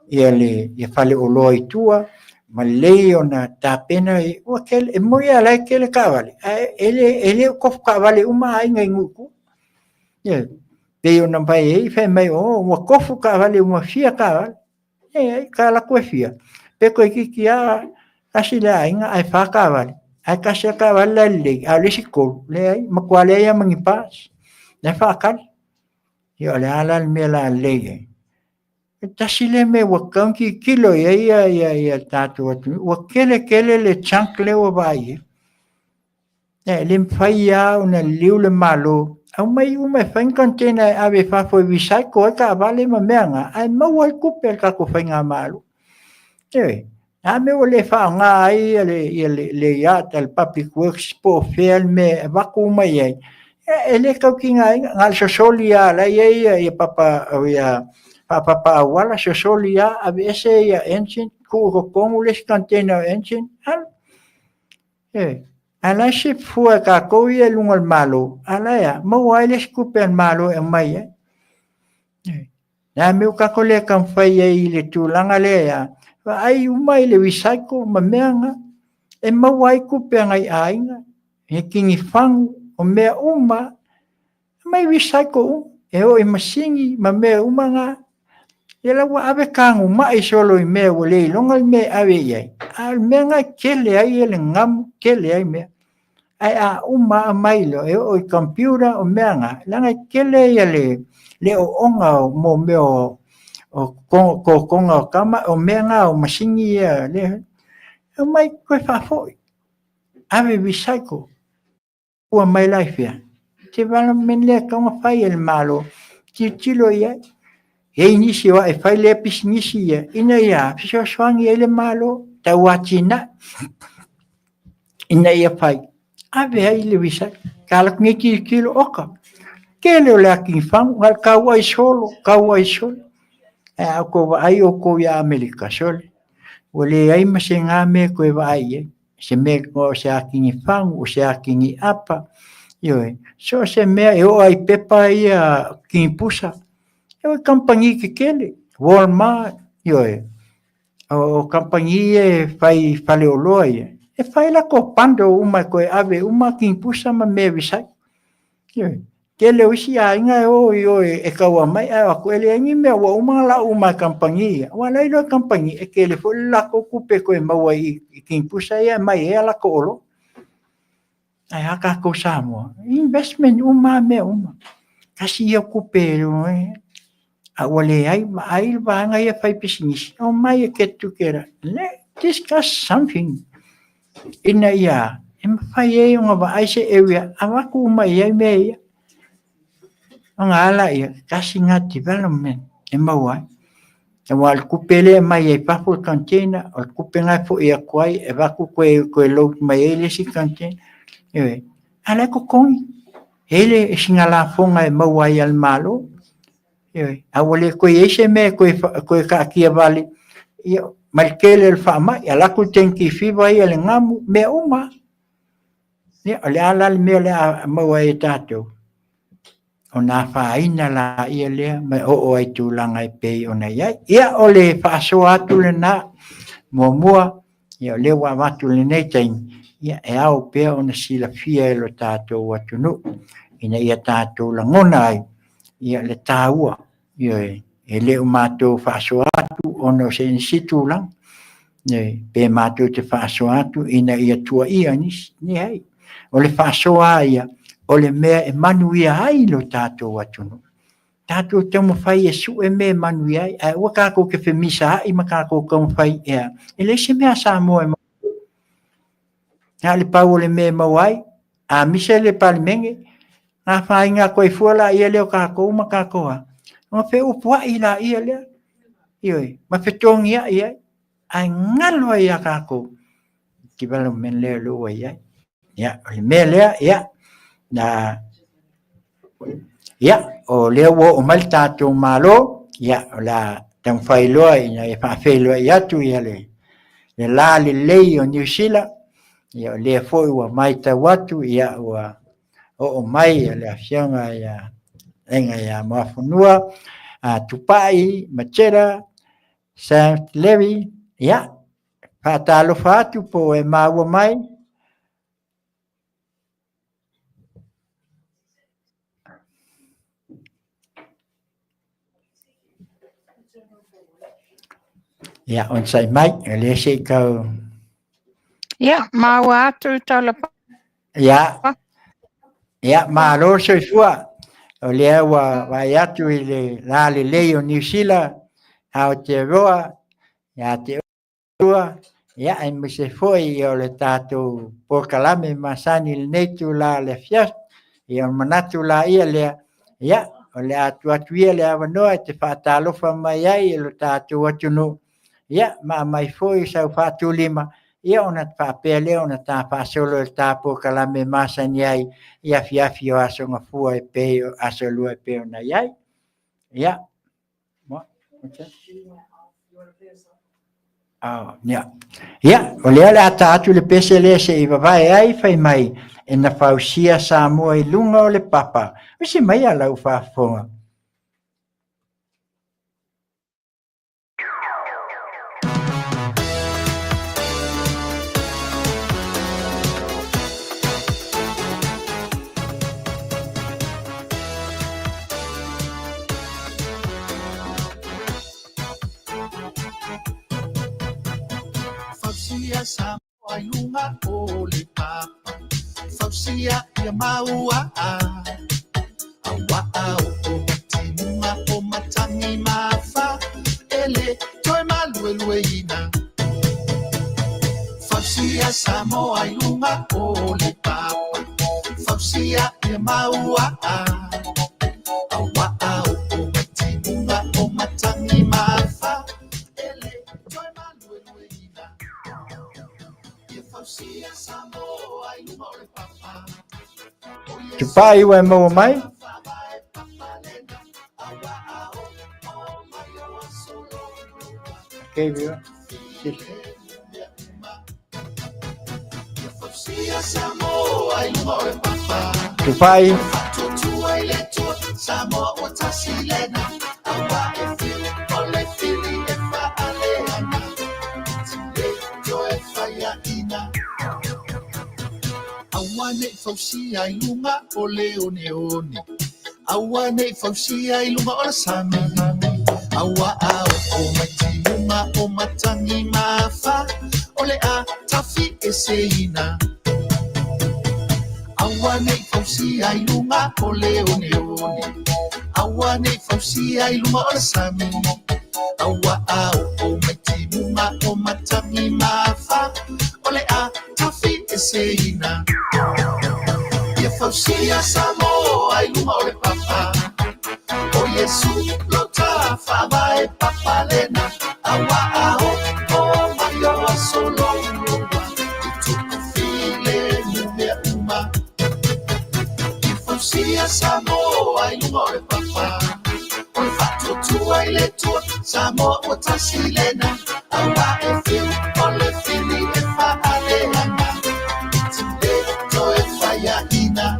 ia le ia faleoloa i tua, ma lelei ona tapena, ua tele, e moni lava o la e tele taavale, ae e le o tofu taavale uma aiga i nuu i tua. Ioe. Pei ona fai ai, fai mai, oh, ua tofu taavale uma, fia taavale. E, ka alu atu e fia, pe toeitiiti lava tasi le aiga ae fa taavale, ae tasi lava taavale la e lelei, a o le isi tolu, leai, matua leai lava ma ni parts. La e faatali. Ia o le a la le mea o le a lelei ai? E tasi lea mea ua tatau ona tilotilo i ai ia le tatou atunuu, ua tele tele le junk lea ua vaai i ai. E le mafai lava ona liliu le Malo, aumai uma e fai ni container e ave i fafo e recycle ai taavale ma mea na, ae maua ai tupe a le tatou faigamalo. Ioe. A mea ua le faaaoga ai le yard a le Public Works po o fea le mea e avatu uma i ai, e le tau tigaina, na o le sosoli lava o la e i ai papa, faapapa auala, sosoli lava, aveese engine, tuu i totonu le isi container o engine, alu. Ioe. Ae o le a se fua e tatou ia i luga o le Malo, a o la e a? Maua ai le isi tupe a le Malo e aumai ai. Ioe. Le a mea ua tatou le taumafai ai i le tulaga lea e a? Vaai uma i le recycle ma mea na, e maua ai tupe a nai aiga, e tinifagu, o mea uma, aumai recycle uma, e oo i masini ma mea uma na. Ia la ua ave tagumai solo i mea ua le iloga le mea e ave i ai, a o le mea na e tele ai le gamu, tele ai mea. Ae a uma aumai loa e oo i computer o mea na, leaga e tele ia le ooooga mo mea o totoga o tama, o mea na o masini ia lea, aumai toe faafoi, ave recycle. Ua mai la i fea? Development lea e tatau ona fai e le Malo, tilotilo i ai. E i ai nisi o ae fai lea pisinisi ia, ina ia fesoasoani ai le Malo, tau atinae, ina ia fai, ave ai le recycle. Ka alu atu nei tilotilo, oka, tele o le atigifagu, na o le tau ai solo, tau ai solo. Ae a outou vaai outou ia Amerika, sole, ua leai ma se na mea e toe vaai i ai. Se mea o se atigi fagu, o se atigi apa, ioe, so o se mea e oo lava i pepa ia tinipusa, e o i kamupani tetele, Walmart, ioe, o kamupani ia e fai i faleoloa ia, e fai latou bundle uma e toe ave uma tinipusa ma mea e recycle. Ioe. Tele o isi aiga e o i o e taua mai ae o atu e leai ni mea ua uma ona lau uma e kamupani ia. Aua o la e iloa e kamupani e tele foi le latou tupe e toe maua i tinipusa ia e aumai ai a latou oloa. Ae a tatou Samoa, investment uma lava mea uma. Tasi ia o tupe a ua leai, vaai le vaega ia fai pisinisi, omai e get together, let's discuss something ina ia e mafai ai ona vaai se area, avatu uma i ai mea ia. Ona a laia, tasi lena development e maua ai. Aua o le tupe lea e aumai ai fafo le container, o le tupe lena e foi atu ai, e avatu toe load mai ai le isi container. Ioe, a o la e totogi. E i ai le sina lafoga e maua ai e le Malo. Ioe, a ua le toe i ai se mea e toe taatia vale, ia, ma le tele o le faamai, alu atu le dengue fever ia le gamu, mea uma lava. Ia, o le a la le mea o le a maua ai e tatou? Ona afaina laia lea ma oo ai i tulaga e pei ona i ai. Ia, o le faasoa atu lena, muamua, ia o lea ua avatu i lenei taimi, ia e ao pea ona silafia e lo tatou atunuu, ina ia tatou lagona ai ia le taua, ioe, e le o matou faasoa atu ona o se isi tulaga, ioe, pe matou te faasoa atu ina ia tuuaia nisi, leai. O le faasoa lava ia, o le mea e manuia ai lo tatou atunuu. Tatou taumafai e sue mea e manuia ai, ae aua tatou te femisaai ma tatou taumafai ea. E leai se mea a Samoa e maua. Na o le pau o le mea e maua ai, a misa le Palemene, afaina atu ai fua laia lea o tatou ma tatou a, ona feupuai laia lea, ioe, ma fetogiai ai, ae galo ai ia tatou development lea o lea ua i ai. Ia, o le mea lea, ia, na, ia, o lea ua oo mai le tatou Malo, ia, o le a taumafai loa ina ia faafeiloai atu ia le la lelei o Niu Sila, ia, o lea foi ua matau atu, ia, ua oo mai le Afioga ia Aiga ia Muafanua, Tupai Matera, Sam Levi, ia, faatalofa atu po o e maua mai. Ia, onosai mai, o lea se i tau... Ia, maua atu Taulapapa. Ia, ia, malo le soifua. O lea ua vaai atu i le la lelei o Niu Sila, Aotearoa, ia te oe, ia, aemaise foi o le tatou polokalame masani i lenei itula o le afiafi. Ia, ona manatu laia lea, ia, o le a tuu atu ia le avanoa e te faatalofa mai ai i lo tatou atunuu, ia, ma aumai foi sau faatulima, ia ona faapea lea ona ta faasolo i le ta polokalame masani ai i afiafi o Aso Gafua e pei o Aso Lua e pei ona i ai. Ia. Okay. Oh, yeah. Ia, o lea o le a ta atu le pese lea se i vavae ai fai mai e na fausia Samoa i luga o le papa. Usi mai a lau faafofoga. Fausia Samoa i luga o le papa. Fausia ia maua Auaa o o timuga o matagi ma afa E le toe maluelueina. Fausia Samoa i luga o le papa. Fausia ia maua Auaa o o timuga o matagi ma afa E le toe maluelueina. Ia fausia Samoa i luga o le papa. Tupai ua e maua mai? Okay, viewer. Tupai. Aua nei fausia i luga o le oneone. Aua nei fausia i luga o le sami. Aua a o mai timuga o matagi ma afa O le a tafi eseina. Aua nei fausia i luga o le oneone. Aua nei fausia i luga o le sami. Aua a o mai timuga o matagi ma afa O le a tafi eseina. Ia fausia Samoa i luga o le papa. O Iesu lo tafaavae papalena. Aua a o mai o aso louloua I tupu filemu mea uma. Ia fausia Samoa i luga o le papa. O le faatuatua i le Atua Samoa ua tasi lena. Aua e fiu o le fili e faaleaga I te le toe faiaina.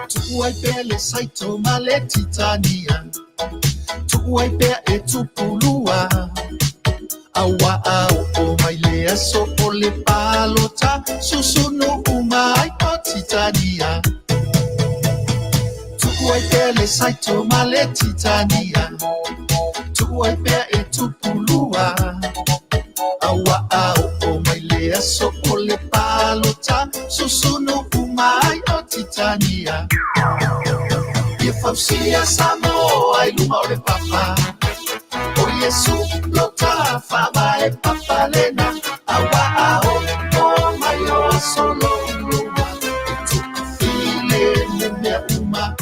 Tu'u ai pea le saito ma le titania. Tu'u ai pea e tupulua. Aua a oo mai le aso o le palota. Susunu uma ai o titania. Tu'u ai pea le saito ma le titania. Tu'u ai pea e tupulua. Aua a oo mai le aso o le palota. Susunu uma ai o titania. Ia fausia Samoa i luga o le papa. O Iesu lo tafaavae papalena. Aua a oo mai o aso louloua E tupu filemu mea uma.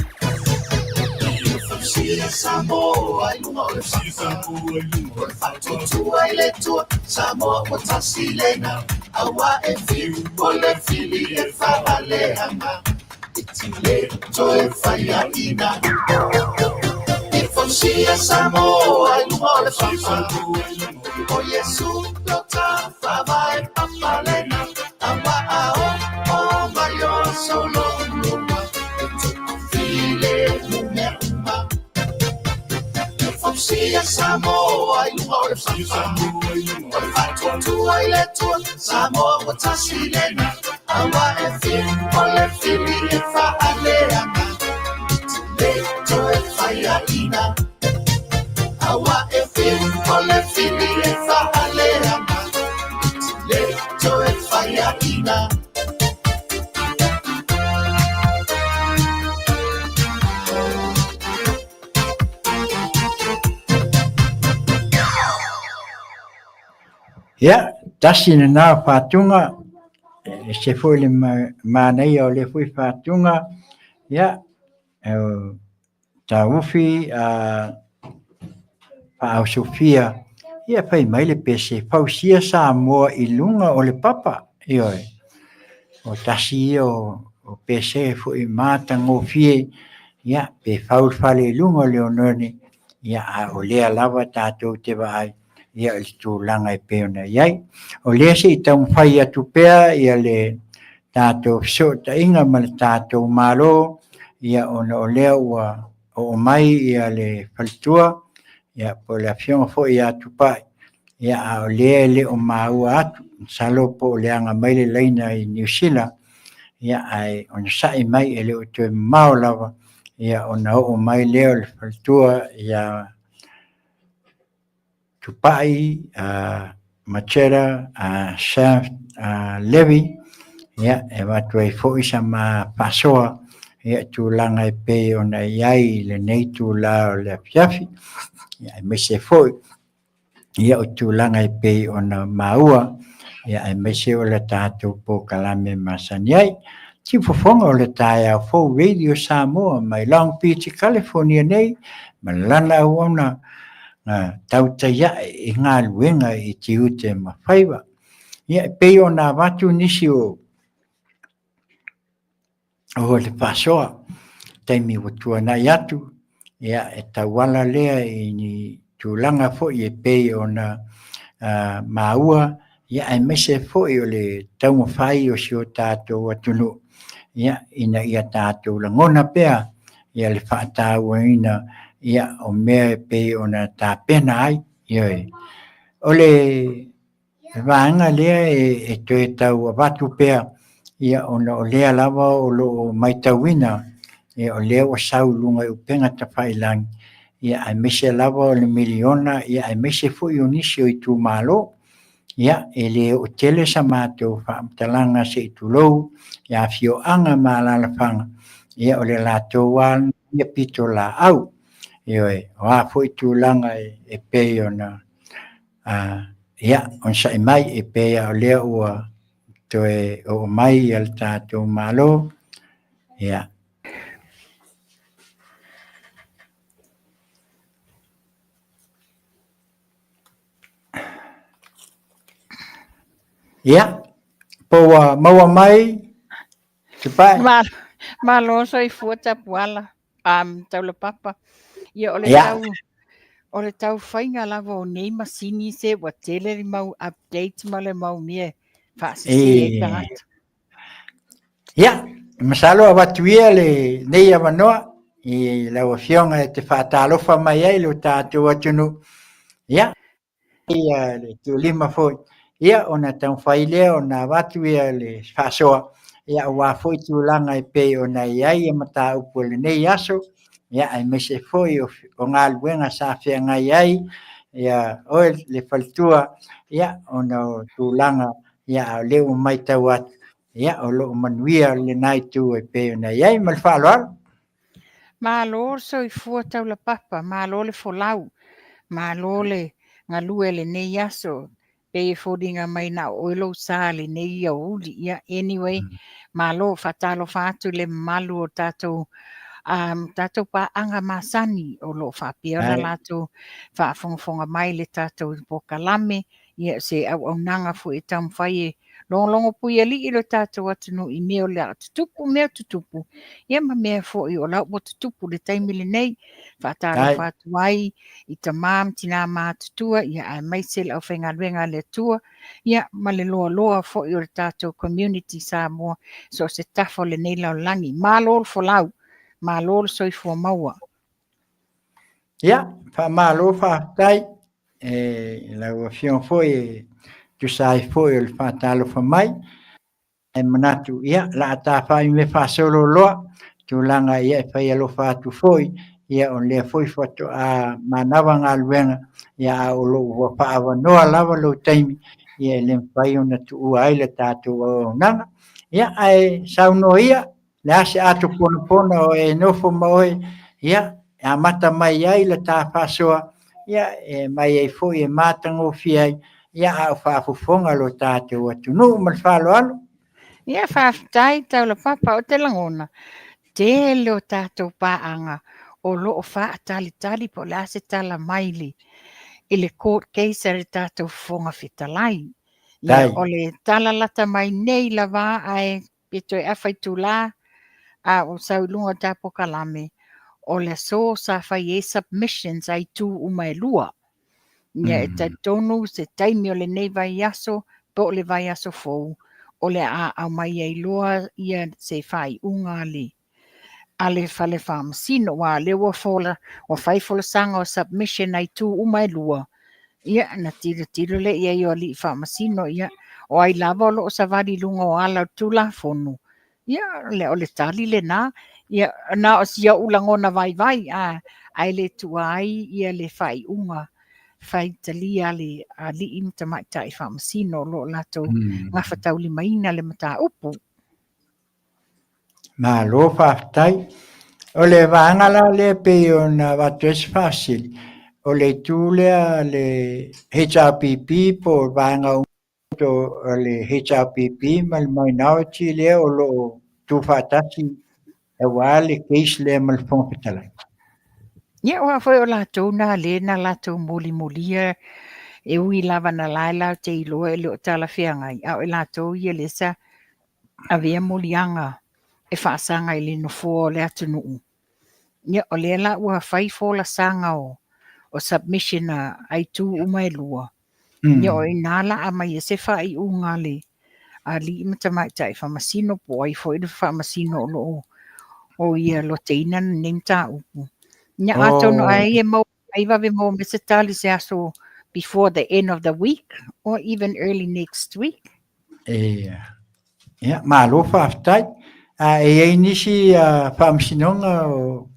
Ia fausia Samoa i luga o le papa. O le faatuatua i le Atua Samoa ua tasi lena. Aua e fiu o le fili e faaleaga I te le toe faiaina. Ia fausia Samoa i luga o le papa. O Iesu lo tafaavae papalena. Aua a oo mai o aso louloua E tupu filemu mea uma. Ia fausia Samoa i luga o le papa. O le faatuatua i le Atua Samoa ua tasi lena. Aua e fiu o le fili e faaleaga I te le toe faiaina. Aua e fiu o le fili e faaleaga I te le toe faiaina. Ia, tasi lena o faatuga, e ese foi le manaia o lea foi faatuga, ia, e taufi a faaosofia, ia fai mai le pese, fausia Samoa i luga o le papa, ioe. O tasi ia o pese foi matagofie, ia, pe fau le fale i luga o le oneone, ia, a o lea lava tatou te vaai, ia i le tulaga e pei ona i ai. O lea se i taumafai atu pea ia le tatou fesootaiga ma le tatou Malo, ia ona o lea ua oo mai ia le faletua, ia po o le afioga foi ia Tupai, ia a o lea e le o maua atu, masalo po o leaga mai le laina i Niu Sila, ia ae onosai mai e le o toe mamao lava, ia ona oo mai lea o le faletua ia Tupai, Machera, Shaft, Levy, ia, e avatu ai foi sa ma faasoa, ia, tulaga e pei ona i ai i lenei itula o le afiafi, ia, aemaise foi, ia, o tulaga e pei ona maua, ia, aemaise o le tatou polokalame masani ai. Siufofoga o le taeao fou Radio Samoa mai Long Beach, California nei, ma lana auauna na tautai ae i galuega i tiute ma faiva. Ia, e pei ona avatu nisi o o le faasoa taimi ua tuanai atu, ia, e tauala lea i ni tulaga foi e pei ona maua, ia, aemaise foi o le taumafai o si o tatou atunuu, ia, ina ia tatou lagona pea ia le faatauaina ia o mea e pei ona tapena ai. Ioe. O le vaega lea e toe tau avatu pea, ia ona o lea lava o lo o matauina, ia o lea ua sau i luga i upega tafailagi, ia aemaise lava o le miliona, ia aemaise foi o nisi o itumalo. Ia, e le oo tele sa matou faamatalaga se i tulou i afioaga ma alaalafaga, ia o le latou lava ia pitolaau. Ioe, o a foi tulaga e pei ona ia, onosai mai e pei lava o lea ua toe oo mai ia le tatou Malo, ia. Ia, po ua maua mai Tupai? Malo soifua Tapuala, Taulapapa. Ia, o le tau, o le tau faiga lava o nei masini se ua tele le mau update ma le mau mea faasese ai tagata. Ia, masalo avatu ia lenei avanoa i lau Afioga e te faatalofa mai ai lo tatou atunuu. Ia, ia le tuulima foi, ia ona taumafai lea ona avatu ia le faasoa, ia aua foi tulaga e pei ona i ai mataupu o lenei aso, ia aemaise foi o galuega sa feagai ai ia oe le faletua, ia ona o tulaga, ia a o lea ua matau atu, ia o lo o manuia lena itu e pei ona i ai. Ma le faaaloalo. Malo le soifua taulapapa, malo le folau, malo le galue lenei aso. Pei e foliga mai na o oe lou sa lenei aoauli. Ia, anyway, malo, faatalofa atu i le mamalu o tatou tatou paaga masani o lo o faapea ona latou faafogafoga mai i le tatou polokalame. Ia, se auaunaga foi e taumafai e logologo puialii lo tatou atunuu i mea o le a tutupu, mea tutupu, ia ma mea foi o la ua tutupu le taimi lenei. Faatalofa atu ai i tama ma tina matutua, ia aemaise le aufaigaluega a le Atua, ia ma le loaloa foi o le tatou community Samoa, so o se tafa o lenei lalolagi. Malo le folau, malo le soifua maua. Ia, faamalo faafetai e lau Afioga foi e tusa ai foi o le faatalofa mai. E manatu, ia, o le a ta faimea faasolo loa, tulaga ia e fai alofa atu foi, ia o lea foi faatoa manava galuega, ia a o lo o ua faaavanoa lava lou taimi, ia e le mafai ona tuua ai le tatou auaunaga. Ia, ae saunoa ia, le a se ato ponapona o e nofo ma oe, ia, e amata mai ai le ta faasoa, ia, e mai ai foi e matagofie ai, ia, a o faafofoga lo tatou atunuu. Ma le faaaloalo. Ia, faafetai Taulapapa, o te lagona, tele o tatou paaga o lo o faatalitali po o le a se tala mai i le court case a le tatou Fofoga Fetalai. Ia, o le tala lata mai nei lava, ae pe toe afa itula a o sau i luga o ta polokalame, o le aso sa fai ai submissions a itu uma e lua. Ia, e talitonu se taimi o lenei vaiaso po o le vaiaso fou, o le a aumai ai loa ia se faaiuga a le fale faamasino, aua o lea ua fola, ua fai folasaga o submission a itu uma e lua. Ia, na tilotilo lea i ai o alii faamasino, ia, o ai lava o lo o savali i luga o ala o le Tulafono, ia, o le tali lena. Ia, na o si ou lagona vaivai, ae le tuua ai ia le faaiuga. faitalia a le alii ma tamaitai faamasino o lo o latou gafataulimaina le mataupu. Malo faafetai. O le vaega la lea e pei ona avatu ai se faafesili, o le itu lea a le HRPP po o le vaega o le HRPP ma le minority lea o lo o tuufaatasi aua le case lea ma le Fofoga Fetalai. Ia, aua foi o latou na lea na latou mulimulia e ui lava na la e latou te iloa e le o talafeagai, a o i latou ia lea sa avea moliaga e faasaga i le nofoa o le atunuu. Ia, o lea la ua fai folasaga o submission a itu uma e lua. Ia, o i ina la aumai ai se faaiuga a le alii ma tamaitai faamasino po o ai foi le faamasino o lo o ia loteina lenei mataupu. Ia, atonu ai e maua ai vave maua mai se tali se aso before the end of the week or even early next week. Ia, ia malo faafetai. A e i ai nisi faamasinoga o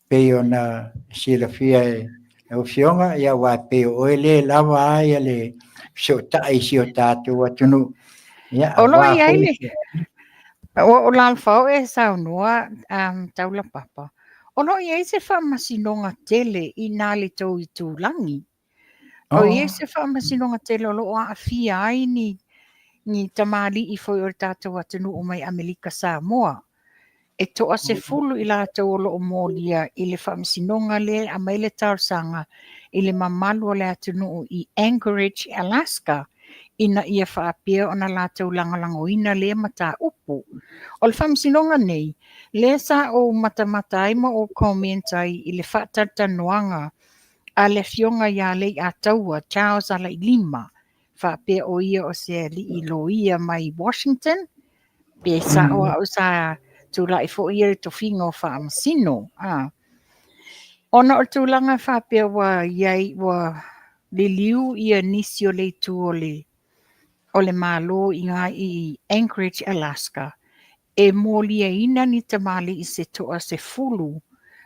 pei ona silafia e lau Afioga, ia aua e pei o oe lea e lava a ia le fesootai i si o tatou atunuu. Ia, O lo o i ai le o Lalofau e saunoa Taulapapa, o lo o i ai se faamasinoga tele i nā le tou itulagi. O i ai se faamasinoga tele o lo o aafia ai ni ni tamalii foi o le tatou atunuu mai Amerika Samoa. E toa-10 i latou o lo o molia i le faamasinoga lea e aumai le talosaga i le mamalu o le atunuu i Anchorage, Alaska, ina ia faapea ona latou lagolagoina lea mataupu. O le faamasinoga nei, lea sa ou matamata ai ma ou comment ai i le faatalatalanoaga a le afioga ia Leiataua Charles Alailima, faapea o ia o se alii loia mai Washington, pe sao au sa tulai foi ia i le tofiga o faamasino. A. Ona o le tulaga faapea ua i ai, ua liliu ia nisi o le itu o le Malo i i Anchorage, Alaska, e moliaina ni tamalii se toa-10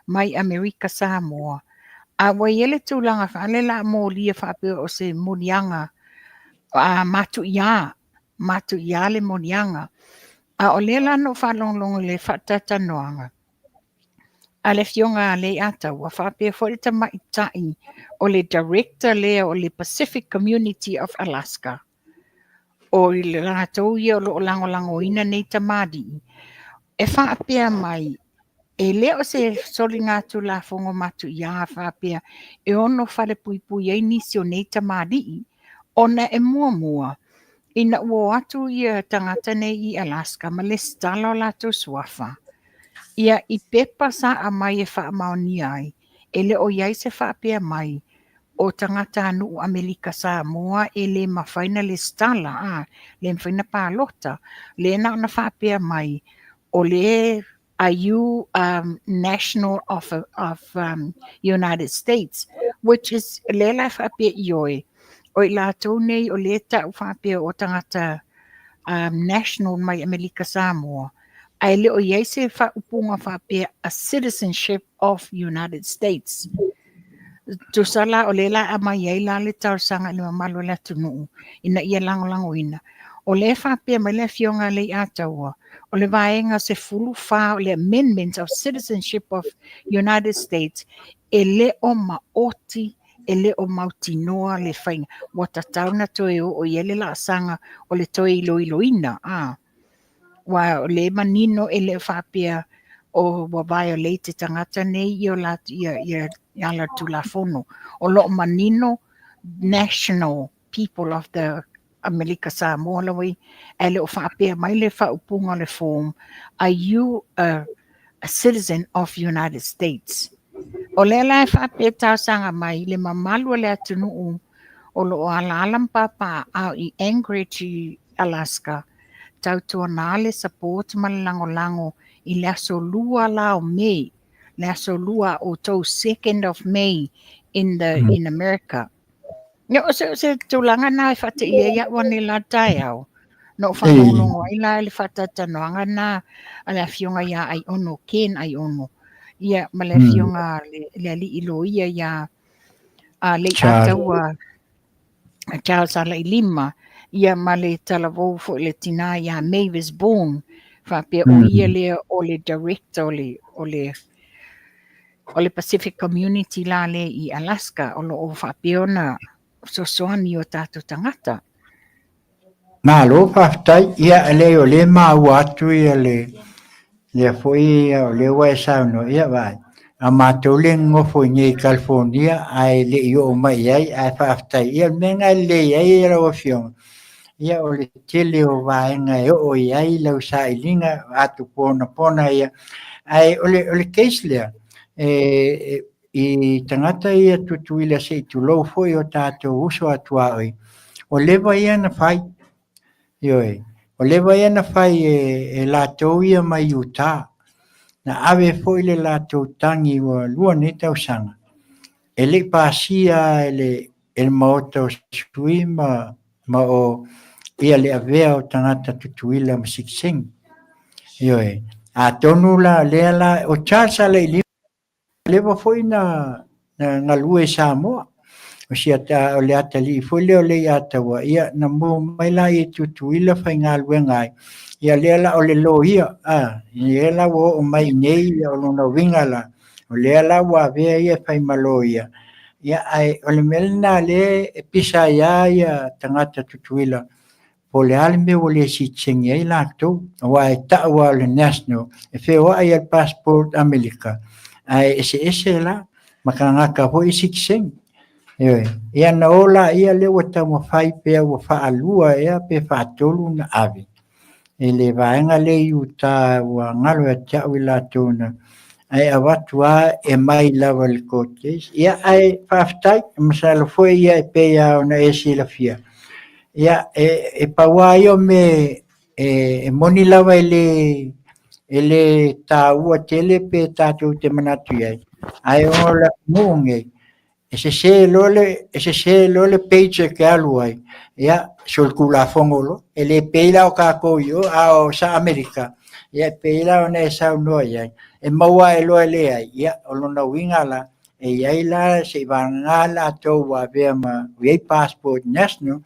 mai Amerika Samoa, a ua i ai le tulaga faale la a molia faapea o se moliaga a matuiā, matuiā le moliaga. A o lea la na ou faalogologo i le faatalatalanoaga a le afioga a Leiataua, faapea foi le tamaitai o le director lea o le Pacific Community of Alaska, o i latou ia o lo o lagolagoina nei tamalii, e faapea mai, e le o se soligatulafono matuia faapea e ono falepuipui ai nisi o nei tamalii, ona e muamua, ina ua o atu ia tagata nei i Alaska ma lesitala o latou suafa, ia i pepa sa aumai e faamaonia ai, e le o i ai se faapea mai o tagatanuu Amerika Samoa e le mafai na lesitala, a, le mafai na palota. Lea na ona faapea mai, o le are you national of, of United States, which is, lea la e faapea ioe, o i latou nei o lea e tau faapea o tagata national mai Amerika Samoa, ae le o i ai se faaupuga faapea a citizenship of United States. Tusa la o lea la aumai ai la le talosaga i le mamalu o le atunuu ina ia lagolagoina. O lea e faapea mai le afioga a Leiataua, o le vaega 14 o le Amendment of Citizenship of United States e le o maoti, e le o mautinoa le faiga. Ua tatau ona toe oo i ai le laasaga o le toe iloiloina. A. Aua o lea e manino e le o faapea o ua violate tagata nei i o ia, ia ala Tulafono. O lo o manino national people of the Amerika Samoa lava ia, ae le o faapea mai le faaupuga o le form, are you a citizen of United States? O lea la e faapea talosaga mai le mamalu o le atunuu o lo o alaala ma papaaao i Anchorage i Alaska, tautuana le support ma le lagolago i le aso 2 la o Mei, le aso 2 a outou, 2nd of May in the in America. Ia, o se tulaga na e faateia ai au anela le taeao. Na ou faalogologo ai la i le faatalatalanoaga na a le afioga ia Aiono, Ken Aiono, ia ma le afioga le alii loia ia Lei'ataua Charles Alailima, ia ma le talavou foi le tinā ia Mavis Bourne, faapea o ia lea o le director o le, o le, o le Pacific Community la lea i Alaska, o lo o faapea ona fesoasoani i o tatou tagata. Malo faafetai. Ia e leai o lea e maua atu ia le lea foi o lea ua e saunoa, ia vaai, a matou le nonofo i inei i California ae le i oo mai i ai, ae faafetai. Ia o le mea lena e lelei ai lau Afioga, ia o le tele o vaega e oo i ai lau sailiga atu ponapona ia. Ae o le, o le case lea, e i tagata ia Tutuila se i tulou foi o tatou uso a tuaoi, ua leva ia na fai. Ioe, ua leva ia na fai e, e latou ia mai Utah. Na ave foi le latou tagi ua lua nei tausaga. E le i pasia e le, e le maota o sui ma, ma o ia le avea o tagata Tutuila ma sitiseni. Ioe, atonu la lea la, o Charles Alailima, leva foi na galue i Samoa. O si ata, o le atalii foi lea o Leiataua, ia na maua mai la i Tutuila faigaluega ai. Ia lea la o le loia, a, lea la ua oo mai i nei, ia o lona uiga la, o lea la ua avea ia e fai ma loia. Ia ae o le mea lena lea e pisa ai lava ia tagata Tutuila Po o le a le mea ua le sitiseni ai latou, aua e tau lava o le national, e feoai lava i le passport Amerika, ae eseese la ma tagata foi sitiseni. Ioe. Ia na o laia lea ua taumafai pea ua faalua ea pe faatolu ona ave i le vaega lea i uta ua galo ia te au i latou na ae avatu lava e mai lava i le court case. Ia ae faafetai, masalo foi ia e pei lava ona e silafia, Ia, e, e pau lava ia o mea e, e moni lava e le, e le taua tele pe tatou te manatu i ai. Ae ona o le atunuu nei, e sese loa le, e sese loa le page e te alu ai, ia, solitulafono loa. E le pei la o tatou i o, a o sa Amerika, ia, e pei la ona e saunoa i ai, e maua ae loa e leai, ia, o lona uiga la, E i ai la seivagana latou ua avea ma ua i ai passport national,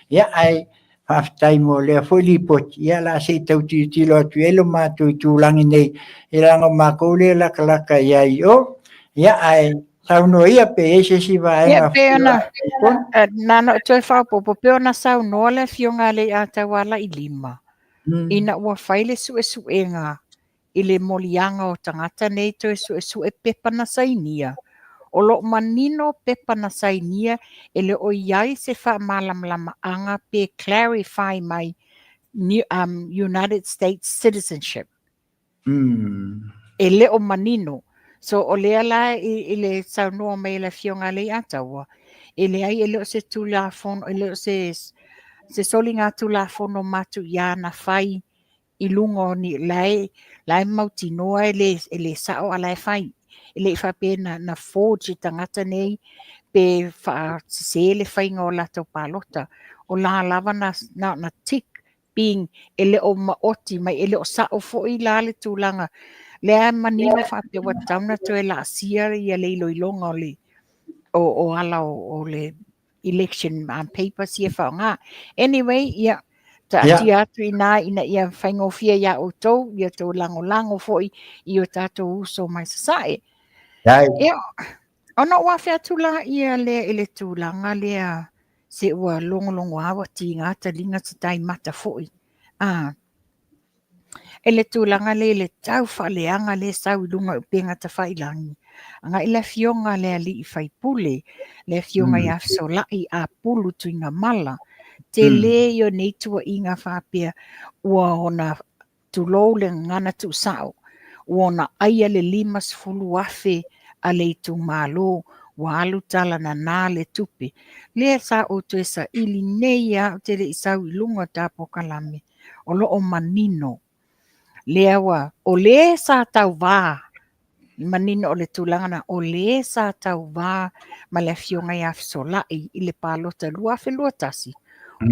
ia ae faafetai mo lea foi lipoti, ia la se i tau tilotilo atu i ai lo matou itulagi nei, ia leaga o makou lea e latalata i ai i o, ia ae saunoa ia pe i ai se isi vaega. Ia pei ona, na ona ou toe faaopoopo, pei ona saunoa le Afioga ia Leiatauala Ilima, ina ua fai le suesuega i le moliaga o tagata nei toe suesue pepa na sainia. O lo o manino pepa na sainia e le o i ai se faamalamalamaga pe clarify mai United States citizenship. E le o manino. So o lea la i le saunoa mai e le Afioga ia Leiataua, e leai e le o se Tulafono, e le o se soligatulafono matuia na fai i luga o ni la e, la e mautinoa e le, e le sao a la e fai. E le i faapea na, na forge e tagata nei pe faasese le faiga o latou palota. O la lava na, na, na tick being e le o maoti mai, e le o sao foi la le tulaga. Lea e manino faapea ua tatau ona toe laasia ia le iloiloga o le, o, o ala o, o le election papers ia faaaoga. Anyway, ia, taatia yeah. atu inā ina ia faigofie iā outou, ia tou lagolago foi i o tatou uso mai sasae. Ia, ona ou afe atu la ia lea i le tulaga lea se ua logologoa ua tiga taliga se tai mata foi. Ah, E le tulaga lea i le tau faaleaga lea e sau i luga o upega tafailagi, agai le afioga a le alii faipule, le afioga ia Fesolai Apulu Tuigamala, tele ia o nei tuuaiga faapea ua ona tulou le gagana tuusao, ua ona aia le 50,000 a le itumalo, ua alu tala nana le tupe. Lea sa ou toe saili nei lava ou te le i sau i luga o ta polokalame. o lo o manino. Lea ua, o le sa tauvā, manino o le tulaga na, o le sa tauvā ma le afioga ia Fesolai i le palota 2021,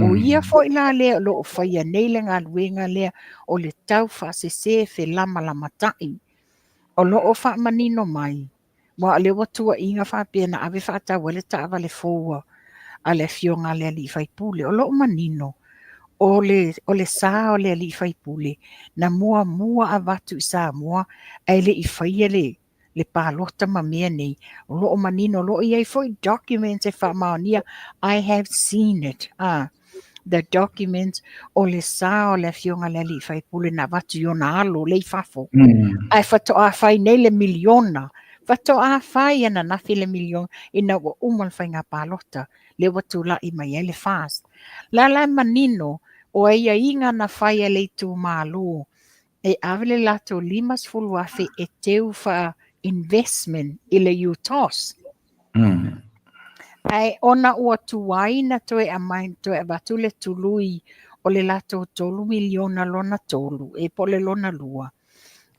o ia foi la lea o lo o faia nei le galuega lea o le tau faasese felamalamata'i. O lo o faamanino mai, Aua o lea ua tuuaiina faapea na ave faatau ai le taavale fou a le afioga a le alii faipule. O lo o manino, o le, o le sa o le alii faipule na muamua avatu i Samoa ae le i faia le, le palota ma mea nei. O lo o manino, o lo o i ai foi documents e faamaonia, I have seen it, ah, the documents o le sa o le afioga i le alii faipule na avatu i ona alo lea i fafo. Ae faatoa fai nei le miliona, faatoa fai ananafi le miliona ina ua uma le faiga palota, lea ua tulai mai ai le FAST. La la e manino, o aiaiga na fai a le itumalo e ave le latou $50,000 e teu faa investment i le UTOS. Ae ona ua tuai na toe aumai toe avatu le tului o le latou 3 miliona lona tolu e po o le lona lua.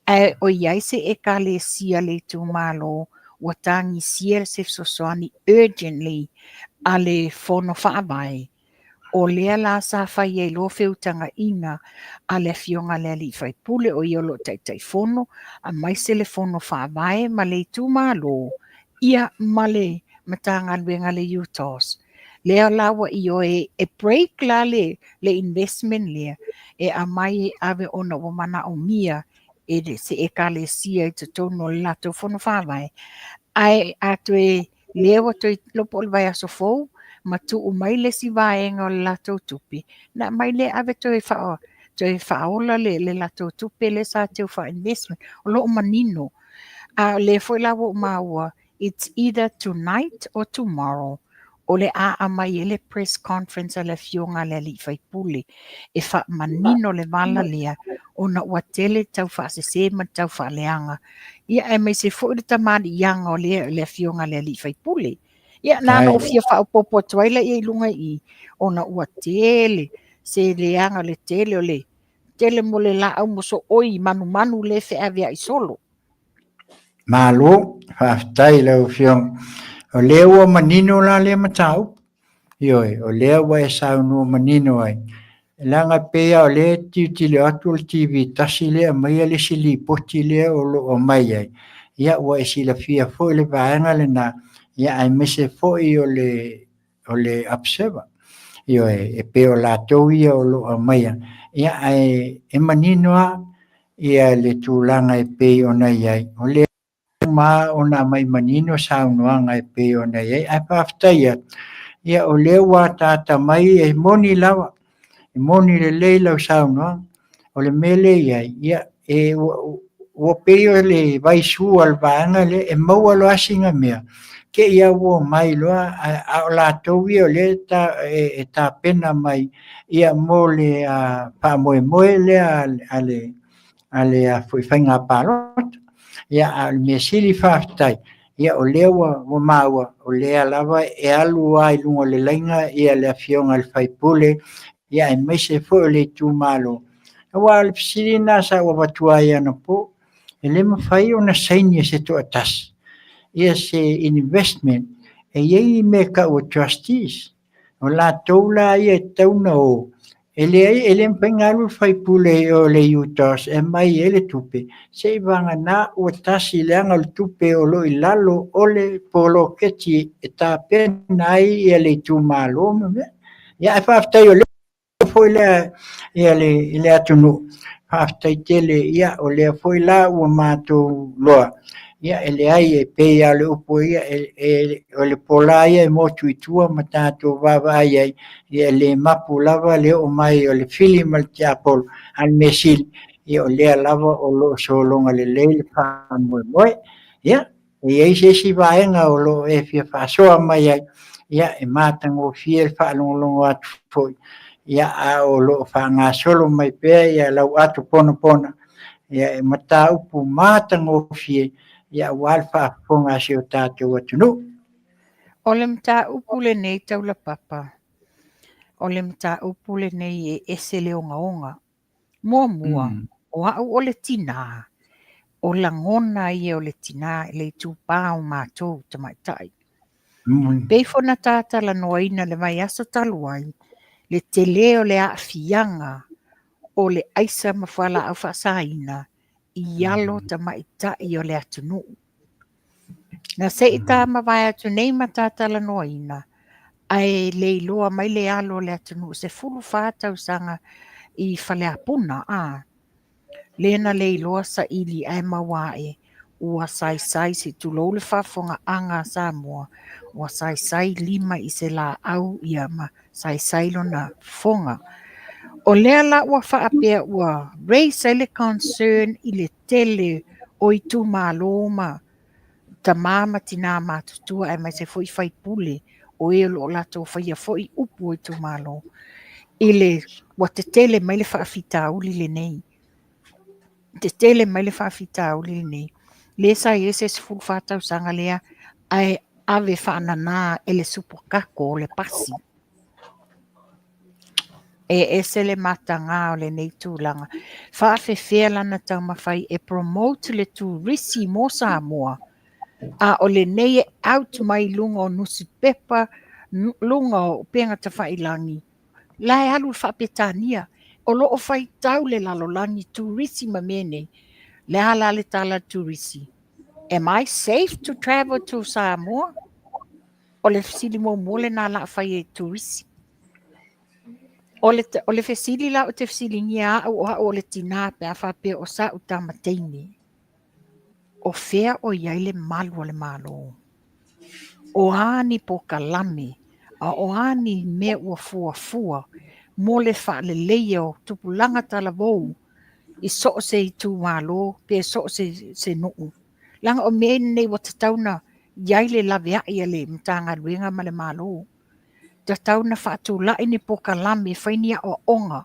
Ae o i ai se ekalesia le itumalo ua tagisia se fesoasoani urgently a le fono faavae. O lea la sa fai ai loa feutagaiga a le afioga i le alii faipule o ia o lo o Taitaifono, aemaise le fono faavae ma le itumalo, ia ma le Matagaluega a le UTOS. Lea la ua ioe e break la le, le investment lea e aumai e ave ona ua manaomia e se ekalesia i totonu o le latou fono faavae. Ae a toe lea ua toe iloa po o le vaiaso fou ma tuu mai le isi vaega o le latou tupe, na aumai lea ave toe faa toe faaola le, le latou tupe lea sa teu faa-investment. O lo o manino. A o lea foi la ua ou maua, it's either tonight or tomorrow o le a aumai ai le press conference a le afioga a le alii faipule e faamanino le vala lea ona ua tele tau faasese ma tau faaleaga. Ia aemaise foi le tamaliiaga o le, le afioga a le alii faipule. Ia na ona ou fia faaopoopo atu ai laia i luga i i, ona ua tele se leaga le tele o le tele mo le laau mosooi manumanu le feaveai solo. Malo, faafetai i lau Afioga. O lea ua manino la lea mataupu. Ioe, o lea ua e saunoa manino ai. Leaga e pei lava o lea e tilotilo atu o le TV tasi lea e aumaia le isi lipoti lea o lo o aumai ai. Ia ua e silafia foi le vaega lena, ia aemaise foi o le o le observer. Ioe, e pei o latou ia o lo o aumaia. Ia ae e manino lava ia le tulaga e pei ona i ai. O lea uma ona aumai manino saunoaga e pei ona i ai. Ae faafetai atu, ia o lea ua ataata mai e moni lava, e moni lelei lau saunoaga. O le mea lea e i ai, ia e, ua, ua pei o le vaisu a le vaega lea, e maua loa sina mea, te i lava ua omai loa, a o latou ia o lea e, e tapena mai ia mo le faamoemoe lea a le a le foi faiga palota. Ia, a o le mea sili faafetai, ia o lea ua, ua maua, o lea lava e alu lava i luga o le laina ia le afioga i le faipule, ia aemaise foi o le itumalo. Aua o le fesili lena sa ou avatua ai anapo, e le mafai ona saini e se toatasi ia se investment e i ai mea e tau o trustees. O latou la ia e tatau ona o, e leai, e le mafai ona alu le faipule o le UTOS e aumai ai le tupe, se i vagana ua tasi leaga o le tupe o lo o i lalo o le poloketi e tapena ai ia le itumalo ma mea. Ia ae faafetai o lea foi lea ia le, i le atunuu, faafetai tele, ia o lea foi la ua matou loa, ia e leai e pei lava o le upu ia, e, e, o le pola ia e motu i tua ma tatou vaavaai ai, ia e le mapu lava le oo mai o le fili ma le tiapolo, a o le mea sili, ia o lea lava o lo o sologa lelei le faamoemoe. Ia, e i ai se isi vaega o lo o e fia faasoa mai ai, ia e matagofie le faalogologo atu foi, ia a o lo o faagasolo mai pea ia lau ato ponapona, ia e mataupu matagofie, ia aua le faafofoga a si o tatou atunuu. O le mataupu lenei Taulapapa, o le mataupu lenei e ese le ogaoga. Muamua, o au o le tinā, o lagona ia o le tinā i le itupa o matou tamaitai. Pei foi ona ta talanoaina le vaiaso talu ai, le tele o le aafiaga o le aisa ma fualaau faasaina i alo tamaitai o le atunuu. Na se i ta mavae atu nei ma ta talanoaina, ae le iloa mai le alo o le atunuu 14 tausaga i Faleapuna, a. Lea na le iloa saili ae maua ae ua saisai, se i tulou le faafofogaaga a Samoa, ua saisai lima i se laau ia ma saisai lona fofoga. O lea la ua faapea ua raise ai le concern i le tele o itumalo ma tama ma tina matutua aemaise foi faipule o e o lo o latou faia foi upu o itumalo i le ua tetele mai le faafitauli lenei. Tetele mai le faafitauli lenei. Lea sa i ai se 14 tausaga lea ae ave faanana e le supakako o le pasi. E ese le mataga o lenei tulaga. Faafefea lana taumafai e promote le turisi mo Samoa, a o lenei e out mai luga o nusipepa, luga o upega tafailagi, la e alu i le Faapetania. O lo o faitau le lalolagi turisi ma mea nei. Le a la le tala a le turisi? Am I safe to travel to Samoa? O le fesili muamua lena la a fai e turisi. O le fesili la ou te fesiligia au o au o le tinā pe a faapea o sa'u tama teine, o fea o i ai le malu o le Malo? O a ni pokalame a o a ni mea ua fuafua mo le faaleleia o tupulaga talavou i so o se itumalo pe so o se nuu? Leaga o mea nei ua tatau ona i ai le laveai a le Matagaluega ma le Malo. Tatau ona faatulai ni pokalame e fai ni aoaoga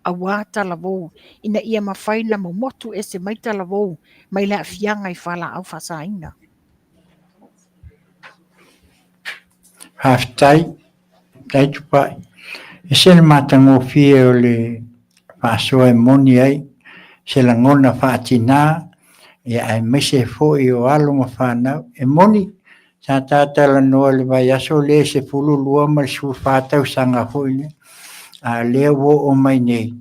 aua talavou ina ia mafai ona momotu ese mai talavou mai le aafiaga i fualaau faasaina. Faafetai, faafetai Tupai. E ese le matagofie o le faasoa e moni ai se lagona faatina ia aemaise foi o alo ma fanau. E moni Sa ta talanoa i le vaiaso lea i 12 ma le 14 tausaga foi lea, a o lea ua oo mai nei,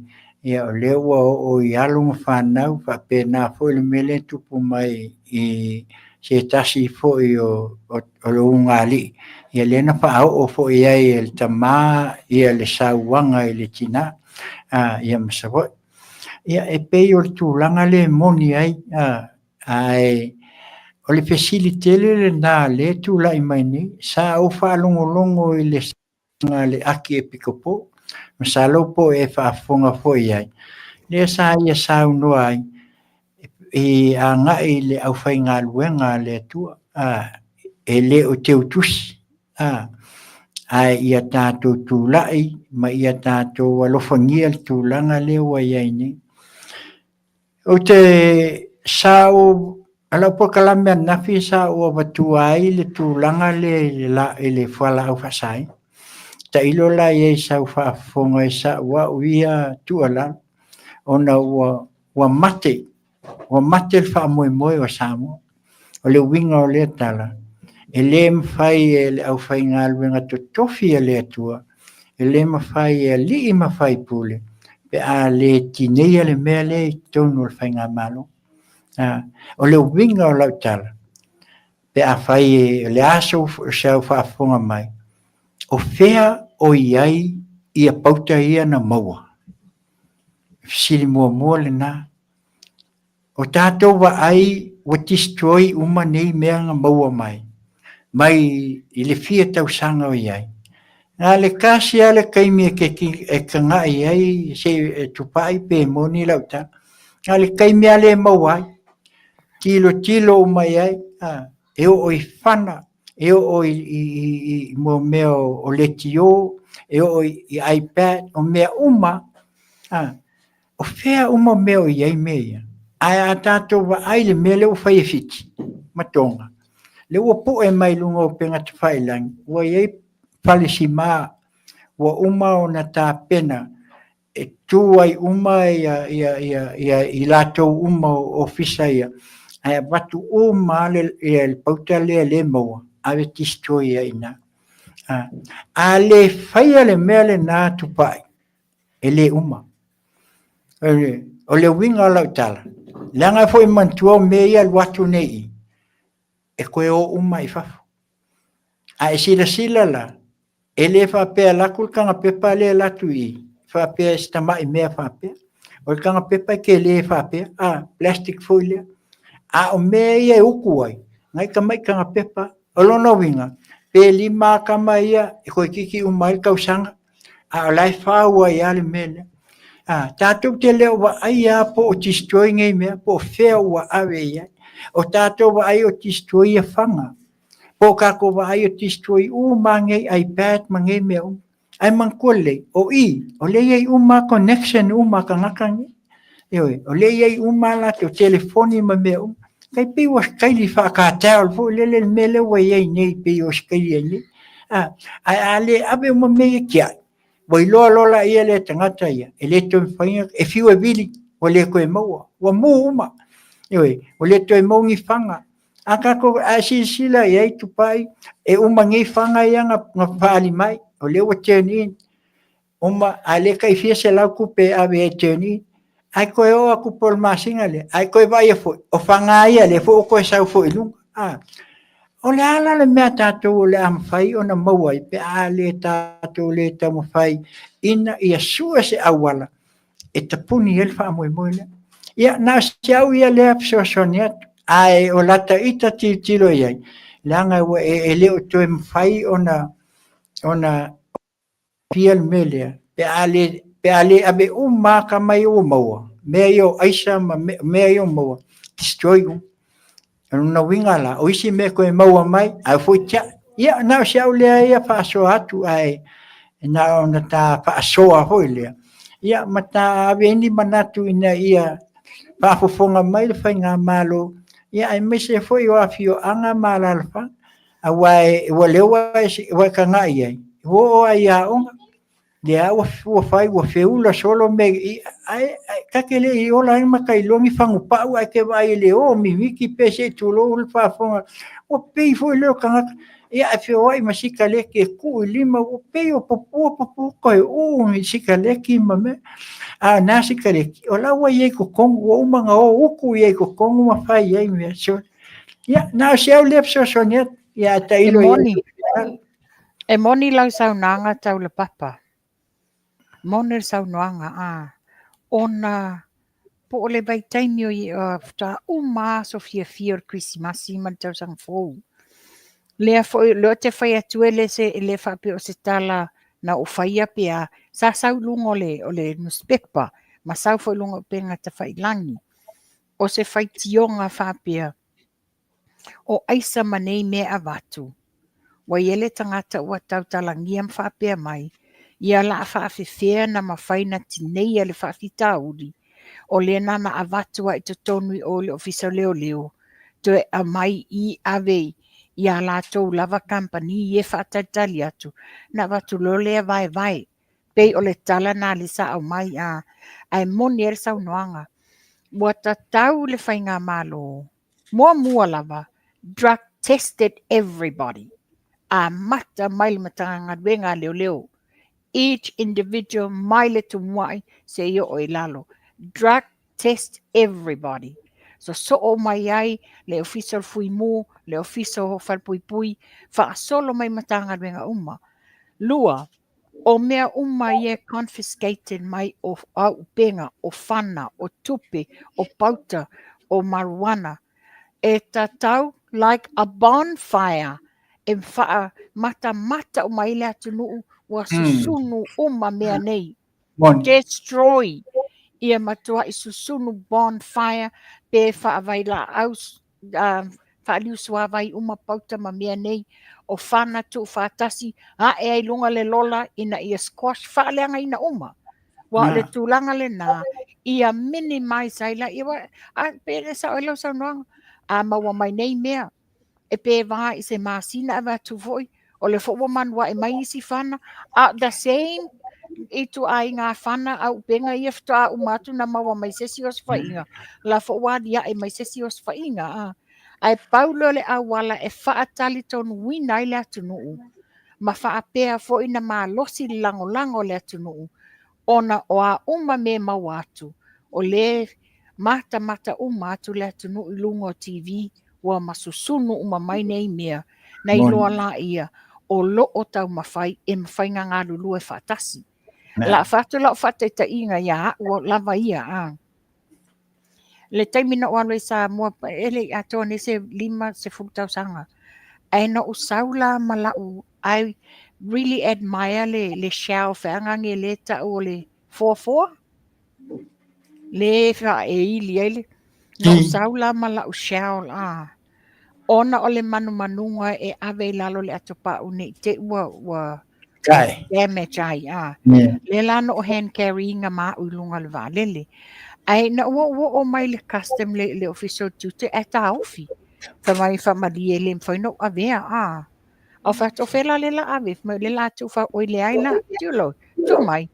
ia o lea ua oo i alo ma fanau, faapena foi le mea lea e tupu mai i se tasi foi o le ulugalii, ia lea na faaoo foi i ai e le tama ia le sauaga i le tina, ia ma Savaii. Ia e pei o le tulaga lea e moni ai, Ae o le fesili tele lena lea e tulai mai nei, sa ou faalogologo i le saunoaga a le Akiepikopo, masalo po o e faafofoga foi i ai, lea sa ia saunoa ai i agai i le aufaigaluega a le Atua, e le o teutusi, ae ia tatou tulai ma ia tatou alofagia le tulaga lea ua i ai nei. Ou te sa ou o lau polokalame ananafi sa ou avatua ai le tulaga lea i le la i le fualaau faasaina. Tailo la i ai i sau faafofoga i sa'u a'u ia tuualalo ona ua ua mate ua mate le faamoemoe o Samoa. O le uiga o lea tala, e le mafai e le aufaigaluega totofi a le Atua, e le mafai e alii ma faipule pe a le tineia le mea lea i totonu o le faigamalo. O le uiga o lau tala, pe afai o le a sau faafofoga mai, o fea o i ai ia pauta ia na maua? Fesili muamua lena. O tatou vaai ua destroy uma nei mea na maua mai, mai i le fia tausaga o i ai. Na le tasi lava le taimi e te e tagai ai se i tupai pe moni lau tala. Na le taimi lava lea e maua ai, tilotilo uma i ai, e oo i fana, e oo i mea o leitio, e oo i ipad, o mea uma, O fea uma mea o i ai mea ia? Ae a tatou vaai i le mea lea ua fai e Fiti ma Tonga, lea ua poe mai luga o upega tafailagi, ua i ai fale sima ua uma ona tapena e tu ai uma ia, ia, ia, ia i latou uma o ofisa ia, ae avatu uma le, ia, le pauta lea le maua, ave destroy ai i ina. A le faia le mea lena Tupai, e le uma. O le uiga o lau tala, leaga foi manatua o mea ia alu atu nei i. e toe o uma i fafo. A e silasila la, e le faapea e alu atu le taga pepa lea e alu atu i i, faapea e si tamai mea faapea. O le taga pepa e tele faapea, a, plastic foi lea. A o mea ia e utu ai, nai tamai taga pepa. O lona uiga, pe 5 lava tama ia e toeitiiti uma ai le tausaga, a o la e fau ai lava le mea lea. A, tatou te le o vaai lava po o destroy nei mea, po o fea ua ave i ai. O tatou vaai o destroy ia faga, po o tatou vaai o destroy uma lava nei iPad ma nei mea uma. Ae manatua lelei, o i, o lea e i ai uma connection uma a tagata nei. Ioe, o lea e i ai uma a latou telefoni ma mea uma. Tai pei ua sikaili faa-cartel foi lele le mea lea ua i ai nei, pei o sikaili ai nei. A, ae a le ave uma mea ia tiai, ua iloa loa laia lea e tagata ia, e le toe mafai ona, e fiu e vili, ua le toe maua, ua mu uma. Ioe, ua le toe maua ni faga. A tatou, a e silasila i ai Tupai, e uma nei faga ia na faaali mai, o lea ua turn in, uma, a le tai fia selau tupe e ave ai e turn in, ae toe oo atu po o le masina lea, ae toe vaaia foi, o faga ia lea foi ua toe sau foi i luga. A, o le a la le mea a tatou o le a mafai ona maua ai pe a le tatou le taumafai ina ia sue se auala e tapuni ai le faamoemoe lea. Ia, na o si au ia lea fesoasoani atu, ae o lata ita tilotilo i ai, leaga ua e le o toe mafai ona ona fia le mea lea, pe a le, pe a le ave uma lava tama ia ua maua, mea ia o aisa ma mea ia ua maua, destroy uma. O lona uiga la, o isi mea toe maua mai, ae foi tiai. Ia, na o si au lea ia faasoa atu, ae na ona ta faasoa foi lea. Ia, ma ta ave ai ni manatu ina ia faafofoga mai le faigamalo, ia aemaise foi o afioaga ma alaalafaga. Aua ua leo ua e tagai i ai, ua oo lava i aoga, lea ua ua fai ua feula solo mea i ae ta te le i ola ai ma ta iloa ni fagupau ae te vaai i le o mimiti pe se i tulou le faafofoga, ua pei foi lea o tagata, ia ae feoai ma sikaleti e tuu i lima, ua pei o ua pupu toe uu ni sikaleti ma mea. A o na sikaleti, o la ua i ai i totonu, ua uma ona o utu i ai i totonu ma fai ai mea. So, ia, na o si au lea fesoasoani atu, ia ae tailo i ai. E moni lau saunoaga Taulapapa. Moni le saunoaga, a, ona po o le vaitaimi o i, faatoa uma lava aso fiafia o le Kerisimasi ma le tausaga fou. Lea foi, lea ou te fai atu e le se, e le faapea o se tala na ou faia pe a, sa sau i luga o le, o le nusipepa ma sau foi i luga o upega tafailagi. O se faitioga faapea, O aisa ma nei mea e avatu, ua i ai le tagata ua tautalagia ma faapea mai, ia o le a faafefea ona mafai ona tineia le faafitauli, o lea na ona avatu lava i totonu i o i le Ofisa o Leoleo, toe aumai i ave i a latou lava kamupani ia e faatalitali atu, ona avatu loa lea vaevae. Pei o le tala lena lea sa aumai, a, ae moni ai le saunoaga, ua tatau le faigamalo Muamua lava, drug tested everybody. Amata mai le Matagaluega a Leoleo. Each individual mai le tumuai seia oo i lalo. Drug test everybody. Sosoo mai ai le Ofisa o le Fuimu, le Ofisa o Falepuipui, faasolo mai Matagaluega uma. Lua, o mea uma ia e confiscated mai o auupega, o fana, o tupe, o pauta, o marijuana, e tatau like a bonfire e faamatamata uma ai le atunuu ua susunu uma mea nei. Destroy ia matuai susunu bonfire pe faavailaau faaliusuavai uma pauta ma mea nei, o fana tuufaatasi, ae ai luga le lola ina ia squash, faaleagaina uma. Ua o le tulaga lena, ia minimize ai la, ia, a, pe le sao ai lau saunoaga, a maua mai nei mea, e pe va i se masina ave atu foi, o le foi ua manuae mai isi fana, a the same ituaiga fana auupega ia faatoa uma atu na maua mai se isi osofaiga, la foi ua aliae mai se isi osofaiga. A. Ae pau lea o le auala e faatalitonuina ai le atunuu ma faapea foi na malosi le lagolago o le atunuu ona o a uma mea e maua atu, o lea e matamata uma atu le atunuu i luga o TV. Ua masusunu uma mai nei mea, na iloa laia o lo o taumafai e mafai na galulue faatasi. La fatu lau faataitaiga ia a'u lava ia a. Le taimi na ou alu ai i Samoa, e le i atoa nei se 50 tausaga. Ae na ou sau la ma la'u, I really admire le shell feagage lea e ta'u o le foafoa. Le faaeili ai le, na ou sau la ma la'u shell a. Ona o le manumanuga e ave i lalo o le atopa'u ne i te i ua damage ai a. Lea la na ou hand carry ina ma a'u i luga o le vaalele. Ae na ou o'o mai le custom le ofisa o tiute ae taofi. Fai mai faamalie e le mafai ona ou avea a. A o fai atu, o fea la lea o le a ave? Fai mai o lea o le a tuu oi leai la, tulou, tuu mai.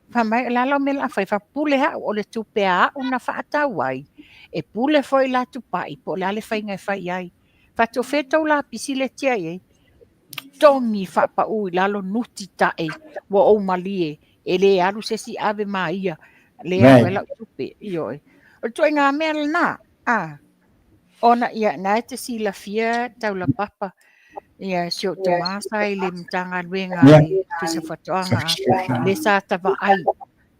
Fai mai, o le a lau mea o le a fai? Fai pule a'u, o le tupe a a'u na fa'atau ai, e pule foi la tupa'i po o le a le faiga e fai ai. Fai atu, o fea tou lapisi lea e tia i ai? Togi fa'apa'ū i lalo nuti ta'e, ua ou malie, e lē alu se isi ave ma ia, lē alu ai la'u tupe, ioe. O le ituaiga mea lenā, a. Ona, ia, na e te silafia taulapapa, ia, si ou tamā sa i le Matagaluega a le Ofisa o Faatoaga, lea sa tavaai,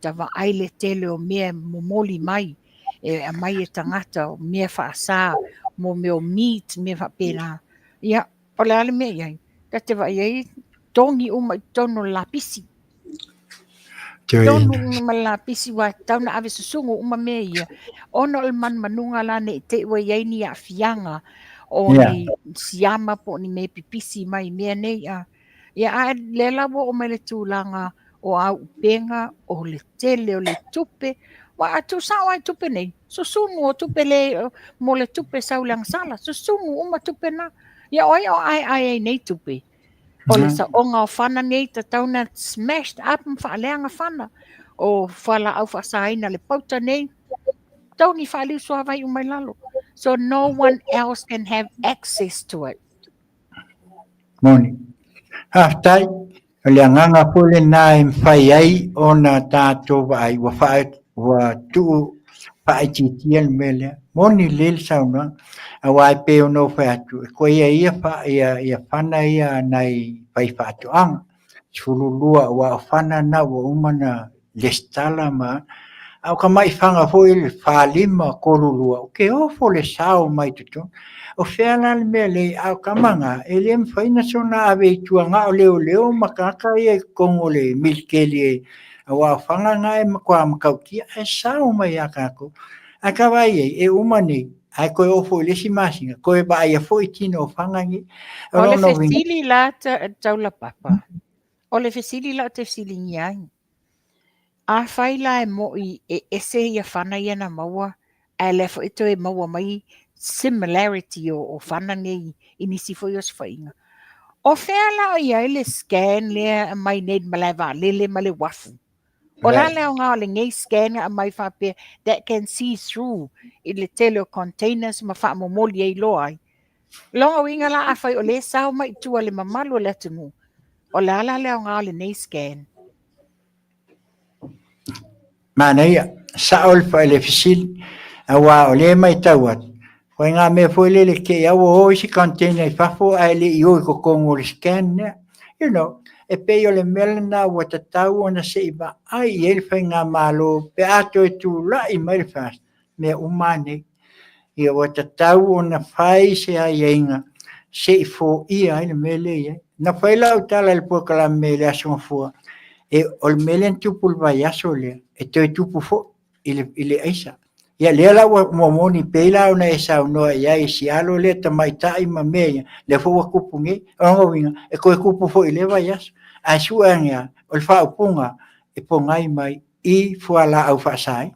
tavaai le tele o mea e momoli mai, e aumai e tagata, o mea faasa, mo mea o meat, mea faapena. Ia, o le a le mea i ai? Ta te vaai ai, togi uma i totonu o le lapisi. Tonu uma le lapisi ua tatau ona ave susugu uma mea ia, ona o le manumanuga la ne i te i ua i ai ni aafiaga o ni siama po o ni mea e pipisi mai i mea nei. A ia, a lea la ua oo mai le tulaga o auupega, o le tele o le tupe, aua a tuusao lava i tupe nei, susunu o tupe le mo le tupe sau i le agasala, susunu uma tupe na. Ia o ai o aeae ai nei tupe? O le saoga o fana nei tatau na smashed up ma faaleaga fana. O fualaau faasaina le pauta nei, tatau ni faaliu suavai uma i lalo. So no one else can have access to it. Moni. Faafetai, o le agaga foi lena e mafai ai ona tatou vaai ua faa ua tuu faaitiitia le mea lea. Moni lelei le saunoaga, aua e pei ona ou fai atu, e koe ia ia fa, ia, ia fana ia a nai faifaatoaga, 12, aua o fana na ua uma ona lesitala ma, a o ka maifaga foi le 4, 5, 3, 2, ou te ofo le sao mai totonu. O fea la le mea lea, a o tama na, e le mafai ona soona ave i tua na o leoleo ma tagata ia i totonu o le militeli e, aua o fana na e matua matautia, ae sao mai ia tatou. Ae ka vaai i ai, e uma nei, ae toe oo foi i le isi masina, toe vaaia foi tino o fana nei. O le fesili la Taulapapa, o le fesili la ou te fesiligia ai, afai la e mo'i e ese ia fana ia na maua, ae lea foi toe maua mai similarity o fana nei i nisi foi osofaiga, o fea la o i ai le scan lea e aumai nei i le malae vaalele ma le uafu? O le a le aoga o lenei scan na aumai faapea that can see through i le tele o containers ma faamomoli ai loa ai? Lona uiga la afai o lea e sao mai i tua le mamalu o le atunuu, o le a la le aoga o lenei scan? Manaia, sao le fesili, aua o lea e matau atu, o ngā mea foi lele te i aua o isi container i fafo ae le i o i totonu o le scan lea. You know, e pei o le mea lena ua tatau ona se i vaai i ai le faigamalo pe a toe tulai mai le FAST, mea uma lava nei. Ia ua tatau ona fai se aiaiga se i foia ai le mea lea e i ai. Na fai lau tala i le polokalame i le Aso Gafua, e, o le mea lea na tupu i le vaiaso lea, e toe tupu foi i le aisa. Ia lea la ua moni pei la ona e saunoa i ai i si alo lea tamaitai ma mea ia, lea foi ua tupu nei. O lona uiga, e toe tupu foi i lea vaiaso. Ae sue ane lava, o le faaupuga e pogai mai i fualaau faasaina.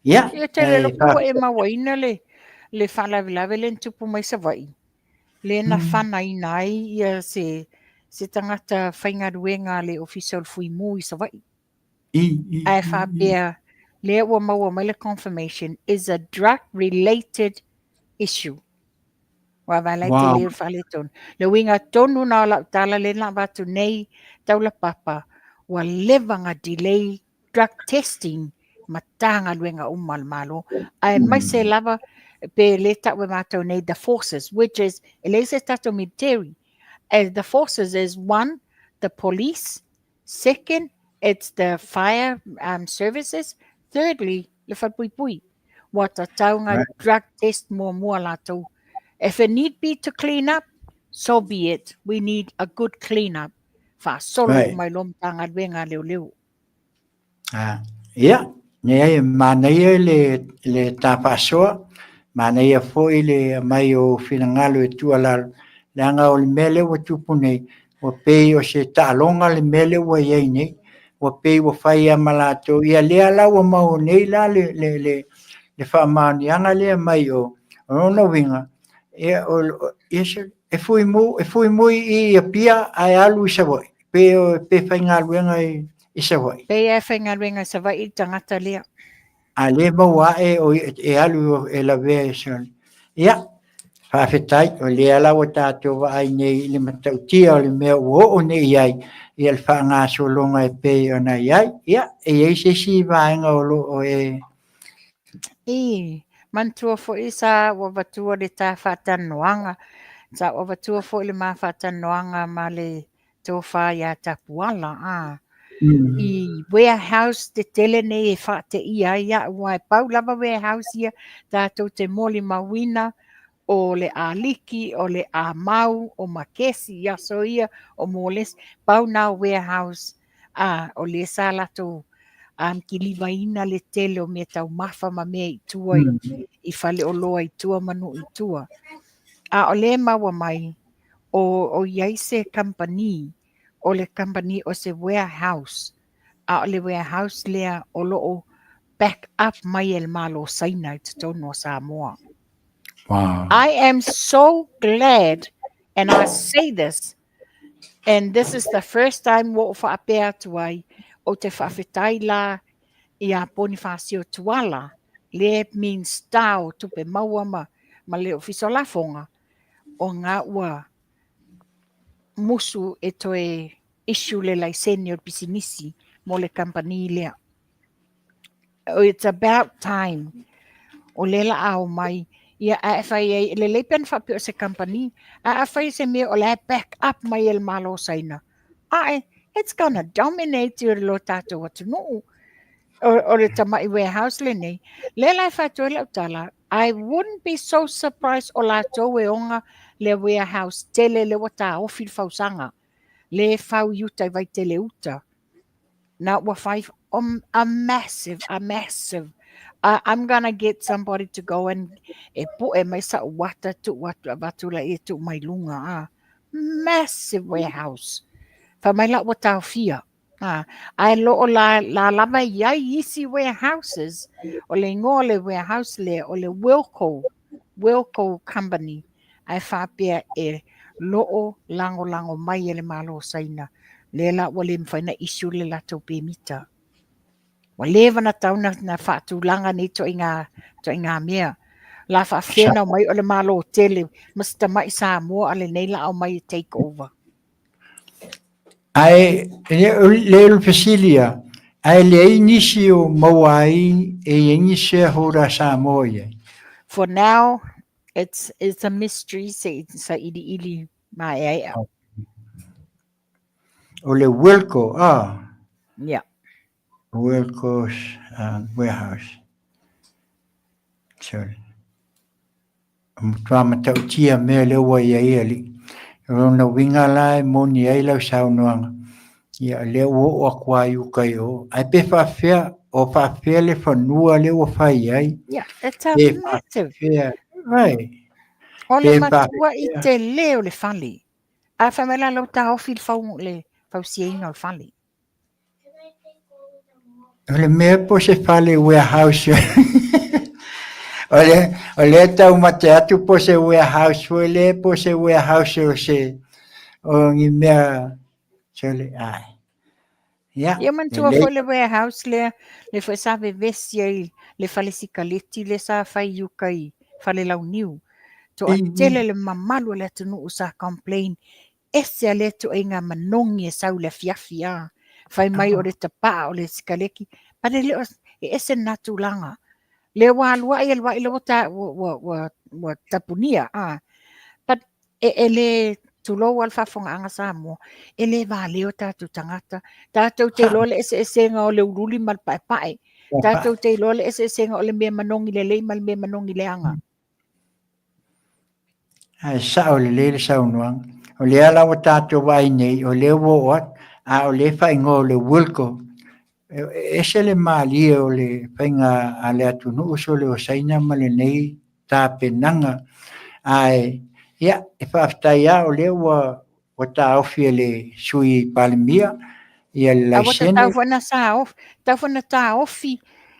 Ia, Ia tele lou ua e mauaina le faalavelave lea na tupu mai Savaii, lea na fanaina ai ia se tagata faigaluega a le Ofisa o le Fuimu i Savaii. Ae faapea, lea ua maua mai le confirmation is a drug related issue. Ua vaai la i tele o le faaletonu. Le uiga tonu na o lau tala lea na avatu nei taulapapa, ua leva na delay drug testing Matagaluega uma a le Malo, aemaise lava. Pe le tau e mātou nei the forces, which is, e leai se tatou military. And the forces is one, the police, second, it's the fire um, services, thirdly, le whalepuipui. Ua tatau ngā right. drug test muamua lātou. If it need be to clean up, so be it. We need a good clean up. Whaasolo right. mai lo Matagaluega a Leoleo. Ah, ia, leai e manaia le, le tā faasoa, manaia foi le aumai o finagalo e tuualalo, leaga o le mea lea ua tupu nei, ua pei o se taaloga le mea lea ua i ai nei, ua pei ua fai lava ma latou, ia lea la ua maua nei la le, le, le, le faamaoniaga lea mai o, o lona uiga, ia, o, ia se, e fui mu, e fui mui i Apia ae alu i Savaii, pe, pe faigaluega i, i Savaii. Pei e faigaluega i Savaii le tagata lea. A le maua ae o e alu e lavea i Savaii. Ia, faafetai, o lea la ua tatou vaai nei i le matautia o le mea ua oo nei i ai, ia le faagasologa e pei ona i ai. Ia, e i ai se isi vaega o lo o e I, manatua foi sa ou avatua le ta faatalanoaga, sa ou avatua foi le ma faatalanoaga ma le tofa ia Tapuala, a, i warehouse tetele nei e faateia ai au, aua e pau lava warehouse ia tatou te molimauina o le Aliki, o le Amau, o Makesi i aso ia, o Molesi, pau na o warehouse, a, o lea sa latou um, kilivaina le tele o mea taumafa ma mea i tua i, mm. i faleoloa i tua ma nuu i tua. A o lea maua mai, o, o i ai se company, o le company o se warehouse, a o le warehouse lea o lo o back up mai e le Malo Saina i totonu o Samoa. Wow. I am so glad, and I say this, and this is the first time ua ou faapea atu ai, ou te faafetai la iā Ponifasio Tuala, lea Minista o Tupe Maua ma, ma le Ofisa o Lafoga, o ngā ua musu e toe issue le laisene o le pisinisi mo le kamupani lea. It's about time. O lea la a omai, ia a e fai ai, e lelei pe ana faapea o se kamupani, a afai se mea o la e back up mai e le Malo o Saina, ae, it's gonna dominate i lo tatou atunuu. O, o le tama'i warehouse lenei. Lea la e fai atu ai lau tala, I wouldn't be so surprised o latou e ona le warehouse tele lea ua taofi le fausaga. Le fau i uta i Vaitele uta. Na ua fai um, a massive, a massive. I, I'm gonna get somebody to go and e poe mai sa wata tu atu avatu la e tu mai lunga. Ah. Massive warehouse. Fa mai la ua taofia. Ah, ae lo o la, la lava i ai isi warehouses, o le ingoa o le warehouse lea, o le Wilco, Wilco Company, ae faapea e lo o lagolago mai e le Malo o Saina, lea la ua le mafai ona issue le latou pemita. Ua leva ona tatau na, na faatulaga nei ituaiga, ituaiga mea. La faafefea ona omai o le Malo tele ma se tamai Samoa a lenei la omai e take over. Ae le o le fesili ia, ae leai nisi o maua ai e i ai ni shareholder a Samoa i ai? For now, it's, it's a mystery se sa iliili maeaea. O le Wilco, ah. Yeah. Wilco's Warehouse. Sorry. O matua matautia mea lea ua i ai alii. O lona uiga la e moni ai lau saunoaga, ia lea ua oo atu lava i uka i o, ae pe faafefea, o faafefea le fanua lea ua fai ai? Yeah, it's a Pe massive. faafefea, right. O le Pe matua i faafefea. tele o le fale. A fai mai la lau taofi le fau, le fausiaina o le fale. O le mea po se fale warehouse. o le o lea taumate atu po se warehouse foi lea po se warehouse o se o ni mea sole ai. Ia, Ia manatua foi le warehouse lea, le foi sa vevesi ai le fale sikaleti lea sa fai i uka i Falelauniu. Toatele le mamalu o le atunuu sa complain Ese a lea ituaiga manogi e sau i le afiafi a. Fai mai o le tapaa o le sikaleki, but e le o, e ese lena tulaga. Lea ua aluai aluai lea ua ta, ua, ua, ua, ua tapunia. Ah. But e, e le tulou a le faafofogaaga Samoa, e le valea o tatou tagata. Tatou te iloa le eseesega o le uliuli ma le paepae. Tatou te iloa le eseesega o le mea manogi lelei ma le mea manogi leaga. Ae sao lelei le saunoaga. O lea la ua tatou vaai nei, o lea ua oo atu, a o lea e faaigoa o le Wilco. E ese le malie o le faiga a le atunuu sole o Saina ma lenei tapenaga. Ae, ia, e faafetai lava o lea ua ua taofi e le Sui Palemia ia le laisene. A ua tatau foi ona taofi, tatau foi ona taofi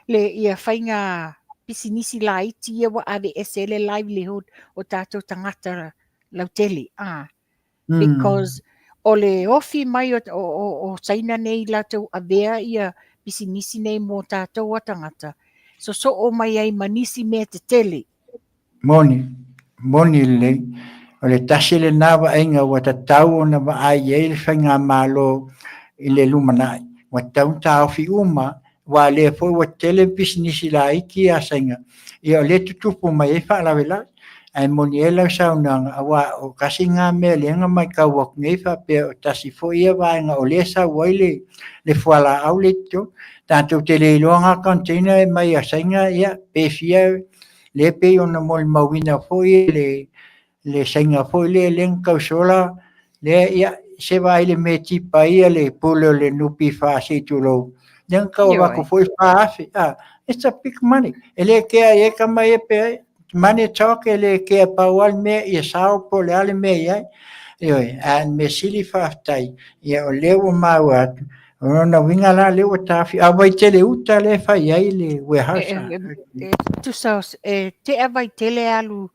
le ia faiga pisinisi laiti ia ua aveese ai le livelihood o tatou tagata lautele. Ah. Because o le ofi mai o, o, o, o Saina nei latou avea ia pisinisi nei mo tatou a tagata, sosoo mai ai ma nisi mea tetele. Moni, moni lelei. O le tasi lena vaaiga ua tatau ona vaai i ai le faigamalo i le lumanai. Ua tatau ona taofi uma, aua o lea foi ua tele pisinisi laiti ia Saina, ia o lea e tutupu mai ai faalavelave. Ae moni ai lau saunoaga, aua o tasi lena mea lea na matau atu nei faapea o tasi foi ia vaega o lea e sau ai le fualaau lea i totonu. Tatou te le iloa na container e mai a Saina, ia pe fia lea pei ona molimauina foi le le Saina foi lea lea na tausola lea, ia se vaai le mea e tipa ai ia le pule o le NPF se i tulou, lea na tau avatu foi 4,000. Ah, it's a big money, e le kea i ai tama ia pe money talk, e le kea, pau lava le mea ia sao po o le a le mea i ai. Ioe, a o le mea sili faafetai, ia o lea ua maua atu. O lona uiga la lea ua taofi, a o Vaitele uta lea e fai ai le warehouse. E, e, tusa, e tea Vaitele alu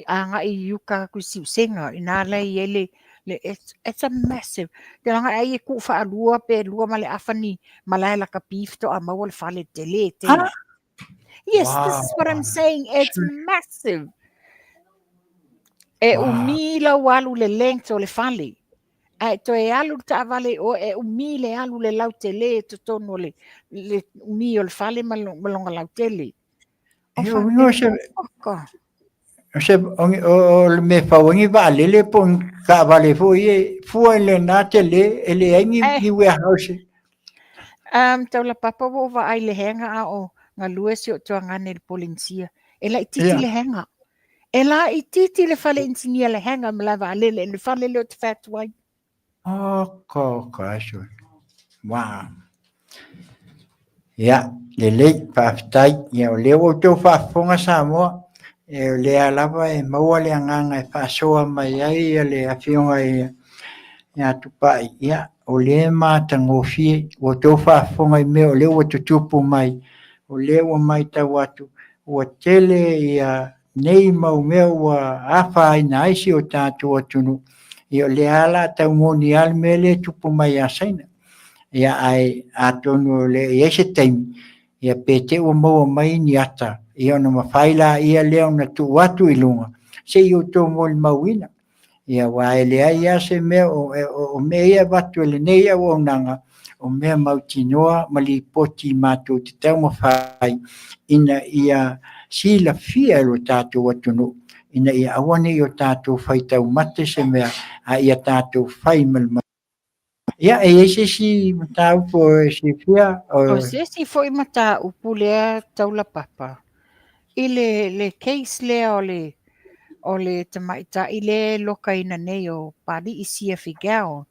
agai i uka atu i Siusega, ina la i ai le, le it's, it's a massive. Te langa ai e kuu whaalua pe lua ma le afa ni malae lakapi faatoa maua le fale tele tele. Ah? Yes, wow. This is what I'm saying. It's massive. E wow. umi lau alu le length o le fale. Ae toe alu le taavale i o, e umi le alu le lautele i totonu o le, le umi o le fale ma, lo, ma lona lautele. O faapea, oka. O se, o, o, le mea fau ai ni vaalele po o ni taavale foi e fua i lena tele e leai ni, eh. ni warehouse. Um, taulapapa ua ou vaai i le hangar a o galue si ou tuagane i le Polenisia. E laitiiti yeah. le hangar. E laitiiti le fale inisinia le hangar malae vaalele, le fale lea ou te fai atu ai. Oka, oka, aso. Wow. Ia, lelei, faafetai. Ia, o lea ua outou faafofoga Samoa, e o lea lava e maua le agaga e faasoa mai ai ia le afioga i ia Tupai. Ia, o lea e matagofie, ua outou faafofoga i mea o lea ua tutupu mai, o lea ua matau atu, ua tele ia nei mau mea ua afaina ai si o tatou atunuu. Ia o lea lava la tau moni lava le mea lea e tupu mai ia Saina. Ia ae atonu o lea i ai se taimi, ia pe te i ua maua mai ni ata, ia ona mafai laia lea ona tuu atu i luga, se i outou molimauina. Ia aua e leai lava se mea o, o, o mea ia e avatu e lenei auaunaga, o mea mautinoa ma lipoti matou te taumafai ina ia silafia e lo tatou atunuu, ina ia aua ne i o tatou faitau mate se mea, a ia tatou fai ma le Ia, e i ai se isi mataupu e silafia? O se isi foi mataupu lea taulapapa, i le, le case lea o le, o le tamaitai lea e lokaina nei o Pali'i Sia Figao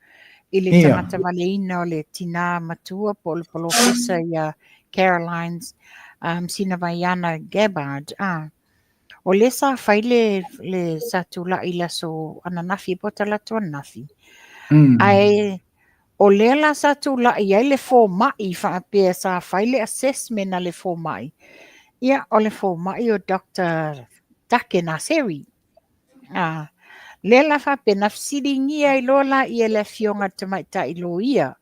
i le tagata valeina o le tinā matua po o le polofesa ia Caroline um, Sinavaiana Gabbard. Ah. O lea sa fai le, le sa tulai i le aso ananafi po o talaatu ananafi. Ae o lea la sa tulai ai le fomai faapea sa fai le assessment a le fomai. Ia, o le fomai o Doctor Take Naseri. Ah, lea la faapea na fesiligia ai loa laia le afioga i le tamaitai loia,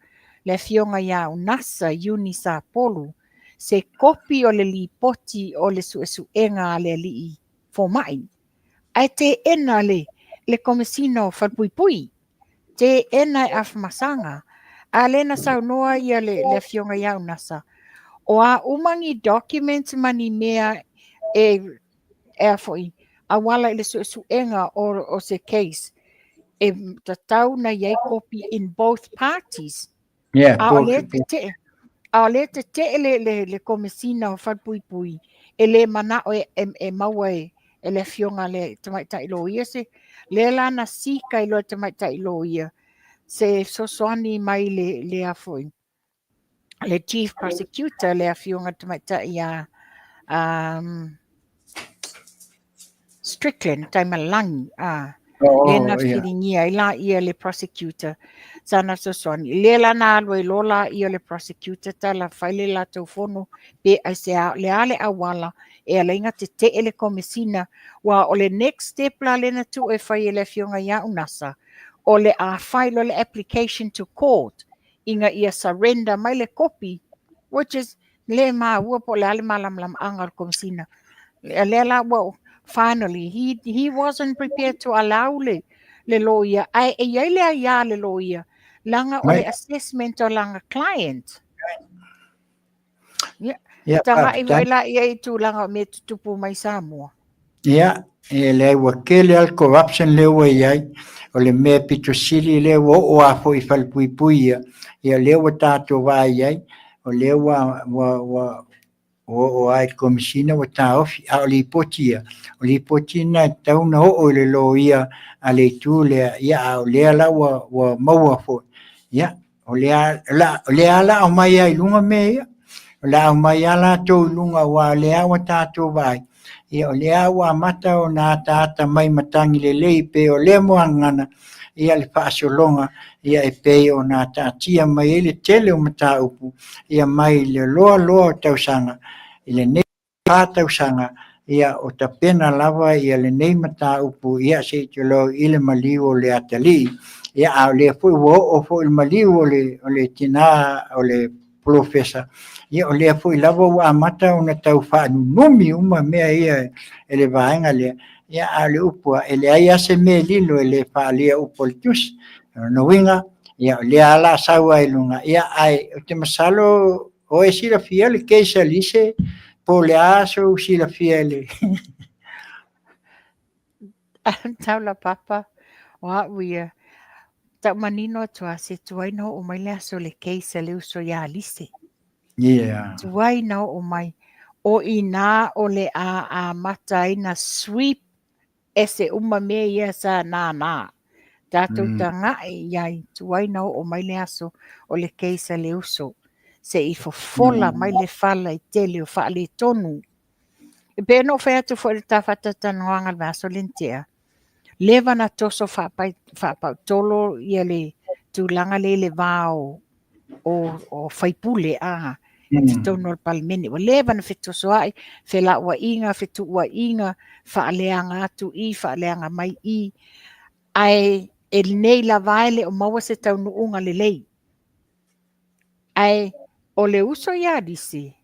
le afioga ia Unasa Iuni Sapolu, se kopi o le lipoti o le suesuega a le alii fomai. Ae teena le, le Komesina o Falepuipui, teena e Afamasaga. A lea na saunoa ia le, le afioga ia Unasa, o a uma ni documents ma ni mea e e a foi auala i le suesuega o se case e tatau na i ai kopi in both parties. Yeah, a o lea tetee, a o lea tetee le Komesina o Falepuipui e le manao e maua e le afioga le tamaitai loia se, lea la na seek ai loa e le tamaitai loia se fesoasoani mai le a foi, le Chief Prosecutor, le afioga tamaitai ia Strickland Taimalagi, lea na fesiligia ai laia le prosecutor sana fesoasoani. Lea la na alu ai loa laia le prosecutor tala fai le latou fono pe aisea le a le auala e ala ai ona tetee le komesina, aua o le next step la lea na tuu e fai e le afioga ia Unasa, o le a fai loa le application to court ina ia surrender mai le kopi, which is le maua po o le a le malamalamaaga o le komesina. Lea la ua finally he wasn't prepared to allow le loia, ae e i ai le aiā le loia, leaga o le assessment o lana client. Ia, Ia, taga'i faafetai. foi la ia i tulaga o mea tutupu mai Samoa. Ia, e leai ua tele lava le corruption lea ua i ai, o le mea pito sili lea ua oo lava foi i falepuipui ia, ia lea ua tatou vaai i ai, o lea ua ua ua ua oo lava i le Komesina ua taofi, a o lipoti ia, o lipoti na e tatau ona oo i le loia a le itu lea, ia a o lea la ua ua maua foi, ia O lea o lea la aumai ai i luga mea ia. O le a aumai lava latou i luga aua o lea ua tatou vaai, ia o lea ua amata ona ataata mai matagi lelei pei o lea muagagana ia le faasologa ia e pei ona taatia mai ai le tele o mataupu ia mai le loa loa o tausaga i lenei 4 tausaga, ia o tapena lava ia lenei mataupu ia se i tulou i le maliu o le atalii. Ia a o lea foi ua oo foi i le maliu o le tina o le polofesa, ia o lea foi lava ua amata ona tau faanunumi uma mea ia e le vaega lea. Ia a o le upu lava, e leai lava se mea e lilo e le faaalia upu a le tusi. O lona uiga, ia o lea lava o le a sau lava i luga, ia ae ou te masalo O e silafia le case a Lise po o le a sou silafia i le... Taula papa, o au ia, tau manino atu lava, se tuai na oo mai le aso le case a le uso ia Lise. Yeah. Tuai na oo mai. O inā o le a amata ai na sweep ese uma mea ia sa nānā. Tatou taga'i i ai, tuai na oo mai le aso o le case a le uso, se i fofola mai le fala i tele o faaletonu. E pei ona ou fai atu foi i le ta faatatalanoaga i le vaiaso lea na tea, leva na toso faapautolo ia le tulaga lea i le va o o faipule a i totonu o le Palemene. Ua leva na fetosoa'i, felauaiga, fetuuaiga, faaleaga atu i, faaleaga mai i. Ae e lenei lava e le o maua se taunuuga lelei. Ae o le uso ia Lisi,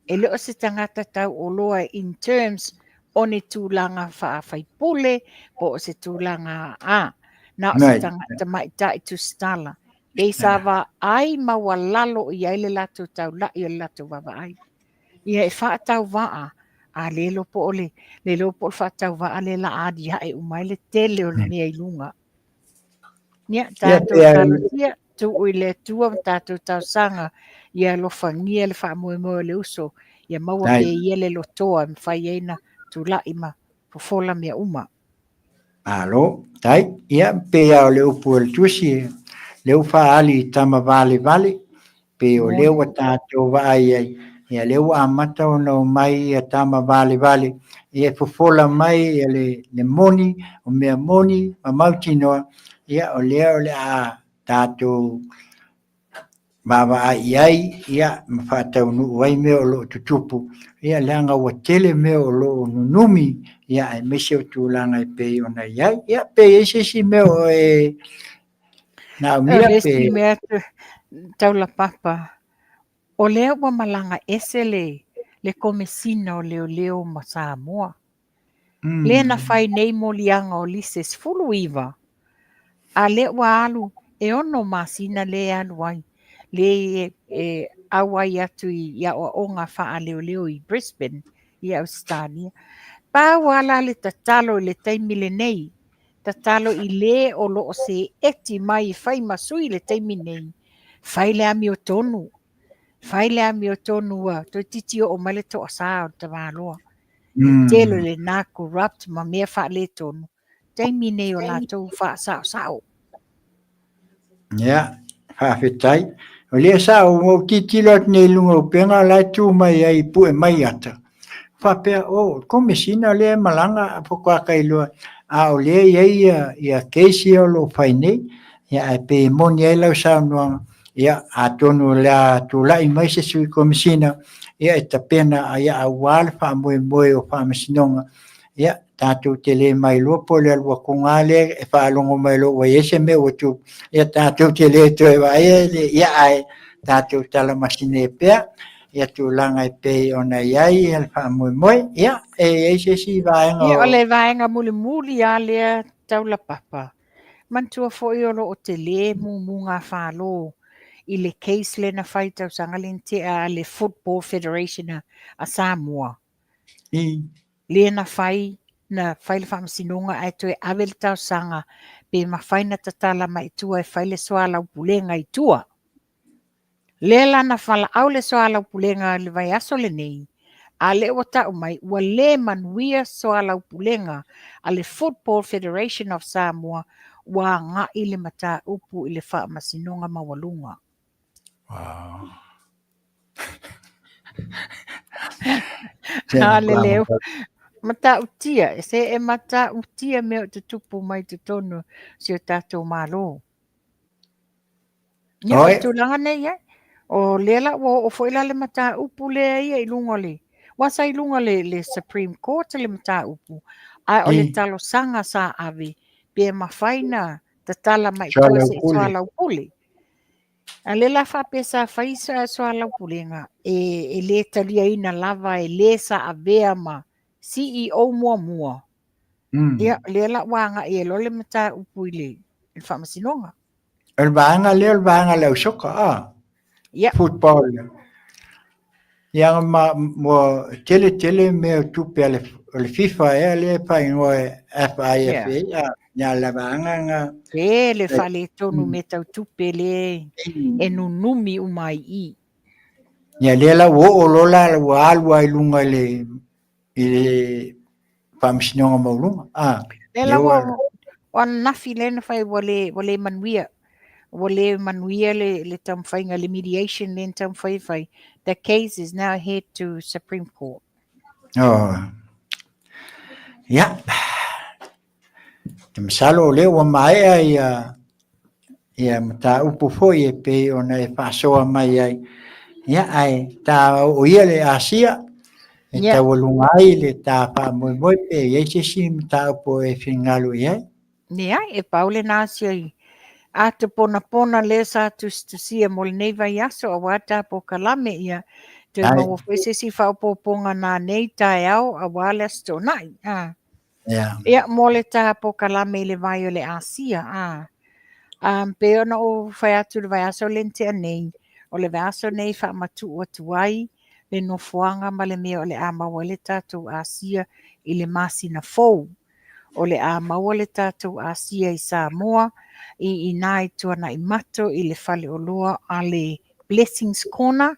e le o se tagata tauoloa in terms o ni tulaga faafaipule po o se tulaga a, na o se tagata tamaitai tusitala. Pei sa vaai maualalo i ai le latou taula'i o le latou vaavaai. Ia e faatauvaa, a le iloa po o le, le iloa po o le faatauvaa lea la aliae uma ai le tele o le mea i luga. Ia, tatou talosia, tuu i le Atua ma tatou talosaga, ia alofagia le faamoemoe o le uso, ia maua pea e ia le lotoa e mafai ai ona tulai ma fofola mea uma. Malo, tai. Ia, pei lava o le upu a le Tusi, lea ua faaali i tama valevale, pei o lea ua tatou vaai ai, ia lea ua amata ona omai ia tama valevale, ia e fofola mai ia le moni, o mea moni ma mautinoa, ia o lea o le a tatou vaavaai i ai, ia ma faataunuu ai mea o lo o tutupu, ia leaga ua tele mea o lo o nunumi, ia aemaise o tulaga e pei ona i ai. Ia pe i ai se isi mea o e Naomia pe... O le mea taulapapa, o lea ua malaga ese le Komesina o Leoleo ma Samoa. Lea na fai nei moliaga o Lise 19, a lea ua alu e 6 masina lea e alu ai, lea e auai atu i aoaoga faaleoleo i Brisbane, i Ausetalia. Pau lava la le tatalo i le taimi lenei, tatalo i le o lo o seeti mai e fai ma sui i le taimi nei, fai le amiotonu, fai le amiotonu ua toeitiiti oo mai le toasa o le tamaloa. Le tele o lena corrupt ma mea faaletonu, taimi nei o latou faasaosao. Ia, faafetai. O lea sa ou ou tilotilo atu nei i luga o upega o la e tu mai ai i pue mai ata. Faapea, o, oh, komesina lea e malaga faatoa ka iloa, a o lea e i ai ia, ia case ia o lo o fai nei. Ia, ae pei e moni ai lau saunoaga, ia, atonu o le a tulai mai se sui komesina, ia, e tapena, ia, aua le faamoemoe o faamasinoga, ia, tatou te le mailoa po o le alu atuga lava lea e faalogo mai loa ua i ai se mea ua tupu, ia tatou te le toe vaaia le, ia ae tatou talamasine pea ia tulaga e pei ona i ai ia le faamoemoe. Ia, e i ai se isi vaega Ia, o le vaega mulimuli lava lea taulapapa. Manatua foi o lo o tele mumuga falo i le case lea na fai i tausaga lea na tea a le Football Federation a Samoa. Lea na fai, na fai le faamasinoga ae toe ave le talosaga pe mafai na tatala mai i tua e fai le soalaupulega i tua. Lea la na valaau le soalaupulega i le vaiaso lenei, a lea ua tau mai ua le manuia soalaupulega a le Football Federation of Samoa ua agai le mataupu i le Faamasinoga Maualuga. Wow. Aleleu. Matautia, se e matautia mea o tutupu mai totonu si o tatou Malo. Ia, o le tulaga nei ai. O lea la ua oo foi la le mataupu lea ia i luga o le, aua sa i luga o le, le Supreme Court le mataupu, ae o le talosaga sa ave pe mafai na tatala mai i tua se i soalaupule. A lea la faapea sa fai sa soalaupulega e, e le taliaina lava e le sa avea ma CEO muamua. Ia, lea la ua agai ai loa le mataupu i le, i le faamasinoga. O le vaega lea o le vaega a le au soka, a? Ia. Football. Ia ma ua tele tele mea o tupe a le, o le FIFA ea lea e faaigoa e FIFA, yeah. a, ia le vaega nga. Tele faaletonu mea tau tupe le e nunumi uma ai i i. Ia lea la ua oo loa la ua alu ai i luga i le i le Faamasinoga Maualuga. Ah, lea la ua o ananafi lea na fai ua le, ua le manuia. Ua le manuia le, le taumafaiga, le mediation lea na taumafai e fai. The case is now head to Supreme Court. Oh. Ia. Te masalo o lea ua maea ia ia mataupu foi e pei ona e faasoa mai ai. Ia, ae ta oo ia le Asia, e yeah. taualuga ai le ta faamoemoe pe i ai se isi mataupu e finagalo i ai. Leai, e pau lena asia i ata ponapona lea sa tusitusia mo lenei vaiaso aua ta polokalame ia toe maua foi se isi faaopoopoga nanei taeao aua le Aso Toonai. Ah. Yeah. Ia, mo le ta polokalame i le vai o le Asia, a. Um, pei ona ou fai atu i le vaiaso lea na tea nei, o le vaiaso nei faamatuu atu ai le nofoaga ma le mea o le a maua ai le tatou Asia i le masina fou. O le a maua le tatou Asia i Samoa, i ina i Tuanaimato i le faleoloa a le Blessings Corner.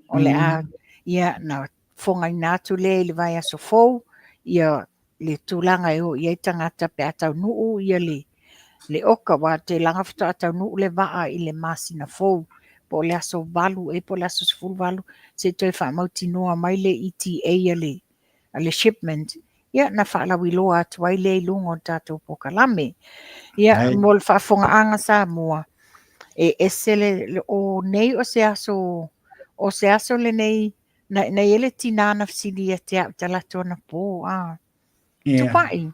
O le a, ia, na fogaina atu lea i le vaiaso fou, ia le tulaga e o i ai tagata pe a taunuu ia le, le oka, aua telaga faatoa taunuu le vaa i le masina fou, po o le aso 8 ea po o le aso 18, se i toe faamautinoa mai le ETA a le, a le shipment, ia na faalauiloa atu ai lea i luga o le tatou polokalame. Ia, mo le faafofogaaga Samoa, e ese le, o nei o se aso, o se aso lenei Na, na i ai le tinā na fesili ia te au talaatu anapo, a. Yeah. Tupai,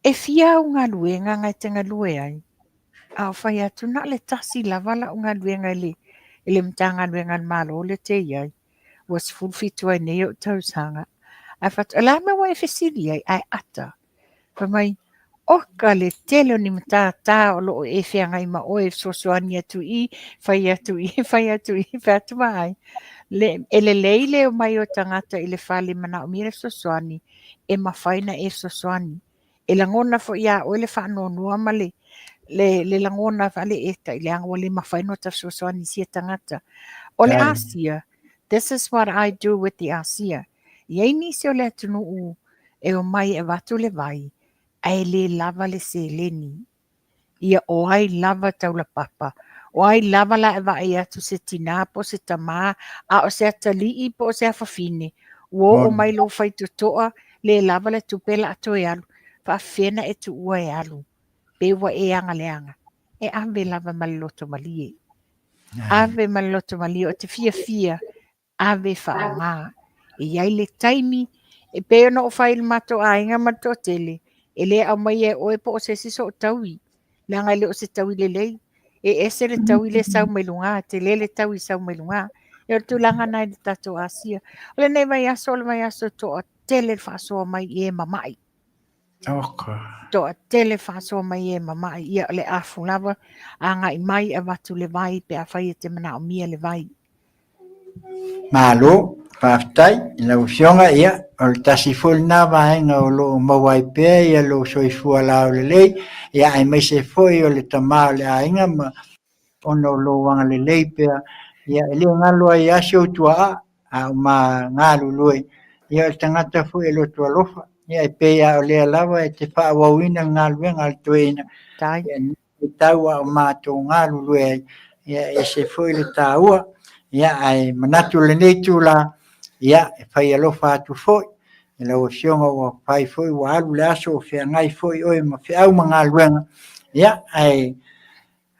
e fia au galuega ngai te galue ai? A o fai atu, na o le tasi lava lau galuega i le, i le Matagaluega a le Malo lea te i ai. Ua 17 ai nei ou tausaga. Ae fai atu, o le a mea ua e fesili ai? Ae ata. Fai mai, Oka le tele o ni matata o lo o e feagai ma oe e fesoasoani atu i, fai atu i, fai atu i, fai atu ma ai. Le, e lelei le omai o tagata i le fale manaomia le fesoasoani, e mafai ona e fesoasoani. E lagona foi ia oe le faanoanoa ma le, le, le lagona faale-eta i leaga ua le mafai ona ota fesoasoani i sia tagata. O le Asia, this is what I do with the Asia. E i ai nisi o le atunuu e omai e avatu le vai, ae le lava le seleni. Ia o ai lava taulapapa, o ai lava la e vaai atu se tinā po o se tamā, a o se atalii po o se afafine, ua oo mai lou faitotoa, le lava le tupe la a toe alu, faafefea na e tuua e alu, pe ua e agaleaga, e ave lava ma le loto malie. Ave ma le loto malie, o te fiafia ave faaaoga. E i ai le taimi, e pei ona ou fai i le matou aiga ma le toatele, e le aumaia e oe po o se isi sootaui, leaga e le o se taui lelei. E ese le taui lea e sau mai luga, tele le taui e sau mai luga. E o le tulaga lena i le tatou Asia. O lenei vaiaso, o le vaiaso e toatele le faasoa mai i e mamai. Toatele faasoa mai e mamai, ia o le afu lava, agai mai avatu le vai pe afai e te manaomia le vai. Malo, faafetai i lau Afioga, ia, o le tasi foi lena vaega o lo o maua ai pea ia lou soifua laulelei, ia aemaise foi o le tama o le aiga ma ona o lou agalelei pea, ia e le galo ai lava si ou tuaa, a o ma galulue, ia o le tagata foi e loto alofa, ia e pei lava o lea lava e te faaauauina le galuega a le toeaina, ia e tau a o matou galulue ai, ia e ese foi le taua, ia ae manatu lenei itula, ia e fai alofa atu foi i lau Afioga ua fai foi ua alu le aso o feagai foi oe ma feau ma galuega, ia ae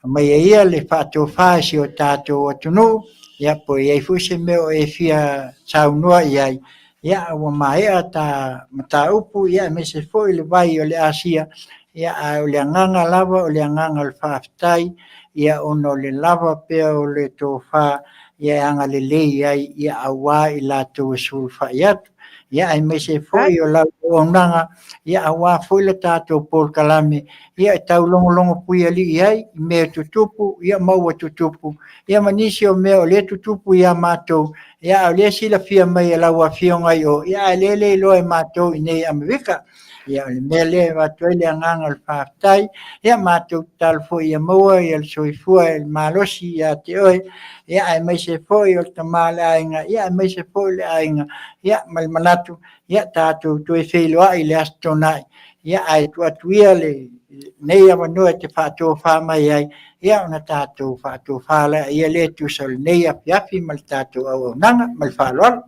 aumaia ia le faatofa i si o tatou atunuu, ia po o i ai foi se mea o e fia saunoa i ai, ia ua maea ta mataupu, ia aemaise foi le vai o le Asia, ia ae o le agaga lava o le agaga o le faafetai, ia ona o le lava pea o le tofa, ia e agalelei ai, ia aua i latou e sulufai atu. Ia aemaise foi o lau auaunaga, ia aua foi le tatou polokalame, ia e taulogologo puialii ai i mea e tutupu, ia ma ua tutupu, ia ma nisi o mea o lea e tutupu ia matou, ia a o lea e silafia mai e lau Afioga i o, ia ae lea e le iloa e matou i inei i Amerika. Ia o le mea lea e avatu ai le agaga o le faafetai, ia matou tatalo foi ia maua ia le soifua e le malosi ia te oe, ia aemaise foi o le tama o le aiga, ia aemaise foi le aiga, ia ma le manatu, ia tatou toe feiloai i le Aso Toonai, ia ae tuu atu ia lenei avanoa e te faatofa mai ai, ia ona tatou faatofa laia lea e tusa o lenei afiafi ma le tatou auaunaga. Ma le faaaloalo.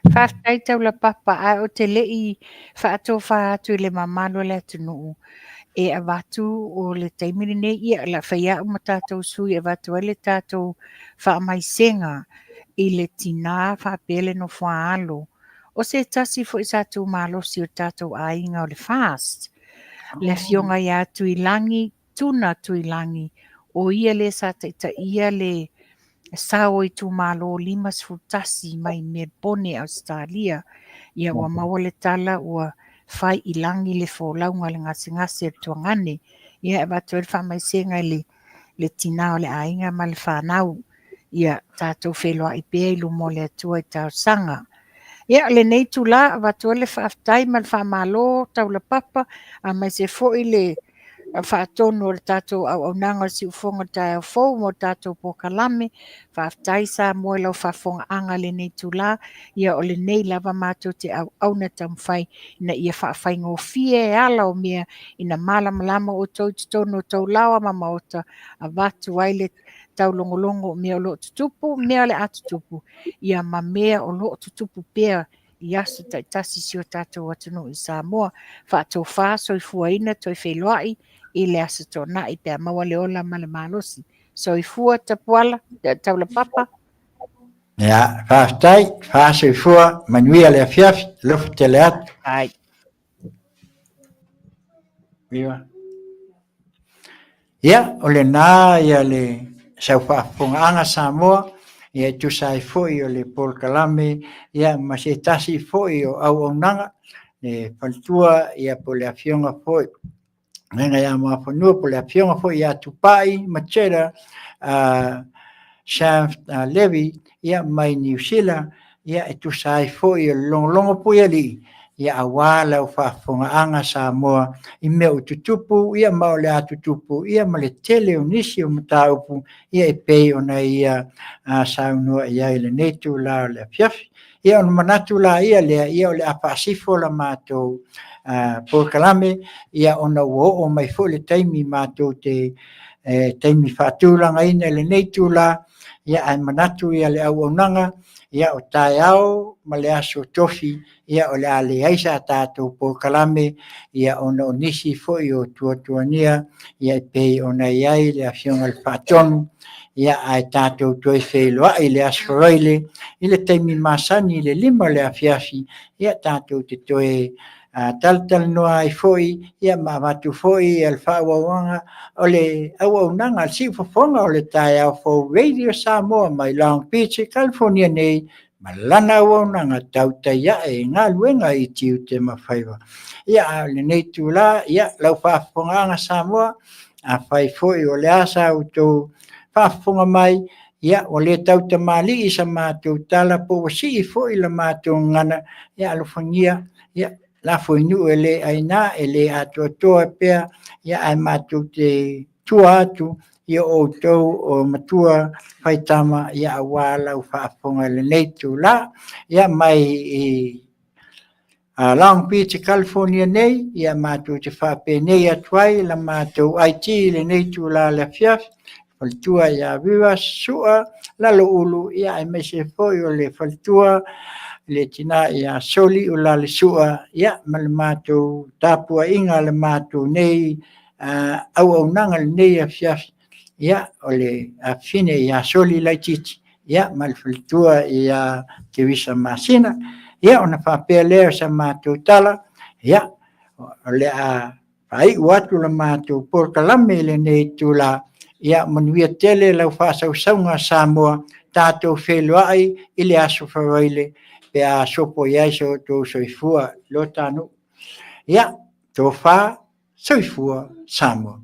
Faafetai Taulapapa, ae ou te le i faatofa atu i le mamalu o le atunuu e avatu o le taimi lenei, ia o le a fai au ma tatou sui e avatu ai le tatou faamaisega i le tina faapea le nofoaalo o se tasi foi sa tumalosi o le tatou aiga o le FAST, le afioga ia Tuilagi Tuna Tuilagi, o ia lea sa taitaia le sao o itumalo 51 mai Melbone, Ausetalia. Ia ua maua le tala ua fai i lagi le folauga a le gasegase o le tuagane. Ia e avatu ai le faamaisega i le tina o le aiga ma le fanau. Ia tatou feiloai pea i luma o le Atua i talosaga. Ia, o lenei itula, avatu ai le faafetai ma le faamalo taulapapa, aemaise foi le faatonu o le tatou auaunaga o le siufofoga o le taeao fou mo le tatou polokalame. Faafetai Samoa i lau faafofogaaga i lenei itula. Ia, o lenei lava matou te auauna taumafai ina ia faafaigofie e ala o mea ina malamalama outou i totonu o tou laoa ma maota, avatu ai le taulogologo o mea o lo o tutupu, mea o le a tutupu, ia ma mea o lo o tutupu pea i aso taitasi i si o tatou atunuu i Samoa. Faatofa, soifuaina, toe feiloai i le Aso Toonai pe a maua le ola ma le malosi. Soifua Tapuala, Taulapapa. Ia, faafetai, faasoifua, manuia le afiafi, alofa tele atu. Ai. Viva. Ia, o lena ia le sau faafofogaaga Samoa, ia e tusa ai foi o le polokalame, ia ma se tasi foi o auaunaga, le faletua, ia po o le afioga foi Mega ia Muafanua, po o le afioga foi ia Tupai Macheta, Shaft Levy, ia mai Niu Sila, ia e tusa ai foi o le logologo puialii, ia aua lau faafofogaaga Samoa i mea o tutupu, ia ma o le a tutupu, ia ma le tele o nisi o mataupu, ia e pei ona ia saunoa i ai i lenei itula o le afiafi. Ia ona manatu laia lea, ia o le a faasifo la matou polokalame, ia ona ua oo mai foi le taimi matou te taimi faatulagaina i lenei itula, ia ae manatu ia le auaunaga, ia o taeao ma le aso Tofi, ia o le a leai sa tatou polokalame, ia ona o nisi foi o tuatuagia, ia e pei ona i ai le Afioga i le Faatonu, ia ae tatou toe feiloai i le Aso Faraile i le taimi masani i le 5 o le afiafi, ia tatou te toe talatalanoa ai foi, ia ma avatu foi le faaauauga o le auaunaga a le siufofoga o le taeao fou Radio Samoa mai Long Beach, California nei, ma lana auaunaga tautai ae i galuega i tiute ma faiva. Ia, a o lenei itula, ia, lau faafofogaaga Samoa, afai foi o le a sa outou faafofoga mai, ia, ua le tautamalii sa matou tala po ua sii foi la matou gagana, ia alofagia, ia, lafoinuu e le aina, e le atoatoa pea, ia, ae matou te tua atu i o outou o matua faitama, ia, aua lau faafofoga i lenei itula. Ia, mai i Long Beach, California nei, ia matou te faapenei atu ai la matou IT i lenei itula o le afiafi, faletua ia Viva Sua Laloulu, ia aemaise foi o le faletua le tina ia Soli Ulalesua, ia ma le matou tapuaiga le matou nei auaunaga lenei afiafi, ia o le afafine ia Soli Laititi, ia ma le faletua ia Teresa Masina. Ia ona faapea lea o sa matou tala, ia o le a faaiu atu la matou polokalame i lenei itula, ia manuia tele lau faasausauga Samoa, tatou feiloai i le Aso Faraile pe a sopo i ai so outou soifua lo ta nuu. Ia, tofa, soifua Samoa.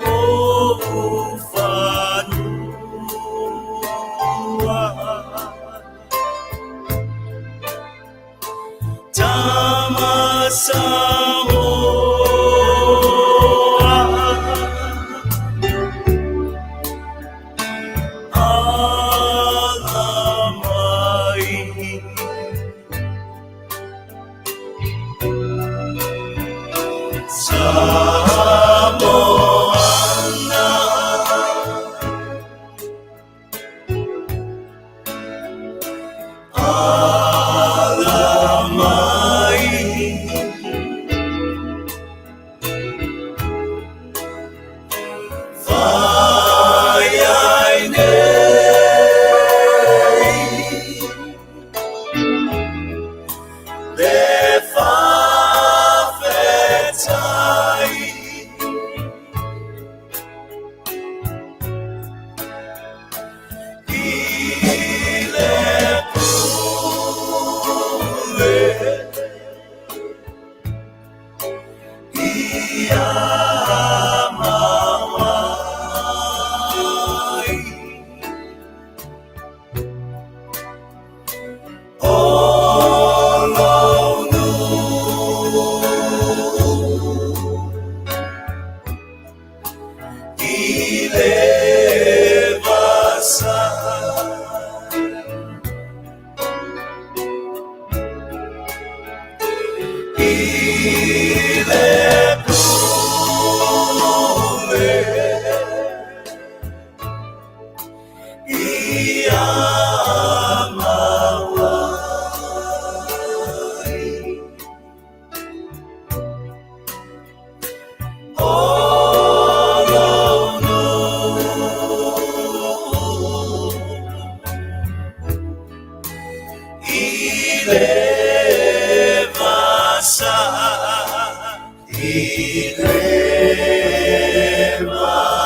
Ou fanua Tama Samoa Alamai Samoana Alamai Fai ai nei Le fa'afetai I le pule Ia mawai O lou nuu i le vasa I le pule Ia mawai O lou nuu I le vasa I le vasa.